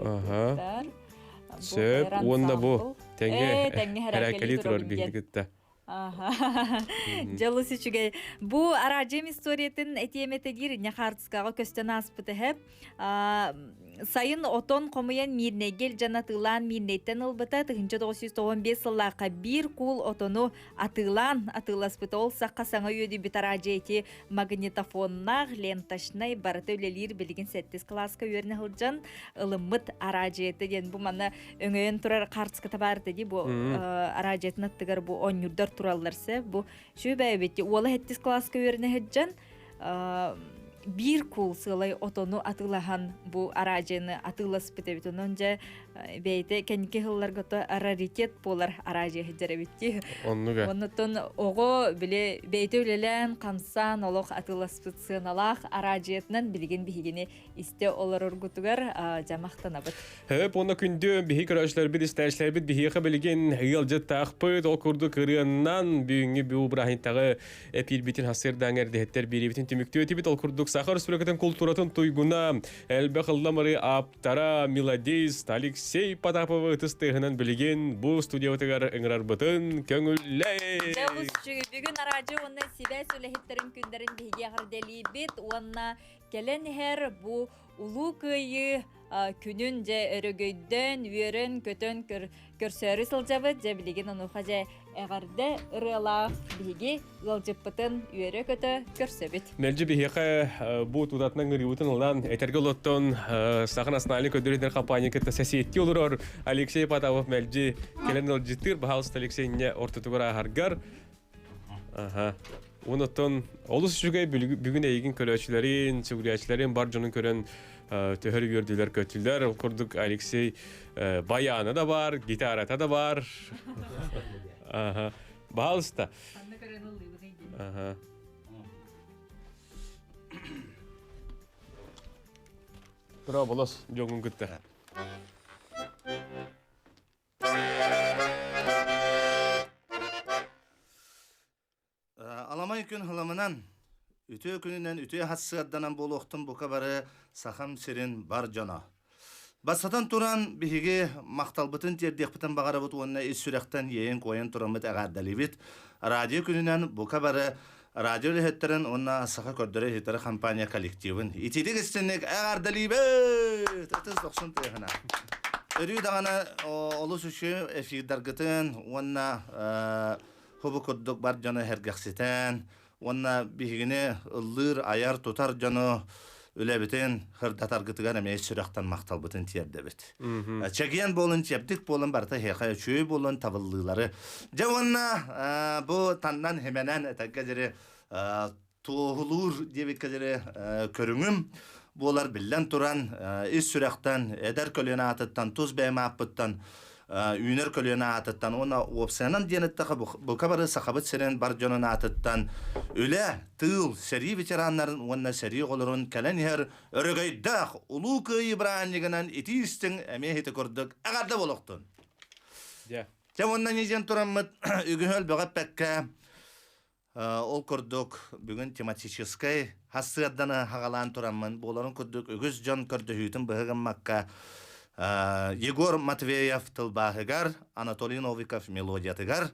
Аха. Сөп, уонна бу тэҥҥэ хэрээккэлии турар биһиги кытта. Дьолус үчүгэй. Бу араадьыйам историятын этиэмэтэ диир Ньахаарыскаҕа көстөн ааспыта эһэ. Сайын отон хомуйан Миирнэйгэ илдьэн атыылаан Миирнэйтэн ылбыта 1995 сыллаахха биир куул отону атыылаан атыыласпыта. Ол сахха саҥа үөдүйбүт араадьыйа ити магнитофоннаах ленточнай барыта үлэлиир билигин сэттис кылааска үөрэнэ сылдьан ылыммыт араадьыйата диэн бу манна өҥөйөн турар хаартыската баар дии бу араадьыйатын аттыгар бу оонньуурдар тураллар се бу сүбэбит уола сэттис кылааска үөрэнэ сылдьан биир куул сыалай отону атыылаһан бу араадьыйаны атыыласпыт эбит онон дьэ бэйэтэ кэнники сылларга то раритет буолар араадьыйа сылдьар эбит дии Оннуга. Оннуттан оҕо били бэйэтэ үлэлээн хамсаан олох атыыласпыт сыаналаах араадьыйатынан билигин биһигини истэ олороргутугар дьэ махтанабыт. Хөп уонна күндү биһи көрөөччүлэрбит истээччилэрбит биһиэхэ билигин ыалдьыттаахпыт ол курдук ырыаннан бүгүҥҥү бу бырааһынньыктаҕы эпиирбитин хасырдаан эрдэһиттэр биэриибитин түмүктүөтүбүт ол курдук Саха Республикатын култууратын туйгуна элбэх ылламары ааптара мелодист Алексей Потаповы ытыс тыаһынан билигин бу студиябытыгар ыҥырарбытын көҥүллэй! Дьэ олус үчүгэй. Бүгүн араадьы уонна сибээс үлэһиттэрин күннэрин биһиги эҕэрдэлиибит уонна Кэлэн иһэр бу Улуу Кыайыы күнүн дьэ өрөгөйдөөн, үөрэн-көтөн көрсөөрү сылдьабыт. Дьэ билигин онуоха дьэ эҕэрдэ ырыалаах биһиги ыалдьыппытын үөрэ-көтө көрсөбүт. Мэлдьи биһиэхэ бу тутатынан ырыыбытын ылан, этэргэ олоттон Саха национальнай көрдөрүү компания кытта сэсиэттии олорор Алексей Потапов мэлдьи кэлэн ыалдьыттыыр. Баһаалыста Алексей инньэ ортотугар ааһаргар. Аха. Онотон олус үчүгэй бүгүн эйигин көрөөччүлэрин, сүгүрүйээччилэрин бар дьонун көрөн төһөр үөрдүлэр көттүлэр. Ол курдук Алексей баяна да бар, гитарата да бар. Аха. Баалыста. Аха. Тура болос дьоҥун кытта. Аламай күн халамынан, үтүө күнүнэн үтүө хассыарданан буолуохтун бука бары Сахам сирин бар дьоно. Бастатан туран, биһиги махталбытын тиэрдиэхпитин баҕарабыт уонна ис сүрэхтэн иэйэн-куойан тураммыт эҕэрдэлиибит. Радио күнүнэн бука бары радио үлэһиттэрин уонна Саха көрдөрөр-иһиттэр компания коллективын итиитик истинник эҕэрдэлиибит! Ытыс дохсун тыаһына. Өрүү даҕаны олус үчүгэй эфирдаргытын уонна хубу курдук бар дьону сэргэхситэн уонна биһигини ыллыыр, айар, тутар дьону үлэбитин сырдатаргытыгар эмиэ сүрэхтэн махталбытын тиэрдэбит. Чэгиэн буолун, чэбдик буолун, барыта эһиэхэ үчүгэй буолун, табыллыылары. Дьэ уонна бу таннан химэнэн этэргэ диэри туоһулуур диэбиккэ диэри көрүҥүм буолар биллэн туран ис сүрэхтэн эдэр көлүөнэ аатыттан тус бэйэм ааппыттан үүнэр көлүөнэ аатыттан уонна уопсайынан диэн эттэхэ бука бары Сахабыт сирин бар дьонун аатыттан үлэ, тыыл, сэрии ветераннарын уонна сэрии оҕолорун кэлэн иһэр өрөгөйдөөх Улуу Кыайыы бырааһынньыгынан итии истиҥ эмиэ ити курдук эҕэрдэ буолуохтун! Дьэ уонна ньидьэн тураммыт үгүһү өлбөҕө эппэккэ Ол курдук, бүгүн тематическай хассыарданы хагалаан тураммын, буоларын курдук үгүс дьон көрдөһүүтүн быһыгыммакка Егор Матвеев тылбааһыгар, Анатолий Новиков мелодиятыгар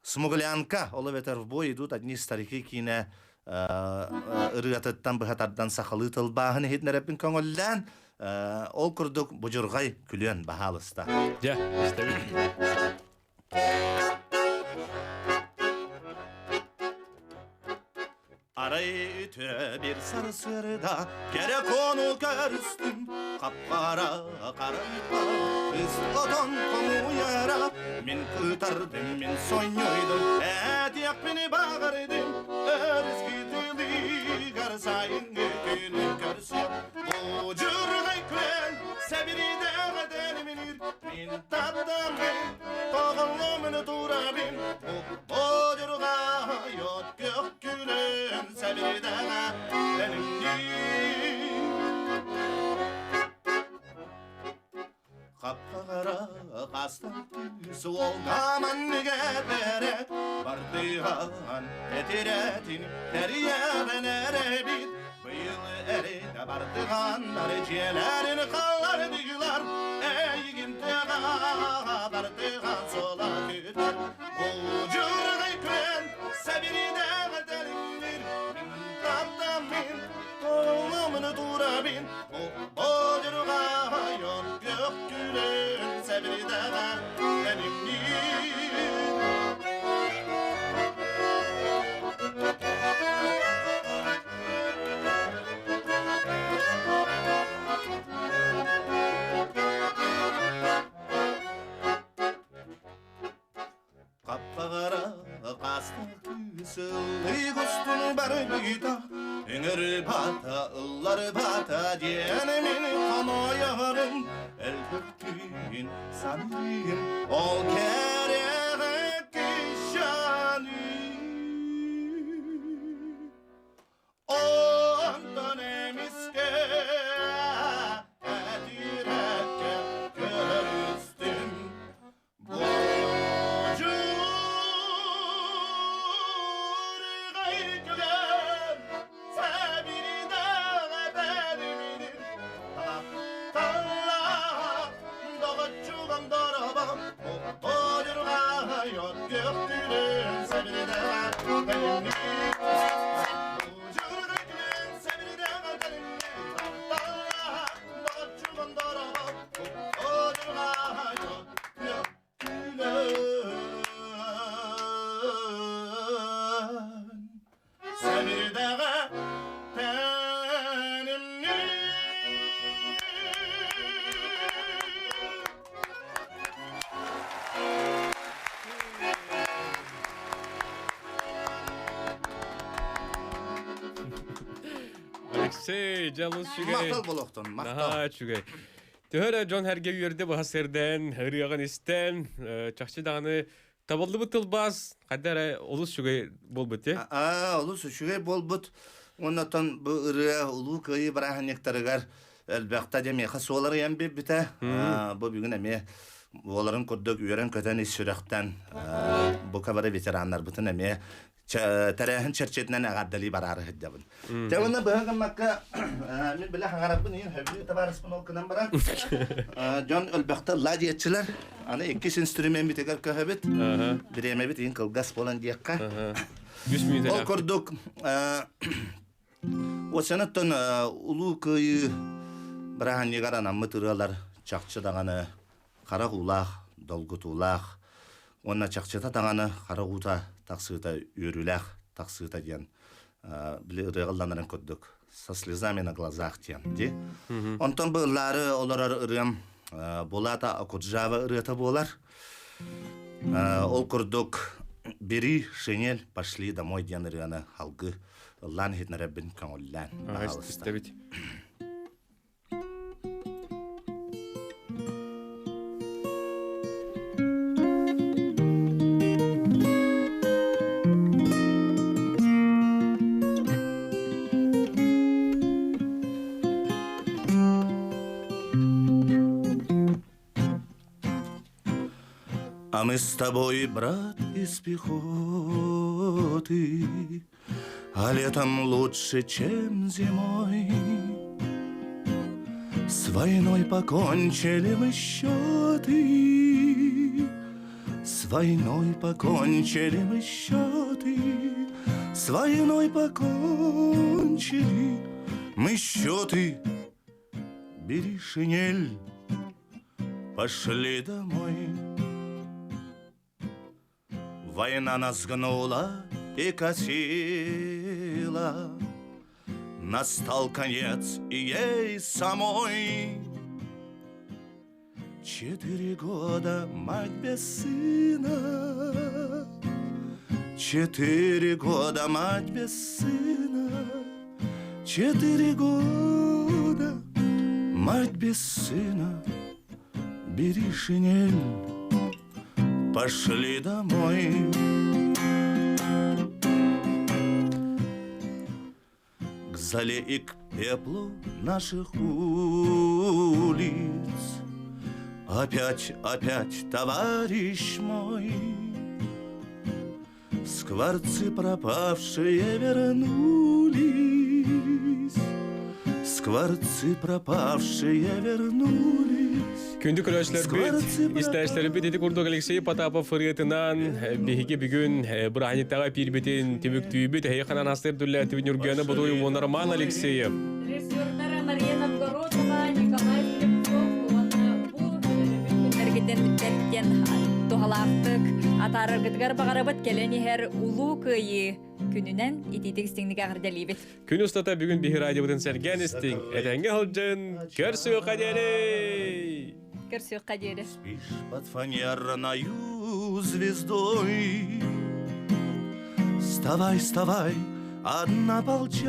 «Смуглянка», ол эбэтэр «В бой идут одни старики» киинэ ырыатыттан быһа тардан сахалыы тылбааһын иһитинэрэппин көҥүллээн, ол курдук будьурҕай күлүөн баһаалыста. Дьэ, истэбит. Арай үтүө bir сарсыарда кэрэ кону көрүстүм Хап-хара харанта кыс отон хомуйара Мин кытардым, мин сонньуйдум, этиэхпин баҕардым Өрүскүтүлүгэр сайыҥҥы күнү көрсө Будьурҕай күн сэбирдэҕэ тэлимниир Мин таптаммын, тоҕолломун турабын, Бодьурҕай от күөх күлэн сэбирдэҕэ тэлимниир. Хаппаҕара хастан суолга маннык этэрэ, Бардыһан этирэтин тэрийэҕин эрэбит. Быйыл эрдэ бардыганнар дьиэлэрин халлардылар, Эйигин тыаҕа бардыган суола күтэр. Будьурҕай күн сэбирдэҕэ тэлимниир, Мин таптаммын, толломун турабын, Бодьурҕай от күөх күлэн сэбирдэҕэ тэлимниир. Хаппаҕара хаастыы сыллыы устун барбыта, Үҥэр бата, ыллар бата диэн мин хомойорум, Элбэхтиин саныым, ол кэрэҕэ кишаный. Онтон эмискэ этирэккэ көрүстүм Будьурҕай күлэн сэбирдэҕэ бэриминин Тапталлаах доҕоччугум доробом Будьурҕай от күөх күлэн сэбирдэҕэ бэриминин Сэбирдэҕэ тэнимнии Алексей, дьалыс үчүгэй. Махтал болохтон, махтал. Наһаа үчүгэй. Төһө эрэ дьон эргэ үөрдэ быһа сирдэн, ырыаҕын истэн, чахчы даҕаны табыллыбыт тылбаас хайда эрэ олус үчүгэй буолбут дии. Аа, олус үчүгэй буолбут. Оннотон бу ырыа Улуу Кыайыы бырааһынньыктарыгар элбэхтэ дьэ миэхэ суол арыйан биэрбитэ. Бу бүгүн эмиэ буоларын курдук үөрэн-көтөн ис сүрэхтэн бука бары ветераннарбытын эмиэ. Тэрээһин чэрчитинэн эҕэрдэлии бараары сылдьабын. Дьэ уонна быһа гыммакка мин билэ хаҥарарбын иһин хөбүлүү табаарыспын ол гынан баран дьон өлбөхтө ыллаа диэччилэр. Аны иккис инструмеммитигэр көһөбүт. Бириэмэбит иһин кылгас буолан диэххэ. Ол курдук Уосанаттан Улуу Кыайыы бырааһынньыгар анаммыт ырыалар чахчы даҕаны харах уулаах, долгутуулаах уонна чахчыта даҕаны харах уута тахсыыта үөрүүлээх тахсыыта диэн били ырыаҕа ылланарын курдук со слезами на глазах диэн дии. Онтон бу ыллаары олорор ырыам Булата Окуджава ырыата буолар. Ол курдук «Бери шинель, пошли домой» диэн ырыаны алгы ыллаан иһитинэрэрбин көҥүллээн. Истэбит. А мы с тобой, брат, из пехоты, А летом лучше, чем зимой. С войной покончили мы счеты, С войной покончили мы счеты, С войной покончили мы счеты. Бери шинель, пошли домой. Война нас гнула и косила, Настал конец и ей самой. Четыре года мать без сына, Четыре года мать без сына, Четыре года мать без сына. Бери шинель, пошли домой. К зале и к пеплу наших улиц Опять, опять, товарищ мой, Скворцы пропавшие вернулись, Скворцы пропавшие вернулись. Күндү көрөөчүлэрбит, истээчилэрбит ити курдук Алексей Потапов ырыатынан биһиги бүгүн бырааһынньыктаҕа пиирбитин түмүктүүбүт. Эһиги ханан астыр дүллээтибит Ньургуяна Бодуй уонна Роман Алексеев. Режиссердара Мария Новгородова, Николай Слепцов уонна бу күннэргитин бэртэн туһалаахтык атаараргытыгар баҕарабыт кэлэн иһэр Улуу Кыайыы күнүнэн итиитик истиҥник эҕэрдэлиибит. Күн устата бүгүн биһи радиобытын сэргээн истиҥ, этэҥҥэ сылдьын, көрсүөххэ диэри! Көрсүөххэ диэри. Спишь под фанерною звездой. Вставай, вставай, однополчанин.